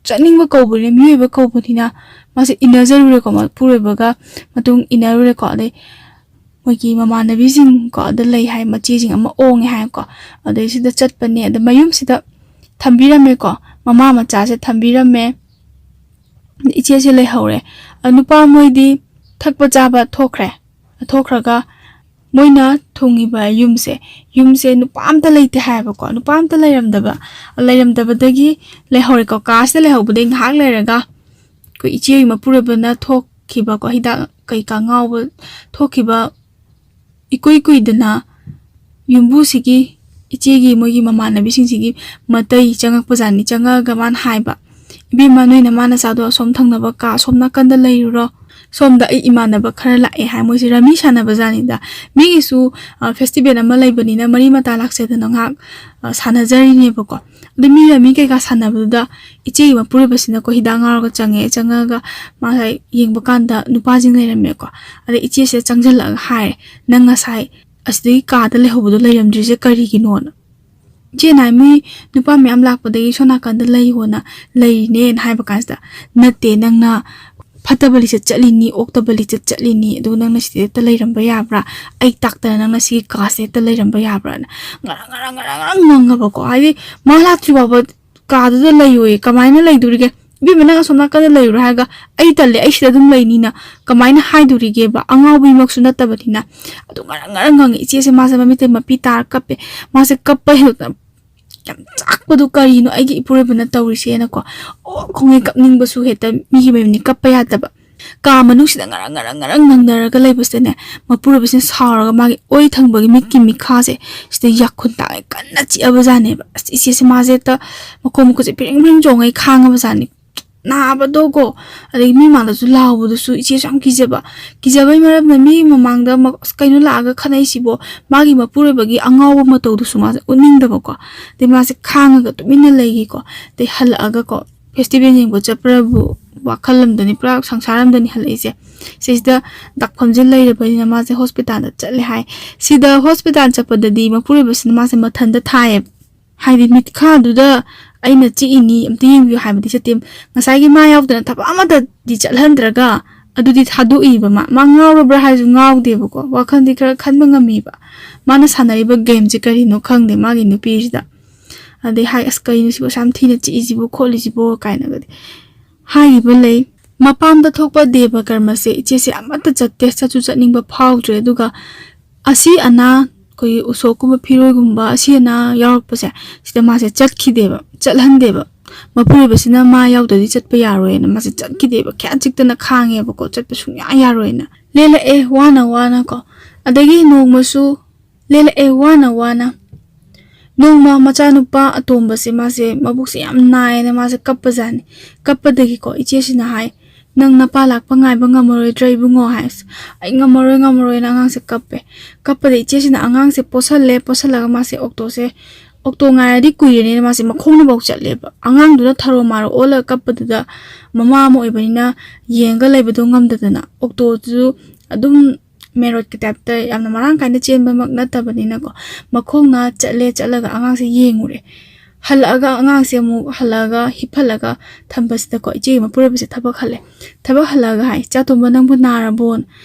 ꯆꯠꯅꯤꯡꯕ ꯀꯧꯕꯅꯤꯅ, ꯃꯤꯑꯣꯏꯕ ꯀꯧꯕꯅꯤꯅ ꯃꯥꯁꯦ ꯏꯟꯅꯖꯔꯨꯔꯦꯀꯣ, ꯃꯄꯨꯔꯣꯏꯕꯒ ꯃꯇꯨꯡ ꯏꯟꯅꯔꯨꯔꯦꯀꯣ꯫ ꯑꯗꯩ ꯃꯣꯏꯒꯤ ꯃꯃꯥꯟꯅꯕꯤꯁꯤꯡ ꯀꯣ, ꯑꯗ ꯂꯩ ꯍꯥꯏ, ꯃꯆꯦꯁꯤꯡ ꯑꯃ ꯑꯣꯡꯉꯦ ꯍꯥꯏꯀꯣ꯫ ꯑꯗꯩꯁꯤꯗ ꯆꯠꯄꯅꯦ, ꯑꯗ ꯃꯌꯨꯝꯁꯤꯗ ꯊꯝꯕꯤꯔꯝꯃꯦꯀꯣ, ꯃꯃꯥ ꯃꯆꯥꯁꯦ ꯊꯝꯕꯤꯔꯝꯃꯦ꯫ ꯏꯆꯦꯁꯦ ꯂꯩꯍꯧꯔꯦ꯫ ꯑ, ꯅꯨꯄꯥ ꯃꯣꯏꯗꯤ ꯊꯛꯄ ꯆꯥꯕ ꯊꯣꯛꯈ꯭ꯔꯦ꯫ ꯊꯣꯛꯈ꯭ꯔꯒ ꯃꯣꯏꯅ ꯊꯨꯡꯉꯤꯕ ꯌꯨꯝꯁꯦ, ꯌꯨꯝꯁꯦ ꯅꯨꯄꯥ ꯑꯝꯇ ꯂꯩꯇꯦ ꯍꯥꯏꯌꯦꯕꯀꯣ꯫ ꯅꯨꯄꯥ ꯑꯝꯇ ꯂꯩꯔꯝꯗꯕ, ꯂꯩꯔꯝꯗꯕꯗꯒꯤ ꯂꯩꯍꯧꯔꯦꯀꯣ꯫ ꯀꯥꯁꯤꯗ ꯂꯩꯍꯧꯕꯗꯒꯤ ꯉꯥꯏꯍꯥꯛ ꯂꯩꯔꯒ ꯑꯩꯈꯣꯏ ꯏꯆꯦꯒꯤ ꯃꯄꯨꯔꯣꯏꯕꯅ ꯊꯣꯛꯈꯤꯕꯀꯣ, ꯍꯤꯗꯥꯛ ꯀꯩꯀꯥ ꯉꯥꯎꯕ ꯊꯣꯛꯈꯤꯕ ꯏꯀꯨꯏ ꯀꯨꯏꯗꯅ ꯌꯨꯝꯕꯨꯁꯤꯒꯤ, ꯏꯆꯦꯒꯤ ꯃꯣꯏꯒꯤ ꯃꯃꯥꯟꯅꯕꯤꯁꯤꯡꯁꯤꯒꯤ ꯃꯇꯩ ꯆꯪꯉꯛꯄꯖꯥꯠꯅꯤ꯫ ꯆꯪꯉꯛꯑꯒ ꯃꯥꯅ ꯍꯥꯏꯕ, "ꯏꯕꯦꯝꯃ, ꯅꯣꯏ ꯅꯃꯥ ꯅꯆꯥꯗꯣ ꯑꯁꯣꯝ ꯊꯪꯅꯕ ꯀꯥ ꯑꯁꯣꯝ ꯅꯥꯀꯟꯗ ꯂꯩꯔꯨꯔꯣ, ꯁꯣꯝꯗ ꯑꯩ ꯏꯃꯥꯟꯅꯕ ꯈꯔ ꯂꯥꯛꯑꯦ" ꯍꯥꯏ꯫ ꯃꯣꯏꯁꯦ ꯔꯃꯤ ꯁꯥꯟꯅꯕꯖꯥꯠꯅꯤꯗ꯫ ꯃꯤꯒꯤꯁꯨ, ꯑ, ꯐꯦꯁꯇꯤꯚꯦꯜ ꯑꯃ ꯂꯩꯕꯅꯤꯅ ꯃꯔꯤ ꯃꯇꯥ ꯂꯥꯛꯆꯗꯅ ꯉꯥꯏꯍꯥꯛ, ꯑ, ꯁꯥꯟꯅꯖꯔꯤꯅꯦꯕꯀꯣ꯫ ꯑꯗꯨ ꯃꯤ ꯔꯃꯤ ꯀꯩꯀꯥ ꯁꯥꯟꯅꯕꯗꯨꯗ ꯏꯆꯦꯒꯤ ꯃꯄꯨꯔꯣꯏꯕꯁꯤꯅꯀꯣ ꯍꯤꯗꯥꯛ ꯉꯥꯎꯔꯒ ꯆꯪꯉꯦ꯫ ꯆꯪꯉꯒ ꯃꯥ ꯉꯁꯥꯏ ꯌꯦꯡꯕ ꯀꯥꯟꯗ ꯅꯨꯄꯥꯁꯤꯡ ꯂꯩꯔꯝꯃꯦꯀꯣ꯫ ꯑꯗꯩ ꯏꯆꯦꯁꯤꯗ ꯆꯪꯁꯤꯜꯂꯛꯑꯒ ꯍꯥꯏꯔꯦ, "ꯅꯪ ꯉꯁꯥꯏ ꯑꯁꯤꯗꯒꯤ ꯀꯥꯗ ꯂꯩꯍꯧꯕꯗꯣ ꯂꯩꯔꯝꯗ꯭ꯔꯤꯁꯦ ꯀꯔꯤꯒꯤꯅꯣꯅ꯫ ꯏꯆꯦꯅ ꯍꯥꯏ, "ꯃꯤ ꯅꯨꯄꯥ ꯃꯌꯥꯝ ꯂꯥꯛꯄꯗꯒꯤ ꯁꯣꯝ ꯅꯥꯀꯟꯗ ꯂꯩꯌꯣꯅ ꯂꯩꯔꯤꯅꯦꯅ" ꯍꯥꯏꯕ ꯀꯥꯟꯁꯤꯗ, "ꯅꯠꯇꯦ, ꯅꯪꯅ ꯐꯠꯇꯕ ꯂꯤꯆꯠ ꯆꯠꯂꯤꯅꯤ, ꯑꯣꯛꯇꯕ ꯂꯤꯆꯠ ꯆꯠꯂꯤꯅꯤ, ꯑꯗꯨꯒ ꯅꯪꯅ ꯁꯤꯗ ꯍꯦꯛꯇ ꯂꯩꯔꯝꯕ ꯌꯥꯕ꯭ꯔꯥ? ꯑꯩ ꯇꯥꯛꯇꯅ ꯅꯪꯅ ꯁꯤꯒꯤ ꯀꯥꯁꯦ ꯍꯦꯛꯇ ꯂꯩꯔꯝꯕ ꯌꯥꯕ꯭ꯔꯥꯅ?" ꯉꯔꯪ ꯉꯔꯪ ꯉꯔꯪ ꯉꯔꯪ ꯉꯪꯉꯕꯀꯣ꯫ ꯍꯥꯏꯗꯤ ꯃꯥ ꯂꯥꯛꯇ꯭ꯔꯤ ꯐꯥꯎꯕ ꯀꯥꯗꯨꯗ ꯂꯩꯌꯣꯌꯦ꯫ ꯀꯃꯥꯏꯅ ꯂꯩꯗꯣꯔꯤꯒꯦ? "ꯏꯕꯦꯝꯃ, ꯅꯪ ꯑꯁꯣꯝ ꯅꯥꯀꯟꯗ ꯂꯩꯔꯨꯔꯣ" ꯍꯥꯏꯔꯒ, "ꯑꯩ ꯇꯜꯂꯦ, ꯑꯩ ꯁꯤꯗ ꯑꯗꯨꯝ ꯂꯩꯅꯤꯅ" ꯀꯃꯥꯏꯅ ꯍꯥꯏꯗꯣꯔꯤꯒꯦꯕ? ꯑꯉꯥꯎꯕꯤꯃꯛꯁꯨ ꯅꯠꯇꯕꯅꯤꯅ꯫ ꯑꯗꯨ ꯉꯔꯪ ꯉꯔꯪ ꯉꯪꯉꯦ꯫ ꯏꯆꯦꯁꯦ, ꯃꯥꯁꯦ ꯃꯃꯤꯠꯇꯩ ꯃꯄꯤ ꯇꯥꯔ ꯀꯞꯄꯦ꯫ ꯃꯥꯁꯦ ꯀꯞꯄ ꯍꯦꯛꯇ ꯌꯥꯝ ꯆꯥꯛꯄꯗꯣ, "ꯀꯔꯤꯅꯣ ꯑꯩꯒꯤ ꯏꯄꯨꯔꯣꯏꯕꯅ ꯇꯧꯔꯤꯁꯦꯅꯀꯣ?" ꯑꯣ, ꯈꯣꯡꯉꯩ ꯀꯞꯅꯤꯡꯕꯁꯨ ꯍꯦꯛꯇ ꯃꯤꯒꯤ ꯃꯌꯨꯝꯅꯤ, ꯀꯞꯄ ꯌꯥꯗꯕ꯫ ꯀꯥ ꯃꯅꯨꯡꯁꯤꯗ ꯉꯔꯪ ꯉꯔꯪ ꯉꯔꯪ ꯉꯪꯅꯔꯒ ꯂꯩꯕꯁꯤꯗꯅꯦ, ꯃꯄꯨꯔꯣꯏꯕꯁꯤꯅ ꯁꯥꯎꯔꯒ ꯃꯥꯒꯤ ꯑꯣꯏ ꯊꯪꯕꯒꯤ ꯃꯤꯠꯀꯤ ꯃꯤꯈꯥꯁꯦ ꯁꯤꯗ ꯌꯥꯈꯨꯟ ꯇꯥꯡꯉꯩ ꯀꯟꯅ ꯆꯤꯛꯑꯕꯖꯥꯠꯅꯦꯕ꯫ ꯑꯁ, ꯏꯆꯦꯁꯦ, ꯃꯥꯁꯦ ꯍꯦꯛꯇ ꯃꯈꯣꯡ ꯃꯈꯨꯠꯁꯦ ꯐꯤꯔꯤꯡ ꯐꯤꯔꯤꯡ ꯆꯣꯡꯉꯩ ꯈꯥꯡꯉꯕꯖꯥꯠꯅꯤ꯫ ꯅꯥꯕꯗꯣꯀꯣ, ꯑꯗꯒꯤ ꯃꯤ ꯃꯥꯡꯗꯁꯨ ꯂꯥꯎꯕꯗꯨꯁꯨ ꯏꯆꯦꯁꯨ ꯌꯥꯝ ꯀꯤꯖꯕ꯫ ꯀꯤꯖꯕꯩ ꯃꯔꯝꯅ ꯃꯤ ꯃꯃꯥꯡꯗ ꯃ-, "ꯑꯁ, ꯀꯩꯅꯣ ꯂꯥꯛꯑꯒ ꯈꯠꯅꯩꯁꯤꯕꯣ?" ꯃꯥꯒꯤ ꯃꯄꯨꯔꯣꯏꯕꯒꯤ ꯑꯉꯥꯎꯕ ꯃꯇꯧꯗꯨꯁꯨ ꯃꯥꯁꯦ ꯎꯠꯅꯤꯡꯗꯕꯀꯣ꯫ ꯑꯗꯩ ꯃꯥꯁꯦ ꯈꯥꯡꯉꯒ ꯇꯨꯃꯤꯟꯅ ꯂꯩꯈꯤꯀꯣ꯫ ꯑꯗꯩ ꯍꯜꯂꯛꯑꯒꯀꯣ, ꯐꯦꯁꯇꯤꯚꯦꯜ ꯌꯦꯡꯕ ꯆꯠꯄ꯭ꯔꯕꯨ ꯋꯥꯈꯜ ꯑꯃꯗꯅꯤ, ꯄꯨꯔꯥ ꯁꯪꯁꯥꯔ ꯑꯃꯗꯅꯤ ꯍꯜꯂꯛꯏꯁꯦ꯫ ꯁꯤꯁꯤꯗ ꯗꯥꯛꯐꯝꯁꯦ ꯂꯩꯔꯕꯅꯤꯅ ꯃꯥꯁꯦ ꯍꯣꯁꯄꯤꯇꯥꯜꯗ ꯆꯠꯂꯦ ꯍꯥꯏ꯫ ꯁꯤꯗ ꯍꯣꯁꯄꯤꯇꯥꯜ ꯆꯠꯄꯗꯗꯤ ꯃꯄꯨꯔꯣꯏꯕꯁꯤꯅ ꯃꯥꯁꯦ ꯃꯊꯟꯇ ꯊꯥꯏꯌꯦꯕ꯫ ꯍꯥꯏꯗꯤ ꯃꯤꯠꯈꯥꯗꯨꯗ "ꯑꯩꯅ ꯆꯤꯛꯏꯅꯤ, ꯑꯝꯇ ꯌꯦꯡꯕꯤꯌꯨ" ꯍꯥꯏꯕꯗꯤ ꯆꯠꯇꯦ꯫ ꯉꯁꯥꯏꯒꯤ ꯃꯥ ꯌꯥꯎꯗꯅ ꯊꯕꯛ ꯑꯃꯠꯇꯗꯤ ꯆꯠꯍꯟꯗ꯭ꯔꯒ ꯑꯗꯨꯗꯤ ꯊꯥꯗꯣꯛꯏꯕ꯫ ꯃꯥ, ꯃꯥ ꯉꯥꯎꯔꯕ꯭ꯔꯥ ꯍꯥꯏꯔꯁꯨ ꯉꯥꯎꯗꯦꯕꯀꯣ, ꯋꯥꯈꯜꯗꯤ ꯈꯔ ꯈꯟꯕ ꯉꯝꯃꯤꯕ꯫ ꯃꯥꯅ ꯁꯥꯟꯅꯔꯤꯕ ꯒꯦꯝꯁꯦ ꯀꯔꯤꯅꯣ ꯈꯪꯗꯦ ꯃꯥꯒꯤ ꯅꯨꯄꯤꯁꯤꯗ꯫ ꯑꯗꯩ ꯍꯥꯏ, "ꯑꯁ, ꯀꯩꯅꯣ ꯁꯤꯕꯨ ꯑꯁꯨꯛ ꯌꯥꯝ ꯊꯤꯅ ꯆꯤꯛꯏꯁꯤꯕꯨ ꯈꯣꯠꯂꯤꯁꯤꯕꯨ?" ꯀꯥꯏꯅꯒꯗꯤ ꯍꯥꯏꯈꯤꯕ ꯂꯩ꯫ ꯃꯄꯥꯝꯗ ꯊꯣꯛꯄ ꯗꯦꯕ ꯀꯔꯃꯁꯦ ꯏꯆꯦꯁꯦ ꯑꯃꯠꯇ ꯆꯠꯇꯦ, ꯆꯠꯁꯨ ꯆꯠꯅꯤꯡꯕ ꯐꯥꯎꯗ꯭ꯔꯦ꯫ ꯑꯗꯨꯒ ꯑꯁꯤ ꯑꯅꯥ, ꯑꯩꯈꯣꯏꯒꯤ ꯎꯁꯣꯞꯀꯨꯝꯕ, ꯐꯤꯔꯣꯏꯒꯨꯝꯕ, ꯑꯁꯤ ꯑꯅꯥ ꯌꯥꯎꯔꯛꯄꯁꯦ, ꯁꯤꯗ ꯃꯥꯁꯦ ꯆꯠꯈꯤꯗꯦꯕ, ꯆꯠꯍꯟꯗꯦꯕ꯫ ꯃꯄꯨꯔꯣꯏꯕꯁꯤꯅ ꯃꯥ ꯌꯥꯎꯗ꯭ꯔꯗꯤ ꯆꯠꯄ ꯌꯥꯔꯣꯏꯅ ꯃꯥꯁꯦ ꯆꯠꯈꯤꯗꯦꯕ, ꯈ꯭ꯌꯥ ꯆꯤꯛꯇꯅ ꯈꯥꯡꯉꯦꯕꯀꯣ, ꯆꯠꯄ ꯁꯨꯡꯌꯥ ꯌꯥꯔꯣꯏꯅ꯫ ꯂꯦꯜꯂꯛꯑꯦ ꯋꯥꯅ ꯋꯥꯅꯀꯣ꯫ ꯑꯗꯒꯤ ꯅꯣꯡꯃꯁꯨ ꯂꯦꯜꯂꯛꯑꯦ ꯋꯥꯅ ꯋꯥꯅ꯫ ꯅꯣꯡꯃ ꯃꯆꯥꯅꯨꯄꯥ ꯑꯇꯣꯝꯕꯁꯦ, ꯃꯥꯁꯦ ꯃꯕꯨꯛꯁꯦ ꯌꯥꯝ ꯅꯥꯏꯌꯦꯅ ꯃꯥꯁꯦ ꯀꯞꯄꯖꯥꯠꯅꯤ꯫ ꯀꯞꯄꯗꯒꯤꯀꯣ, ꯏꯆꯦꯁꯤꯅ ꯍꯥꯏ, "ꯅꯪ ꯅꯄꯥ ꯂꯥꯛꯄ ꯉꯥꯏꯕ ꯉꯝꯃꯔꯣꯏꯗ꯭ꯔꯥ ꯏꯕꯨꯡꯉꯣ?" ꯍꯥꯏ꯫ "ꯑꯩ ꯉꯝꯃꯔꯣꯏ, ꯉꯝꯃꯔꯣꯏꯅ" ꯑꯉꯥꯡꯁꯦ ꯀꯞꯄꯦ꯫ ꯀꯞꯄꯗ ꯏꯆꯦꯁꯤꯅ ꯑꯉꯥꯡꯁꯦ ꯄꯣꯠꯁꯜꯂꯦ, ꯄꯣꯠꯁꯜꯂꯒ ꯃꯥꯁꯦ ꯑꯣꯛꯇꯣꯁꯦ, ꯑꯣꯛꯇꯣ ꯉꯥꯏꯔꯗꯤ ꯀꯨꯏꯔꯅꯤꯅ ꯃꯥꯁꯦ ꯃꯈꯣꯡꯅꯐꯧ ꯆꯠꯂꯦꯕ꯫ ꯑꯉꯥꯡꯗꯨꯅ ꯊꯔꯣ ꯃꯥꯔꯣ ꯑꯣꯜꯂꯒ ꯀꯞꯄꯗꯨꯗ ꯃꯃꯥ ꯑꯃ ꯑꯣꯏꯕꯅꯤꯅ ꯌꯦꯡꯉꯒ ꯂꯩꯕꯗꯣ ꯉꯝꯗꯗꯅ ꯑꯣꯛꯇꯣꯗꯨ ꯑꯗꯨꯝ ꯃꯦꯔꯣꯠꯀꯤ ꯇꯥꯏꯞꯇ ꯌꯥꯝꯅ ꯃꯔꯥꯡ ꯀꯥꯏꯅ ꯆꯦꯟꯕꯃꯛ ꯅꯠꯇꯕꯅꯤꯅꯀꯣ, ꯃꯈꯣꯡꯅ ꯆꯠꯂꯦ, ꯆꯠꯂꯒ ꯑꯉꯥꯡꯁꯦ ꯌꯦꯡꯉꯨꯔꯦ꯫ ꯍꯜꯂꯛꯑꯒ ꯑꯉꯥꯡꯁꯦ ꯑꯃꯨꯛ ꯍꯜꯂꯛꯑꯒ ꯍꯤꯞꯍꯜꯂꯒ ꯊꯝꯕꯁꯤꯗꯀꯣ, ꯏꯆꯦꯒꯤ ꯃꯄꯨꯔꯣꯏꯕꯁꯦ ꯊꯕꯛ ꯍꯜꯂꯦ꯫ ꯊꯕꯛ ꯍꯜꯂꯛꯑꯒ ꯍꯥꯏ, "ꯆꯥꯇꯣꯝꯕ, ꯅꯪꯕꯨ ꯅꯥꯔꯕꯣ?"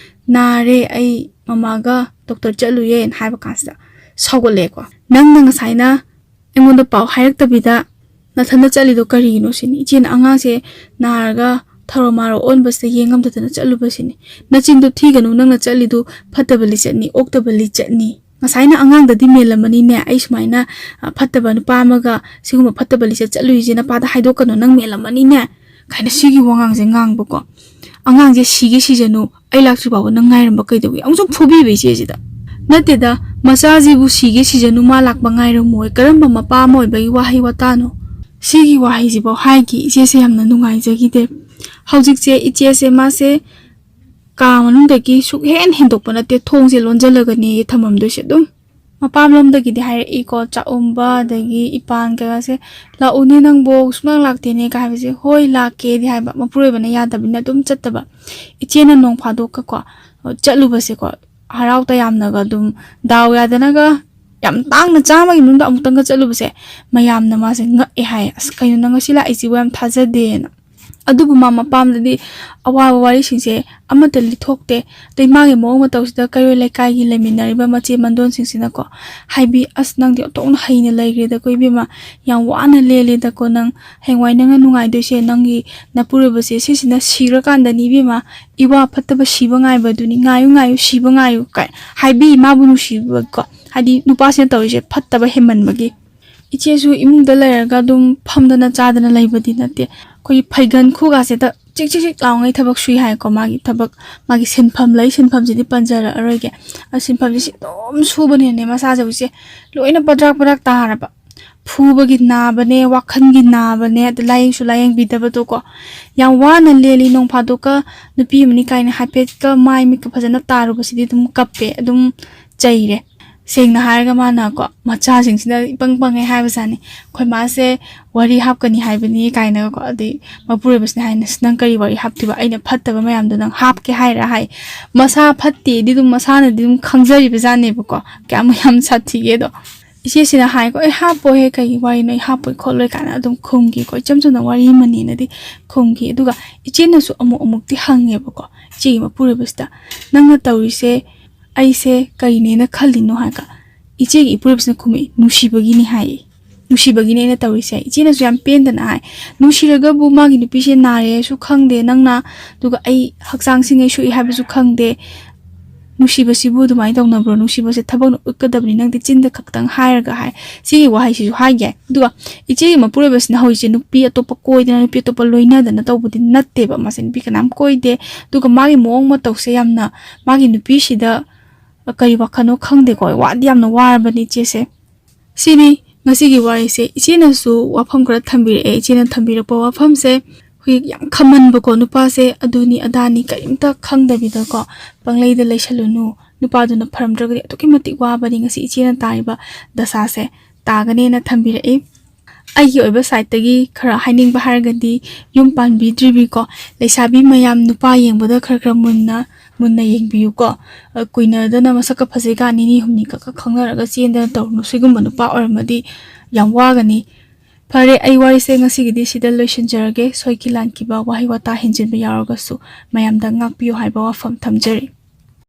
"ꯅꯥꯔꯦ, ꯑꯩ ꯃꯃꯥꯒ ꯗꯣꯛꯇꯔ ꯆꯠꯂꯨꯌꯦꯅ" ꯍꯥꯏꯕ ꯀꯥꯟꯁꯤꯗ ꯁꯥꯎꯒꯠꯂꯛꯑꯦꯀꯣ꯫ "ꯅꯪꯅ ꯉꯁꯥꯏꯅ ꯑꯩꯉꯣꯟꯗ ꯄꯥꯎ ꯍꯥꯏꯔꯛꯇꯕꯤꯗ ꯅꯊꯟꯗ ꯆꯠꯂꯤꯗꯣ ꯀꯔꯤꯒꯤꯅꯣ?" ꯁꯤꯅꯤ꯫ "ꯏꯆꯦꯅ ꯑꯉꯥꯡꯁꯦ ꯅꯥꯔꯒ ꯊꯧꯔꯣ ꯃꯥꯔꯣ ꯑꯣꯟꯕꯁꯤꯗ ꯌꯦꯡꯉꯝꯗꯗꯅ ꯆꯠꯂꯨꯕꯁꯤꯅꯤ꯫" "ꯅꯆꯤꯟꯗꯣ ꯊꯤꯒꯅꯨ, ꯅꯪꯅ ꯆꯠꯂꯤꯗꯨ ꯐꯠꯇꯕ ꯂꯤꯆꯠꯅꯤ, ꯑꯣꯛꯇꯕ ꯂꯤꯆꯠꯅꯤ꯫ ꯉꯁꯥꯏꯅ ꯑꯉꯥꯡꯗꯗꯤ ꯃꯦꯜꯂꯝꯃꯅꯤꯅꯦ, ꯑꯩ ꯁꯨꯃꯥꯏꯅ, ꯑ, ꯐꯠꯇꯕ ꯅꯨꯄꯥ ꯑꯃꯒ ꯁꯤꯒꯨꯝꯕ ꯐꯠꯇꯕ ꯂꯤꯆꯠ ꯆꯠꯂꯨꯏꯁꯦ ꯅꯄꯥꯗ ꯍꯥꯏꯗꯣꯛꯀꯅꯨ, ꯅꯪ ꯃꯦꯜꯂꯝꯃꯅꯤꯅꯦ" ꯀꯥꯏꯅ ꯁꯤꯒꯤ ꯋꯥꯉꯥꯡꯁꯦ ꯉꯥꯡꯕꯀꯣ꯫ "ꯑꯉꯥꯡꯁꯦ ꯁꯤꯒꯦ ꯁꯤꯖꯅꯨ, ꯑꯩ ꯂꯥꯛꯇ꯭ꯔꯤ ꯐꯥꯎꯕ ꯅꯪ ꯉꯥꯏꯔꯝꯕ ꯀꯩꯗꯧꯏ?" ꯑꯃꯨꯛꯁꯨ ꯐꯨꯕꯤꯕ ꯏꯆꯦꯁꯤꯗ꯫ "ꯅꯠꯇꯦꯗ, ꯃꯆꯥꯁꯤꯕꯨ ꯁꯤꯒꯦ ꯁꯤꯖꯅꯨ, ꯃꯥ ꯂꯥꯛꯄ ꯉꯥꯏꯔꯝꯃꯣꯏ꯫ ꯀꯔꯝꯕ ꯃꯄꯥ ꯑꯃ ꯑꯣꯏꯕꯒꯤ ꯋꯥꯍꯩ ꯋꯥꯇꯥꯅꯣ?" ꯁꯤꯒꯤ ꯋꯥꯍꯩꯁꯤꯐꯥꯎ ꯍꯥꯏꯈꯤ꯫ ꯏꯆꯦꯁꯦ ꯌꯥꯝꯅ ꯅꯨꯡꯉꯥꯏꯖꯈꯤꯗꯦ꯫ ꯍꯧꯖꯤꯛꯁꯦ ꯏꯆꯦꯁꯦ ꯃꯥꯁꯦ ꯀꯥ ꯃꯅꯨꯡꯗꯒꯤ ꯁꯨꯛꯍꯦꯟ ꯍꯦꯟꯗꯣꯛꯄ ꯅꯠꯇꯦ, ꯊꯣꯡꯁꯦ ꯂꯣꯟꯁꯤꯜꯂꯒꯅꯦ ꯊꯝꯃꯝꯗꯣꯏꯁꯦ꯫ ꯑꯗꯨꯝ ꯃꯄꯥꯝꯂꯣꯝꯗꯒꯤꯗꯤ ꯍꯥꯏꯔꯛꯏꯀꯣ, ꯆꯥꯛꯎꯝꯕ ꯑꯗꯒꯤ ꯏꯄꯥꯟ ꯀꯩꯀꯥꯁꯦ, "ꯂꯥꯛꯎꯅꯦ ꯅꯪꯕꯣ, ꯁꯨꯡꯂꯥꯛ ꯂꯥꯛꯇꯦꯅꯦ" ꯀꯥꯏ ꯍꯥꯏꯕꯁꯦ, "ꯍꯣꯏ, ꯂꯥꯛꯀꯦꯗꯤ" ꯍꯥꯏꯕ, ꯃꯄꯨꯔꯣꯏꯕꯅ ꯌꯥꯗꯕꯅꯤꯅ ꯑꯗꯨꯝ ꯆꯠꯇꯕ꯫ ꯏꯆꯦꯅ ꯅꯣꯡ ꯐꯥꯗꯣꯛꯀꯀꯣ ꯆꯠꯂꯨꯕꯁꯦꯀꯣ, ꯍꯔꯥꯎ ꯇꯌꯥꯝꯅꯒ ꯑꯗꯨꯝ, ꯗꯥꯎ ꯌꯥꯗꯅꯒ, ꯌꯥꯝ ꯇꯥꯡꯅ ꯆꯥꯝꯃꯒꯤ ꯃꯅꯨꯡꯗ ꯑꯃꯨꯛꯇꯪꯒ ꯆꯠꯂꯨꯕꯁꯦ, ꯃꯌꯥꯝꯅ ꯃꯥꯁꯦ ꯉꯛꯑꯦ ꯍꯥꯏ꯫ "ꯑꯁ, ꯀꯩꯅꯣ ꯅꯪ ꯉꯁꯤ ꯂꯥꯛꯏꯁꯤꯕꯨ, ꯌꯥꯝ ꯊꯥꯖꯗꯦꯅ"꯫ ꯑꯗꯨꯕꯨ ꯃꯥ ꯃꯄꯥꯝꯗꯗꯤ ꯑꯋꯥꯕ ꯋꯥꯔꯤꯁꯤꯡꯁꯦ ꯑꯃꯠꯇ ꯂꯤꯊꯣꯛꯇꯦ꯫ ꯑꯗꯩ ꯃꯥꯒꯤ ꯃꯑꯣꯡ ꯃꯇꯧꯁꯤꯗ ꯀꯩꯔꯣꯏ ꯂꯩꯀꯥꯏꯒꯤ ꯂꯩꯃꯤꯟꯅꯔꯤꯕ ꯃꯆꯦ ꯃꯟꯗꯣꯟꯁꯤꯡꯁꯤꯅꯀꯣ ꯍꯥꯏꯕꯤ, "ꯑꯁ, ꯅꯪꯗꯤ ꯑꯣꯟꯊꯣꯛꯅ ꯍꯩꯅ ꯂꯩꯈ꯭ꯔꯦꯗꯀꯣ ꯏꯕꯦꯝꯃ, ꯌꯥꯝ ꯋꯥꯅ ꯂꯦꯜꯂꯦꯗꯀꯣ ꯅꯪ꯫ ꯍꯌꯦꯡꯋꯥꯏ ꯅꯪꯅ ꯅꯨꯡꯉꯥꯏꯗꯣꯏꯁꯦ ꯅꯪꯒꯤ ꯅꯄꯨꯔꯣꯏꯕꯁꯦ ꯁꯤꯁꯤꯅ ꯁꯤꯔꯀꯥꯟꯗꯅꯤ ꯏꯕꯦꯝꯃ, ꯏꯋꯥ ꯐꯠꯇꯕ ꯁꯤꯕ ꯉꯥꯏꯕꯗꯨꯅꯤ, ꯉꯥꯏꯌꯨ ꯉꯥꯏꯌꯨ, ꯁꯤꯕ ꯉꯥꯏꯌꯨ" ꯀꯥꯏ ꯍꯥꯏꯕꯤ, ꯃꯥꯕꯨ ꯅꯨꯡꯁꯤꯕꯀꯣ꯫ ꯍꯥꯏꯗꯤ ꯅꯨꯄꯥꯁꯤꯅ ꯇꯧꯔꯤꯁꯦ ꯐꯠꯇꯕ ꯍꯦꯟꯃꯟꯕꯒꯤ꯫ ꯏꯆꯦꯁꯨ ꯏꯃꯨꯡꯗ ꯂꯩꯔꯒ ꯑꯗꯨꯝ ꯐꯝꯗꯅ ꯆꯥꯗꯅ ꯂꯩꯕꯗꯤ ꯅꯠꯇꯦ꯫ ꯑꯩꯈꯣꯏꯒꯤ ꯐꯩꯒꯟ ꯈꯨꯒꯥꯁꯦ ꯇ-, ꯆꯤꯛ ꯆꯤꯛ ꯆꯤꯛ ꯂꯥꯎꯉꯩ ꯊꯕꯛ ꯁꯨꯏ ꯍꯥꯏꯀꯣ꯫ ꯃꯥꯒꯤ ꯊꯕꯛ, ꯃꯥꯒꯤ ꯁꯤꯟꯐꯝ ꯂꯩ, ꯁꯤꯟꯐꯝꯁꯤꯗꯤ ꯄꯟꯖꯔꯛꯑꯔꯣꯏꯒꯦ꯫ ꯑ, ꯁꯤꯟꯐꯝꯁꯦ ꯁꯤ ꯑꯗꯨꯝ ꯁꯨꯕꯅꯤꯅꯅꯦ, ꯃꯁꯥꯁꯦ ꯍꯧꯖꯤꯛꯁꯦ ꯂꯣꯏꯅ ꯄꯗ꯭ꯔꯥꯛ ꯄꯗ꯭ꯔꯥꯛ ꯇꯥꯔꯕ꯫ ꯐꯨꯕꯒꯤ ꯅꯥꯕꯅꯦ, ꯋꯥꯈꯜꯒꯤ ꯅꯥꯕꯅꯦ, ꯑꯗ ꯂꯥꯏꯌꯦꯡꯁꯨ ꯂꯥꯏꯌꯦꯡꯕꯤꯗꯕꯗꯣꯀꯣ꯫ ꯌꯥꯝ ꯋꯥꯅ ꯂꯦꯜꯂꯤ꯫ ꯅꯣꯡ ꯐꯥꯗꯣꯛꯀ ꯅꯨꯄꯤ ꯑꯃꯅꯤ ꯀꯥꯏꯅ ꯍꯥꯏꯐꯦꯠꯀ ꯃꯥꯏ ꯃꯤꯠꯀ ꯐꯖꯅ ꯇꯥꯔꯨꯕꯁꯤꯗꯤ ꯑꯗꯨꯝ ꯀꯞꯄꯦ, ꯑꯗꯨꯝ ꯆꯩꯔꯦ꯫ ꯁꯦꯡꯅ ꯍꯥꯏꯔꯒ ꯃꯥꯅꯀꯣ, ꯃꯆꯥꯁꯤꯡꯁꯤꯅ ꯏꯄꯪ ꯄꯪꯉꯦ ꯍꯥꯏꯕꯖꯥꯠꯅꯤ꯫ "ꯑꯩꯈꯣꯏ ꯃꯥꯁꯦ ꯋꯥꯔꯤ ꯍꯥꯞꯀꯅꯤ ꯍꯥꯏꯕꯅꯤ" ꯀꯥꯏꯅꯒꯀꯣ꯫ ꯑꯗꯩ ꯃꯄꯨꯔꯣꯏꯕꯁꯤꯅ ꯍꯥꯏꯅ, "ꯑꯁ, ꯅꯪ ꯀꯔꯤ ꯋꯥꯔꯤ ꯍꯥꯞꯇꯣꯏꯕ? ꯑꯩꯅ ꯐꯠꯇꯕ ꯃꯌꯥꯝꯗꯣ ꯅꯪ ꯍꯥꯞꯀꯦ ꯍꯥꯏꯔ?" ꯍꯥꯏ꯫ ꯃꯁꯥ ꯐꯠꯇꯦꯗꯤ ꯑꯗꯨꯝ ꯃꯁꯥꯅꯗꯤ ꯑꯗꯨꯝ ꯈꯪꯖꯔꯤꯕꯖꯥꯠꯅꯦꯕꯀꯣ, ꯀꯌꯥꯃꯨꯛ ꯌꯥꯝ ꯁꯥꯊꯤꯒꯦꯗꯣ꯫ ꯏꯆꯦꯁꯤꯅ ꯍꯥꯏꯀꯣ, "ꯑꯩ ꯍꯥꯞꯄꯣꯏꯍꯦ, ꯀꯩꯒꯤ ꯋꯥꯔꯤꯅꯣ? ꯑꯩ ꯍꯥꯞꯄꯣꯏ ꯈꯣꯠꯂꯣꯏ" ꯀꯥꯏꯅ ꯑꯗꯨꯝ ꯈꯨꯝꯈꯤꯀꯣ꯫ ꯏꯆꯝ ꯆꯝꯅ ꯋꯥꯔꯤ ꯑꯃꯅꯦꯅꯗꯤ ꯈꯨꯝꯈꯤ꯫ ꯑꯗꯨꯒ ꯏꯆꯦꯅꯁꯨ ꯑꯃꯨꯛ ꯑꯃꯨꯛꯇꯤ ꯍꯪꯉꯦꯕꯀꯣ, ꯏꯆꯦꯒꯤ ꯃꯄꯨꯔꯣꯏꯕꯁꯤꯗ, "ꯅꯪꯅ ꯇꯧꯔꯤꯁꯦ ꯑꯩꯁꯦ ꯀꯔꯤꯅꯦꯅ ꯈꯜꯂꯤꯅꯣ?" ꯍꯥꯏꯔꯒ, ꯏꯆꯦꯒꯤ ꯏꯄꯨꯔꯣꯏꯕꯁꯤꯅ ꯈꯨꯝꯃꯛꯏ, "ꯅꯨꯡꯁꯤꯕꯒꯤꯅꯤ" ꯍꯥꯏꯌꯦ꯫ "ꯅꯨꯡꯁꯤꯕꯒꯤꯅꯦ ꯑꯩꯅ ꯇꯧꯔꯤꯁꯦ"꯫ ꯏꯆꯦꯅꯁꯨ ꯌꯥꯝ ꯄꯦꯟꯗꯅ ꯍꯥꯏ, "ꯅꯨꯡꯁꯤꯔꯒꯕꯨ ꯃꯥꯒꯤ ꯅꯨꯄꯤꯁꯦ ꯅꯥꯔꯦꯁꯨ ꯈꯪꯗꯦ ꯅꯪꯅ, ꯑꯗꯨꯒ ꯑꯩ ꯍꯛꯆꯥꯡꯁꯤꯡꯉꯩ ꯁꯣꯛꯏ ꯍꯥꯏꯕꯁꯨ ꯈꯪꯗꯦ꯫ ꯅꯨꯡꯁꯤꯕꯁꯤꯕꯨ ꯑꯗꯨꯃꯥꯏꯅ ꯇꯧꯅꯕ꯭ꯔꯣ? ꯅꯨꯡꯁꯤꯕꯁꯦ ꯊꯕꯛꯅ ꯎꯠꯀꯗꯕꯅꯤ, ꯅꯪꯗꯤ ꯆꯤꯟꯗ ꯈꯛꯇꯪ ꯍꯥꯏꯔꯒ" ꯍꯥꯏ꯫ ꯁꯤꯒꯤ ꯋꯥꯍꯩꯁꯤꯁꯨ ꯍꯥꯏꯒꯦ꯫ ꯑꯗꯨꯒ ꯏꯆꯦꯒꯤ ꯃꯄꯨꯔꯣꯏꯕꯁꯤꯅ ꯍꯧꯖꯤꯛꯁꯦ ꯅꯨꯄꯤ ꯑꯇꯣꯞꯄ ꯀꯣꯏꯗꯅ, ꯅꯨꯄꯤ ꯑꯇꯣꯞꯄ ꯂꯣꯏꯅꯗꯅ ꯇꯧꯕꯗꯤ ꯅꯠꯇꯦꯕ꯫ ꯃꯥꯁꯦ ꯅꯨꯄꯤ ꯀꯅꯥꯝ ꯀꯣꯏꯗꯦ꯫ ꯑꯗꯨꯒ ꯃꯥꯒꯤ ꯃꯑꯣꯡ ꯃꯇꯧꯁꯦ ꯌꯥꯝꯅ, ꯃꯥꯒꯤ ꯅꯨꯄꯤꯁꯤꯗ ꯀꯔꯤ ꯋꯥꯈꯜꯅꯣ ꯈꯪꯗꯦꯀꯣ, ꯋꯥꯗꯤ ꯌꯥꯝꯅ ꯋꯥꯔꯕꯅꯤ ꯏꯆꯦꯁꯦ꯫ ꯁꯤꯅꯤ ꯉꯁꯤꯒꯤ ꯋꯥꯔꯤꯁꯦ꯫ ꯏꯆꯦꯅꯁꯨ ꯋꯥꯐꯝ ꯈꯔ ꯊꯝꯕꯤꯔꯛꯑꯦ꯫ ꯏꯆꯦꯅ ꯊꯝꯕꯤꯔꯛꯄ ꯋꯥꯐꯝꯁꯦ, ꯑꯩꯈꯣꯏ ꯌꯥꯝ ꯈꯝꯃꯟꯕꯀꯣ, ꯅꯨꯄꯥꯁꯦ ꯑꯗꯨꯅꯤ ꯑꯗꯥꯅꯤ ꯀꯔꯤꯝꯇ ꯈꯪꯗꯕꯤꯗꯀꯣ, ꯄꯪꯂꯩꯗ ꯂꯩꯁꯜꯂꯨꯅꯨ꯫ ꯅꯨꯄꯥꯗꯨꯅ ꯐꯔꯝꯗ꯭ꯔꯒꯗꯤ ꯑꯗꯨꯛꯀꯤ ꯃꯇꯤꯛ ꯋꯥꯕꯅꯤ꯫ ꯉꯁꯤ ꯏꯆꯦꯅ ꯇꯥꯔꯤꯕ ꯗꯁꯥꯁꯦ ꯇꯥꯒꯅꯦꯅ ꯊꯝꯕꯤꯔꯛꯏ꯫ ꯑꯩꯒꯤ ꯑꯣꯏꯕ ꯁꯥꯏꯠꯇꯒꯤ ꯈꯔ ꯍꯥꯏꯅꯤꯡꯕ ꯍꯥꯏꯔꯒꯗꯤ, ꯌꯨꯝ ꯄꯥꯟꯕꯤꯗ꯭ꯔꯤꯕꯤꯀꯣ ꯂꯩꯁꯥꯕꯤ ꯃꯌꯥꯝ, ꯅꯨꯄꯥ ꯌꯦꯡꯕꯗ ꯈꯔ ꯈꯔ ꯃꯨꯟꯅ, ꯃꯨꯟꯅ ꯌꯦꯡꯕꯤꯌꯨꯀꯣ꯫ ꯑ, ꯀꯨꯏꯅꯗꯅ ꯃꯁꯛꯀ ꯐꯖꯩꯒ ꯅꯤꯅꯤ ꯍꯨꯝꯅꯤ ꯈꯛꯀ ꯈꯪꯅꯔꯒ ꯆꯦꯟꯗꯅ ꯇꯧꯔꯨꯅꯨ꯫ ꯁꯤꯒꯨꯝꯕ ꯅꯨꯄꯥ ꯑꯣꯏꯔꯝꯃꯗꯤ ꯌꯥꯝ ꯋꯥꯒꯅꯤ꯫ ꯐꯔꯦ, ꯑꯩ ꯋꯥꯔꯤꯁꯦ ꯉꯁꯤꯒꯤꯗꯤ ꯁꯤꯗ ꯂꯣꯏꯁꯤꯟꯖꯔꯒꯦ꯫ ꯁꯣꯏꯈꯤ ꯂꯥꯟꯈꯤꯕ, ꯋꯥꯍꯩ ꯋꯥꯇꯥ ꯍꯦꯟꯖꯤꯟꯕ ꯌꯥꯎꯔꯒꯁꯨ ꯃꯌꯥꯝꯗ ꯉꯥꯛꯄꯤꯌꯨ ꯍꯥꯏꯕ ꯋꯥꯐꯝ ꯊꯝꯖꯔꯤ꯫